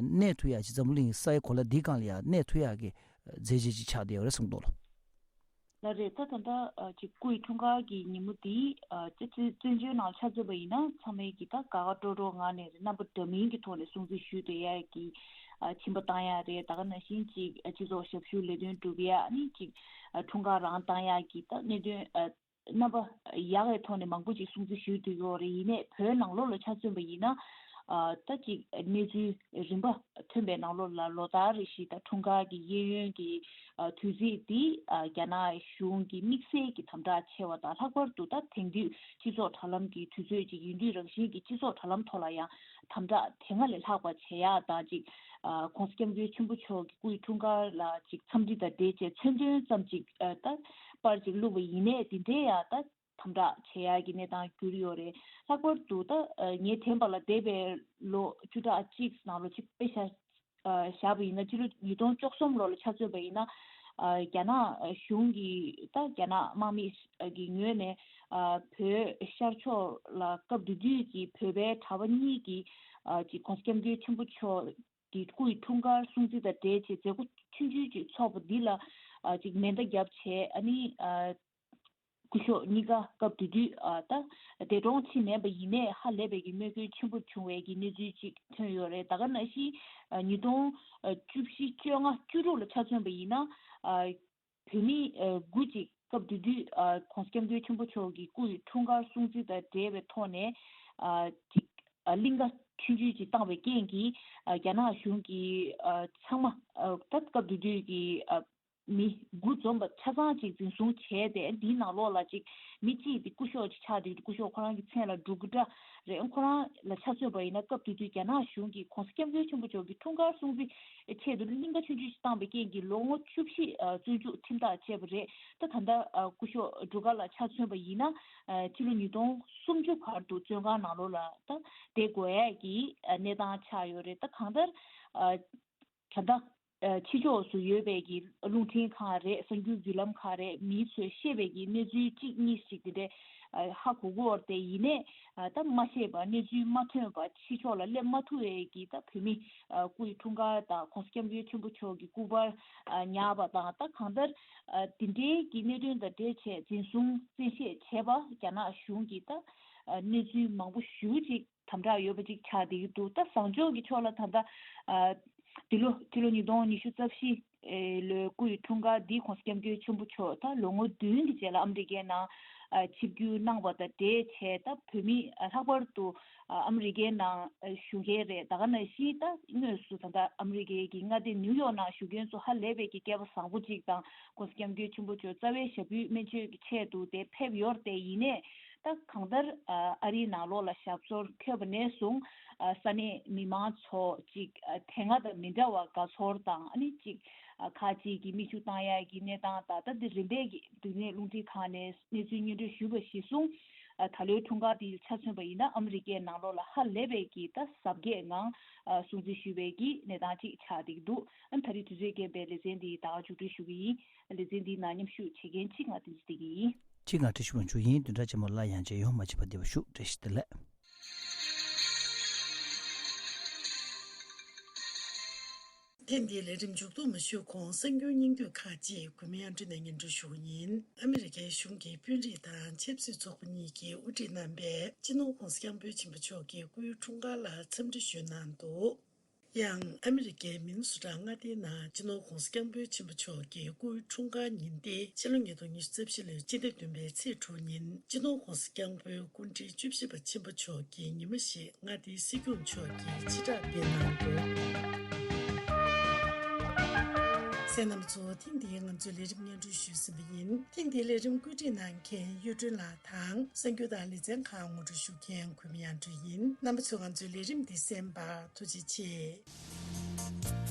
གནས་ཐུབ་ཡ་ཅིག་འཛམ་བུ་གླིང་གི་ས་ཡི་གོ་ལ་འདིའི་སྒང་ལ་ཡང་གནས་ཐུབ་ཡ་གི་མཛད་རྗེས་ཅིག་ཆགས་བསྡད་ཡོད་རེད་བསམ་འདུག་ལོ། ལགས་རེད། ད་ད་ལྟ་ཨ་ཅིག་སྐུའི་འཁྲུངས་སྐར་གྱི་ཉིན་མོ་འདི་ཨ་ཅིག་བཙན་བྱོལ་ནང་ཆ་མཚོན་པ་ཡིན་ན་ཚང་མས་ཀྱི་ད་དགའ་དགའ་སྤྲོ་སྤྲོ་ངང་ནས་རྣམ་པ་འདྲ་མིན་གྱི་ཐོག་ནས་སྲུང་བརྩི་ཞུས་བསྡད་ཡ་གི་ཨ་ཁྱིམ་པ་བཏང་ཡ་རེད། ད་ག་ནང་བཞིན་ཅིག་ཨ་སྤྱི་ཚོགས་ཞབས་ཞུ་ལས་དོན་སྒྲུབ་ཡ་ཨ་ནི་ཅིག་ཨ་འཁྲུངས་སྐར་རང་བཏང་ཡ་གི་ད་གནད་དོན་ཨ་རྣམ་པ་ཡག་གི་ཐོག་ནས་མང་པོ་ཅིག་སྲུང་བརྩི་ཞུས་བསྡད་ཡོད་རེད། ཡིན་ནའི་བོད་ནང་ལོགས་ལ་ཆ་མཚོན་པ་ཡིན་ན་ཨ་ད་ཅིག་གནས་ཚུལ་རིམ་པ་ཐོན་པའི་ནང་ལོགས་ལ་ལོ་ལྟར་རེ་བཞིན་ད་འཁྲུངས་སྐར་གྱི་གཡས་གཡོན་གྱི་ཨ་དུས་ཚིགས་འདི་ཨ་རྒྱ་ནག་གཞུང་གིས་དམིགས་བསལ་གྱི་དམ་དྲག་ཆེ་བ་དང་། ལྷག་པར་དུ་ད་དེང་དུས་སྤྱི་ཚོགས་དྲ་ལམ་གྱི་དུས་ཚོད་ཅིག་ཡིན་དུས་རང་བཞིན་གྱི་སྤྱི་ཚོགས་དྲ་ལམ་ཐོག་ལ་ཡང་དམ་དྲག་དེ་སྔ་ལས་ལྷག་པ་བྱེད་ཡག་དང་ཅིག་ཨ་༸གོང་ས་༸སྐྱབས་མགོན་ཆེན་པོ་མཆོག་གི་སྐུའི་འཁྲུངས་སྐར་ལ་ཅིག་འཚམས་འདྲི་དང་འབྲེལ་བྱས་མཚོན་དོན་ཙམ་ཅིག་ཨ་ད་པར་ཅིག་བླུགས་པ་ཡིན་ནའི་དེ་འདྲའི་ཡང་ད་དམ་དྲག་བྱེད་ཡག་གི་གནས་སྟངས་གྱུར་ཡོད་རེད། ལྷག་པར་དུ་ད་ཨ་ངས་དྲན་པ་ལ་འདས་པའི་ལོ་བཅུ་ཕྲག་གཅིག་ནང་ལོ་གཅིག་དཔེ་བཞག་ཨ་བཞག་པ་ཡིན་ན་སྤྱི་ལོ་ཉིས་སྟོང་བཅུ་གསུམ་ལོ་ལ་ཆ་མཚོན་པ་ཡིན་ན་ཨ་རྒྱ་ནག་གཞུང་གིས་ད་རྒྱ་ནག་དམག་མི་གི་ངོས་ནས་ཨ་བོད་ཤར་ཕྱོགས་ལ་སྐབས་དེ་དུས་ཀྱི་བོད་པའི་གྲྭ་པ་གཉིས་ཀྱིས་ཨ་ཅིག་༸གོང་ས་༸སྐྱབས་མགོན་ཆེན་པོ་མཆོག་གི་སྐུ་ཡི་འཁྲུངས་སྐར་སྲུང་བརྩི་དང་འབྲེལ་བྱས་མཛད་སྒོ་ཆུང་ཆུང་ཅིག་ཚོགས་པ་འདི་ལ་ཨ་ཅིག་མེ་མདའ་བརྒྱབ་བྱས། ཨ་ནི་ཨ་སྐུ་ཞབས་གཉིས་ཀ་སྐབས་དེ་དུས་ཨ་ད་འདས་གྲོངས་ཕྱིན་མེད་པ་ཡིན་ནའི་ཧ་ལས་པའི་གི་མོས་གུས་ཆེན་པོ་བྱུང་བའི་གི་གནས་ཚུལ་ཅིག་ཐོན་ཡོད་རེད། ད་ག་ནང་བཞིན་ཨ་ཉིས་སྟོང་བཅུ་བཞི་བཅོ་ལྔ་བཅུ་དྲུག་ལ་ཆ་མཚོན་པ་ཡིན་ན་ཨ་བོད་མི་ཨ་དགུ་ཅིག་སྐབས་དེ་དུས་ཨ་༸གོང་ས་༸སྐྱབས་མགོན་ཆེན་པོ་མཆོག་གི་སྐུ་ཡི་འཁྲུངས་སྐར་སྲུང་བརྩི་དང་འབྲེལ་བའི་ཐོག་ནས་ཨ་ཅིག་ཨ་གླིང་ག་ཆུང་ཆུང་ཅིག་བཏང་བའི་རྐྱེན་གྱིས་ཨ་རྒྱ་ནག་གཞུང་གིས་ཨ་ཚང་མ་ཨ་ད་སྐབས་དེ་དུས་ཀྱི་ཨ་མི་དགུ་འཛོམས་པ་ཆ་ཚང་ཅིག་འཛིན་བཟུང་བྱས་ཏེ། འདིའི་ནང་ལོགས་ལ་ཅིག་མི་གཅིག་དེ་སྐུ་ཞབས་ཅིག་ཆགས་བསྡད་འདུག་སྐུ་ཞབས་ཁོ་རང་གི་མཚན་ལ་འབྲུག་སྒྲ་རེད། ཁོ་རང་ལ་ཆ་མཚོན་པ་ཡིན་ན་སྐབས་དེ་དུས་རྒྱ་ནག་གཞུང་གིས་༸གོང་ས་༸སྐྱབས་མགོན་ཆེན་པོ་མཆོག་གི་འཁྲུངས་སྐར་སྲུང་བརྩི་ཆེད་དུ་གླིང་ག་ཆུང་ཆུང་ཞིག་བཏང་བའི་རྐྱེན་གྱིས་ལོ་ངོ་བཅུ་བཞི་ཨ་བཙོན་འཇུག་ཁྲིམས་ཐག་བཅད་པ་རེད། ད་ད་ལྟ་ཨ་སྐུ་ཞབས་འབྲུག་སྒྲ་ལགས་ཆ་མཚོན་པ་ཡིན་ན་ཨ་ཕྱི་ལོ་ཉིས་སྟོང་སུམ་ཅུ་བར་དུ་བཙོན་ཁང་ནང་ལོགས་ལ་ད་བསྡད་དགོས་ཡས་ཀྱི་ཨ་གནས་སྟངས་ཆགས་ཡོད་རེད། ད་གང་ལྟར་ཨ་ད་ལྟ་ཨ་ཕྱི་ཕྱོགས་སུ་ཡོད་པའི་གི་རླུང་འཕྲིན་ཁང་རེད། གསར་འགྱུར་བརྒྱུད་ལམ་ཁག་རེད། མིའི་ཚོས་བཤད་པའི་གི་གནས་ཚུལ་གཅིག་གཉིས་ཤིག་དེ་འདྲས་ཨ་ཧ་གོ་གི་ཡོད་རེད་དེ། ཡིན་ནའི་ཨ་ད་མ་ཤེས་པ། གནས་ཚུལ་མ་ཐོན་པ། ཕྱི་ཕྱོགས་ལ་སླེབས་མ་ཐུབ་པའི་གི་ད་བོད་མི་ཨ་སྐུ་ཡི་འཁྲུངས་སྐར་དང་༸གོང་ས་༸སྐྱབས་མགོན་ཆེན་པོ་མཆོག་གི་སྐུ་པར་ཨ་ཉར་བ་དང་། ད་གང་ལྟར་ཨ་དེ་འདྲའི་གི་གནད་དོན་དང་འབྲེལ་བྱས་འཛིན་བཟུང་བཙན་ཤེད་བྱས་པ་རྒྱ་ནག་གཞུང་གིས་ད་ཨ་གནས་ཚུལ་མང་པོ་ཞེ་པོ་ཅིག་དམ་དྲག་ཡོད་པ་ཅིག་ཆགས་བསྡད་ཀྱི་འདུག་ད་བཟང་ཕྱོགས་ཀྱི་ཕྱོགས་ལ་ད་ལྟ་ཨ་འདི་ལོ་སྤྱི་ལོ་ཉིས་སྟོང་ཉི་ཤུ་རྩ་བཞི་ལོའི་སྐུ་ཡི་འཁྲུངས་སྐར་འདི་༸གོང་ས་༸སྐྱབས་མགོན་ཆེན་པོ་མཆོག་ད་ལོ་ངོ་བདུན་གྱི་རྗེས་ལ་ཨ་མི་རི་ཀའི་ནང་ཨ་ཆིབས་བསྒྱུར་གནང་བ་དང་འབྲེལ་བྱས། ད་བོད་མི་ཨ་ལྷག་པར་དུ་ཨ་ཨ་མི་རི་ཀའི་ནང་ཨ་བཞུགས་མཁན་རེད། ད་ག་ནང་བཞིན་ད་དངོས་སུ་ད་ལྟ་ཨ་མི་རི་ཀའི་གི་མངའ་སྡེ་ནིའུ་ཡོག་ནང་བཞུགས་མཁན་ཚོ་ཧ་ལས་པའི་གི་སྐལ་པ་བཟང་པོ་ཅིག་དང་༸གོང་ས་༸སྐྱབས་མགོན་ཆེན་པོ་མཆོག་རྩ་བའི་ཞབས་བརྟན་སྨན་བཅོས་ཀྱི་ཆེད་དུ་དེ་ཕེབས་ཡོད་རེད་དེ། ཡིན་ནའི་ད་གང་ལྟར་ཨ་ཨ་རིའི་ནང་ལོགས་ལ་ཞབས་སོར་འཁོད་པ་ནས་བཟུང་ཨ་ས་གནས་མི་མང་ཚོ་ཅིག་ཨ་དེ་སྔ་དང་མི་འདྲ་བ་དགའ་ཚོར་དང་། ཨ་ནི་ཅིག་ཨ་ཁག་ཅིག་གིས་མིག་ཆུ་བཏང་ཡག་གི་གནས་སྟངས་དང་། ད་འདི་རིམ་པས་ཀྱི་འདི་ནས་རླུང་འཕྲིན་ཁང་ནས་གནས་ཚུལ་སྙན་སྒྲོན་ཞུས་པ་གཞིར་བཟུང་ཨ་ད་ལོའི་འཁྲུངས་སྐར་འདི་ཆ་མཚོན་པ་ཡིན་ན་ཨ་མི་རི་ཀའི་ནང་ལོགས་ལ་ཧ་ལས་པའི་གི་ད་གཟབ་རྒྱས་ངང་ཨ་སྲུང་བརྩི་ཞུས་པའི་གི་གནས་སྟངས་ཅིག་ཆགས་བསྡད་ཀྱི་འདུག་ཨ་ད་རེས་དུས་ཚོད་རྐྱེན་པས་ལེ་ཚན་འདི་ད་ག་མཇུག་སྒྲིལ་ཞུ་གི་ཡིན། ལེ་ཚན་འདིའི་ནང་མཉམ་ཞུགས་བྱེད་མཁན་གཅིག་ང་བསྟན་འཛིན་བདེ་སྐྱིད་ཡིན། གཅིག་ང་བཀྲ་ཤིས་དབང་ཕྱུག་ཡིན། བདུན་ཕྲག་རྗེས་མ་སླར་ཡང་མཇལ་ཡོང་། མ་བརྗེད་པར་བདེ་བར་བཞུགས། བཀྲ་ཤིས་བདེ་ལེགས། ཐེངས་འདིའི་ལས་རིམ་མཇུག་བསྡོམས་མ་ཞུས་གོང་གསར་འགྱུར་སྙིང་བསྡུས་ཁག་ཅིག་གུས་མོའི་ཨ་འབྲུ་ནས་སྙན་སྒྲོན་ཞུ་གི་ཡིན། ཨ་མི་རི་ཀའི་གཞུང་གི་དཔོན་རིགས་དང་ཆབ་སྲིད་ཚོགས་པ་གཉིས་ཀྱིས་དབུ་ཁྲིད་གནང་པའི་སྤྱི་ནོར་༸གོང་ས་༸སྐྱབས་མགོན་ཆེན་པོ་མཆོག་གི་སྐུའི་འཁྲུངས་སྐར་ལ་འཚམས་འདྲི་ཞུས་གནང་འདུག་ཡང་ཨ་མི་རི་ཀའི་མི་ནི་སོ་ཊ་མངའ་སྡེའི་ནང་སྤྱི་ནོར་༸གོང་ས་༸སྐྱབས་མགོན་ཆེན་པོ་མཆོག་གི་སྐུའི་འཁྲུངས་སྐར་ཉིན་ཏེ་ཕྱི་ལོ་ཉིས་སྟོང་ཉི་ཤུ་རྩ་བཞི་ལོའི་སྤྱི་ཟླ་བདུན་པའི་ཚེས་དྲུག་ཉིན་སྤྱི་ནོར་༸གོང་ས་༸སྐྱབས་མགོན་སྐུ་ཕྲེང་བཅུ་བཞི་པ་ཆེན་པོ་མཆོག་གི་ཉི་མ་ཞིག་མངའ་སྡེའི་སྲིད་སྐྱོང་མཆོག་གིས་ཕྱིར་བསྒྲགས་སྤེལ་གནང་འདུག་གསན་མཁན་རྣམ་པ་ཚོ། ཐེངས་འདིའི་ང་ཚོའི་ལས་རིམ་སྙན་སྒྲོན་ཞུས་ཟིན་པ་ཡིན། ཐེངས་འདིའི་ལས་རིམ་བཀོད་སྒྲིག་གནང་མཁན་གཡུ་སྒྲོན་ལགས་དང་། གསར་འགྱུར་དང་ལེ་ཚན་ཁག་ངོ་སྤྲོད་ཞུ་མཁན་གུས་མོ་དབྱངས་སྒྲོན་ཡིན། རྣམ་པ་ཚོས་ང་ཚོའི་ལས་རིམ་འདི་གསན་པར་ཐུགས་རྗེ་ཆེ།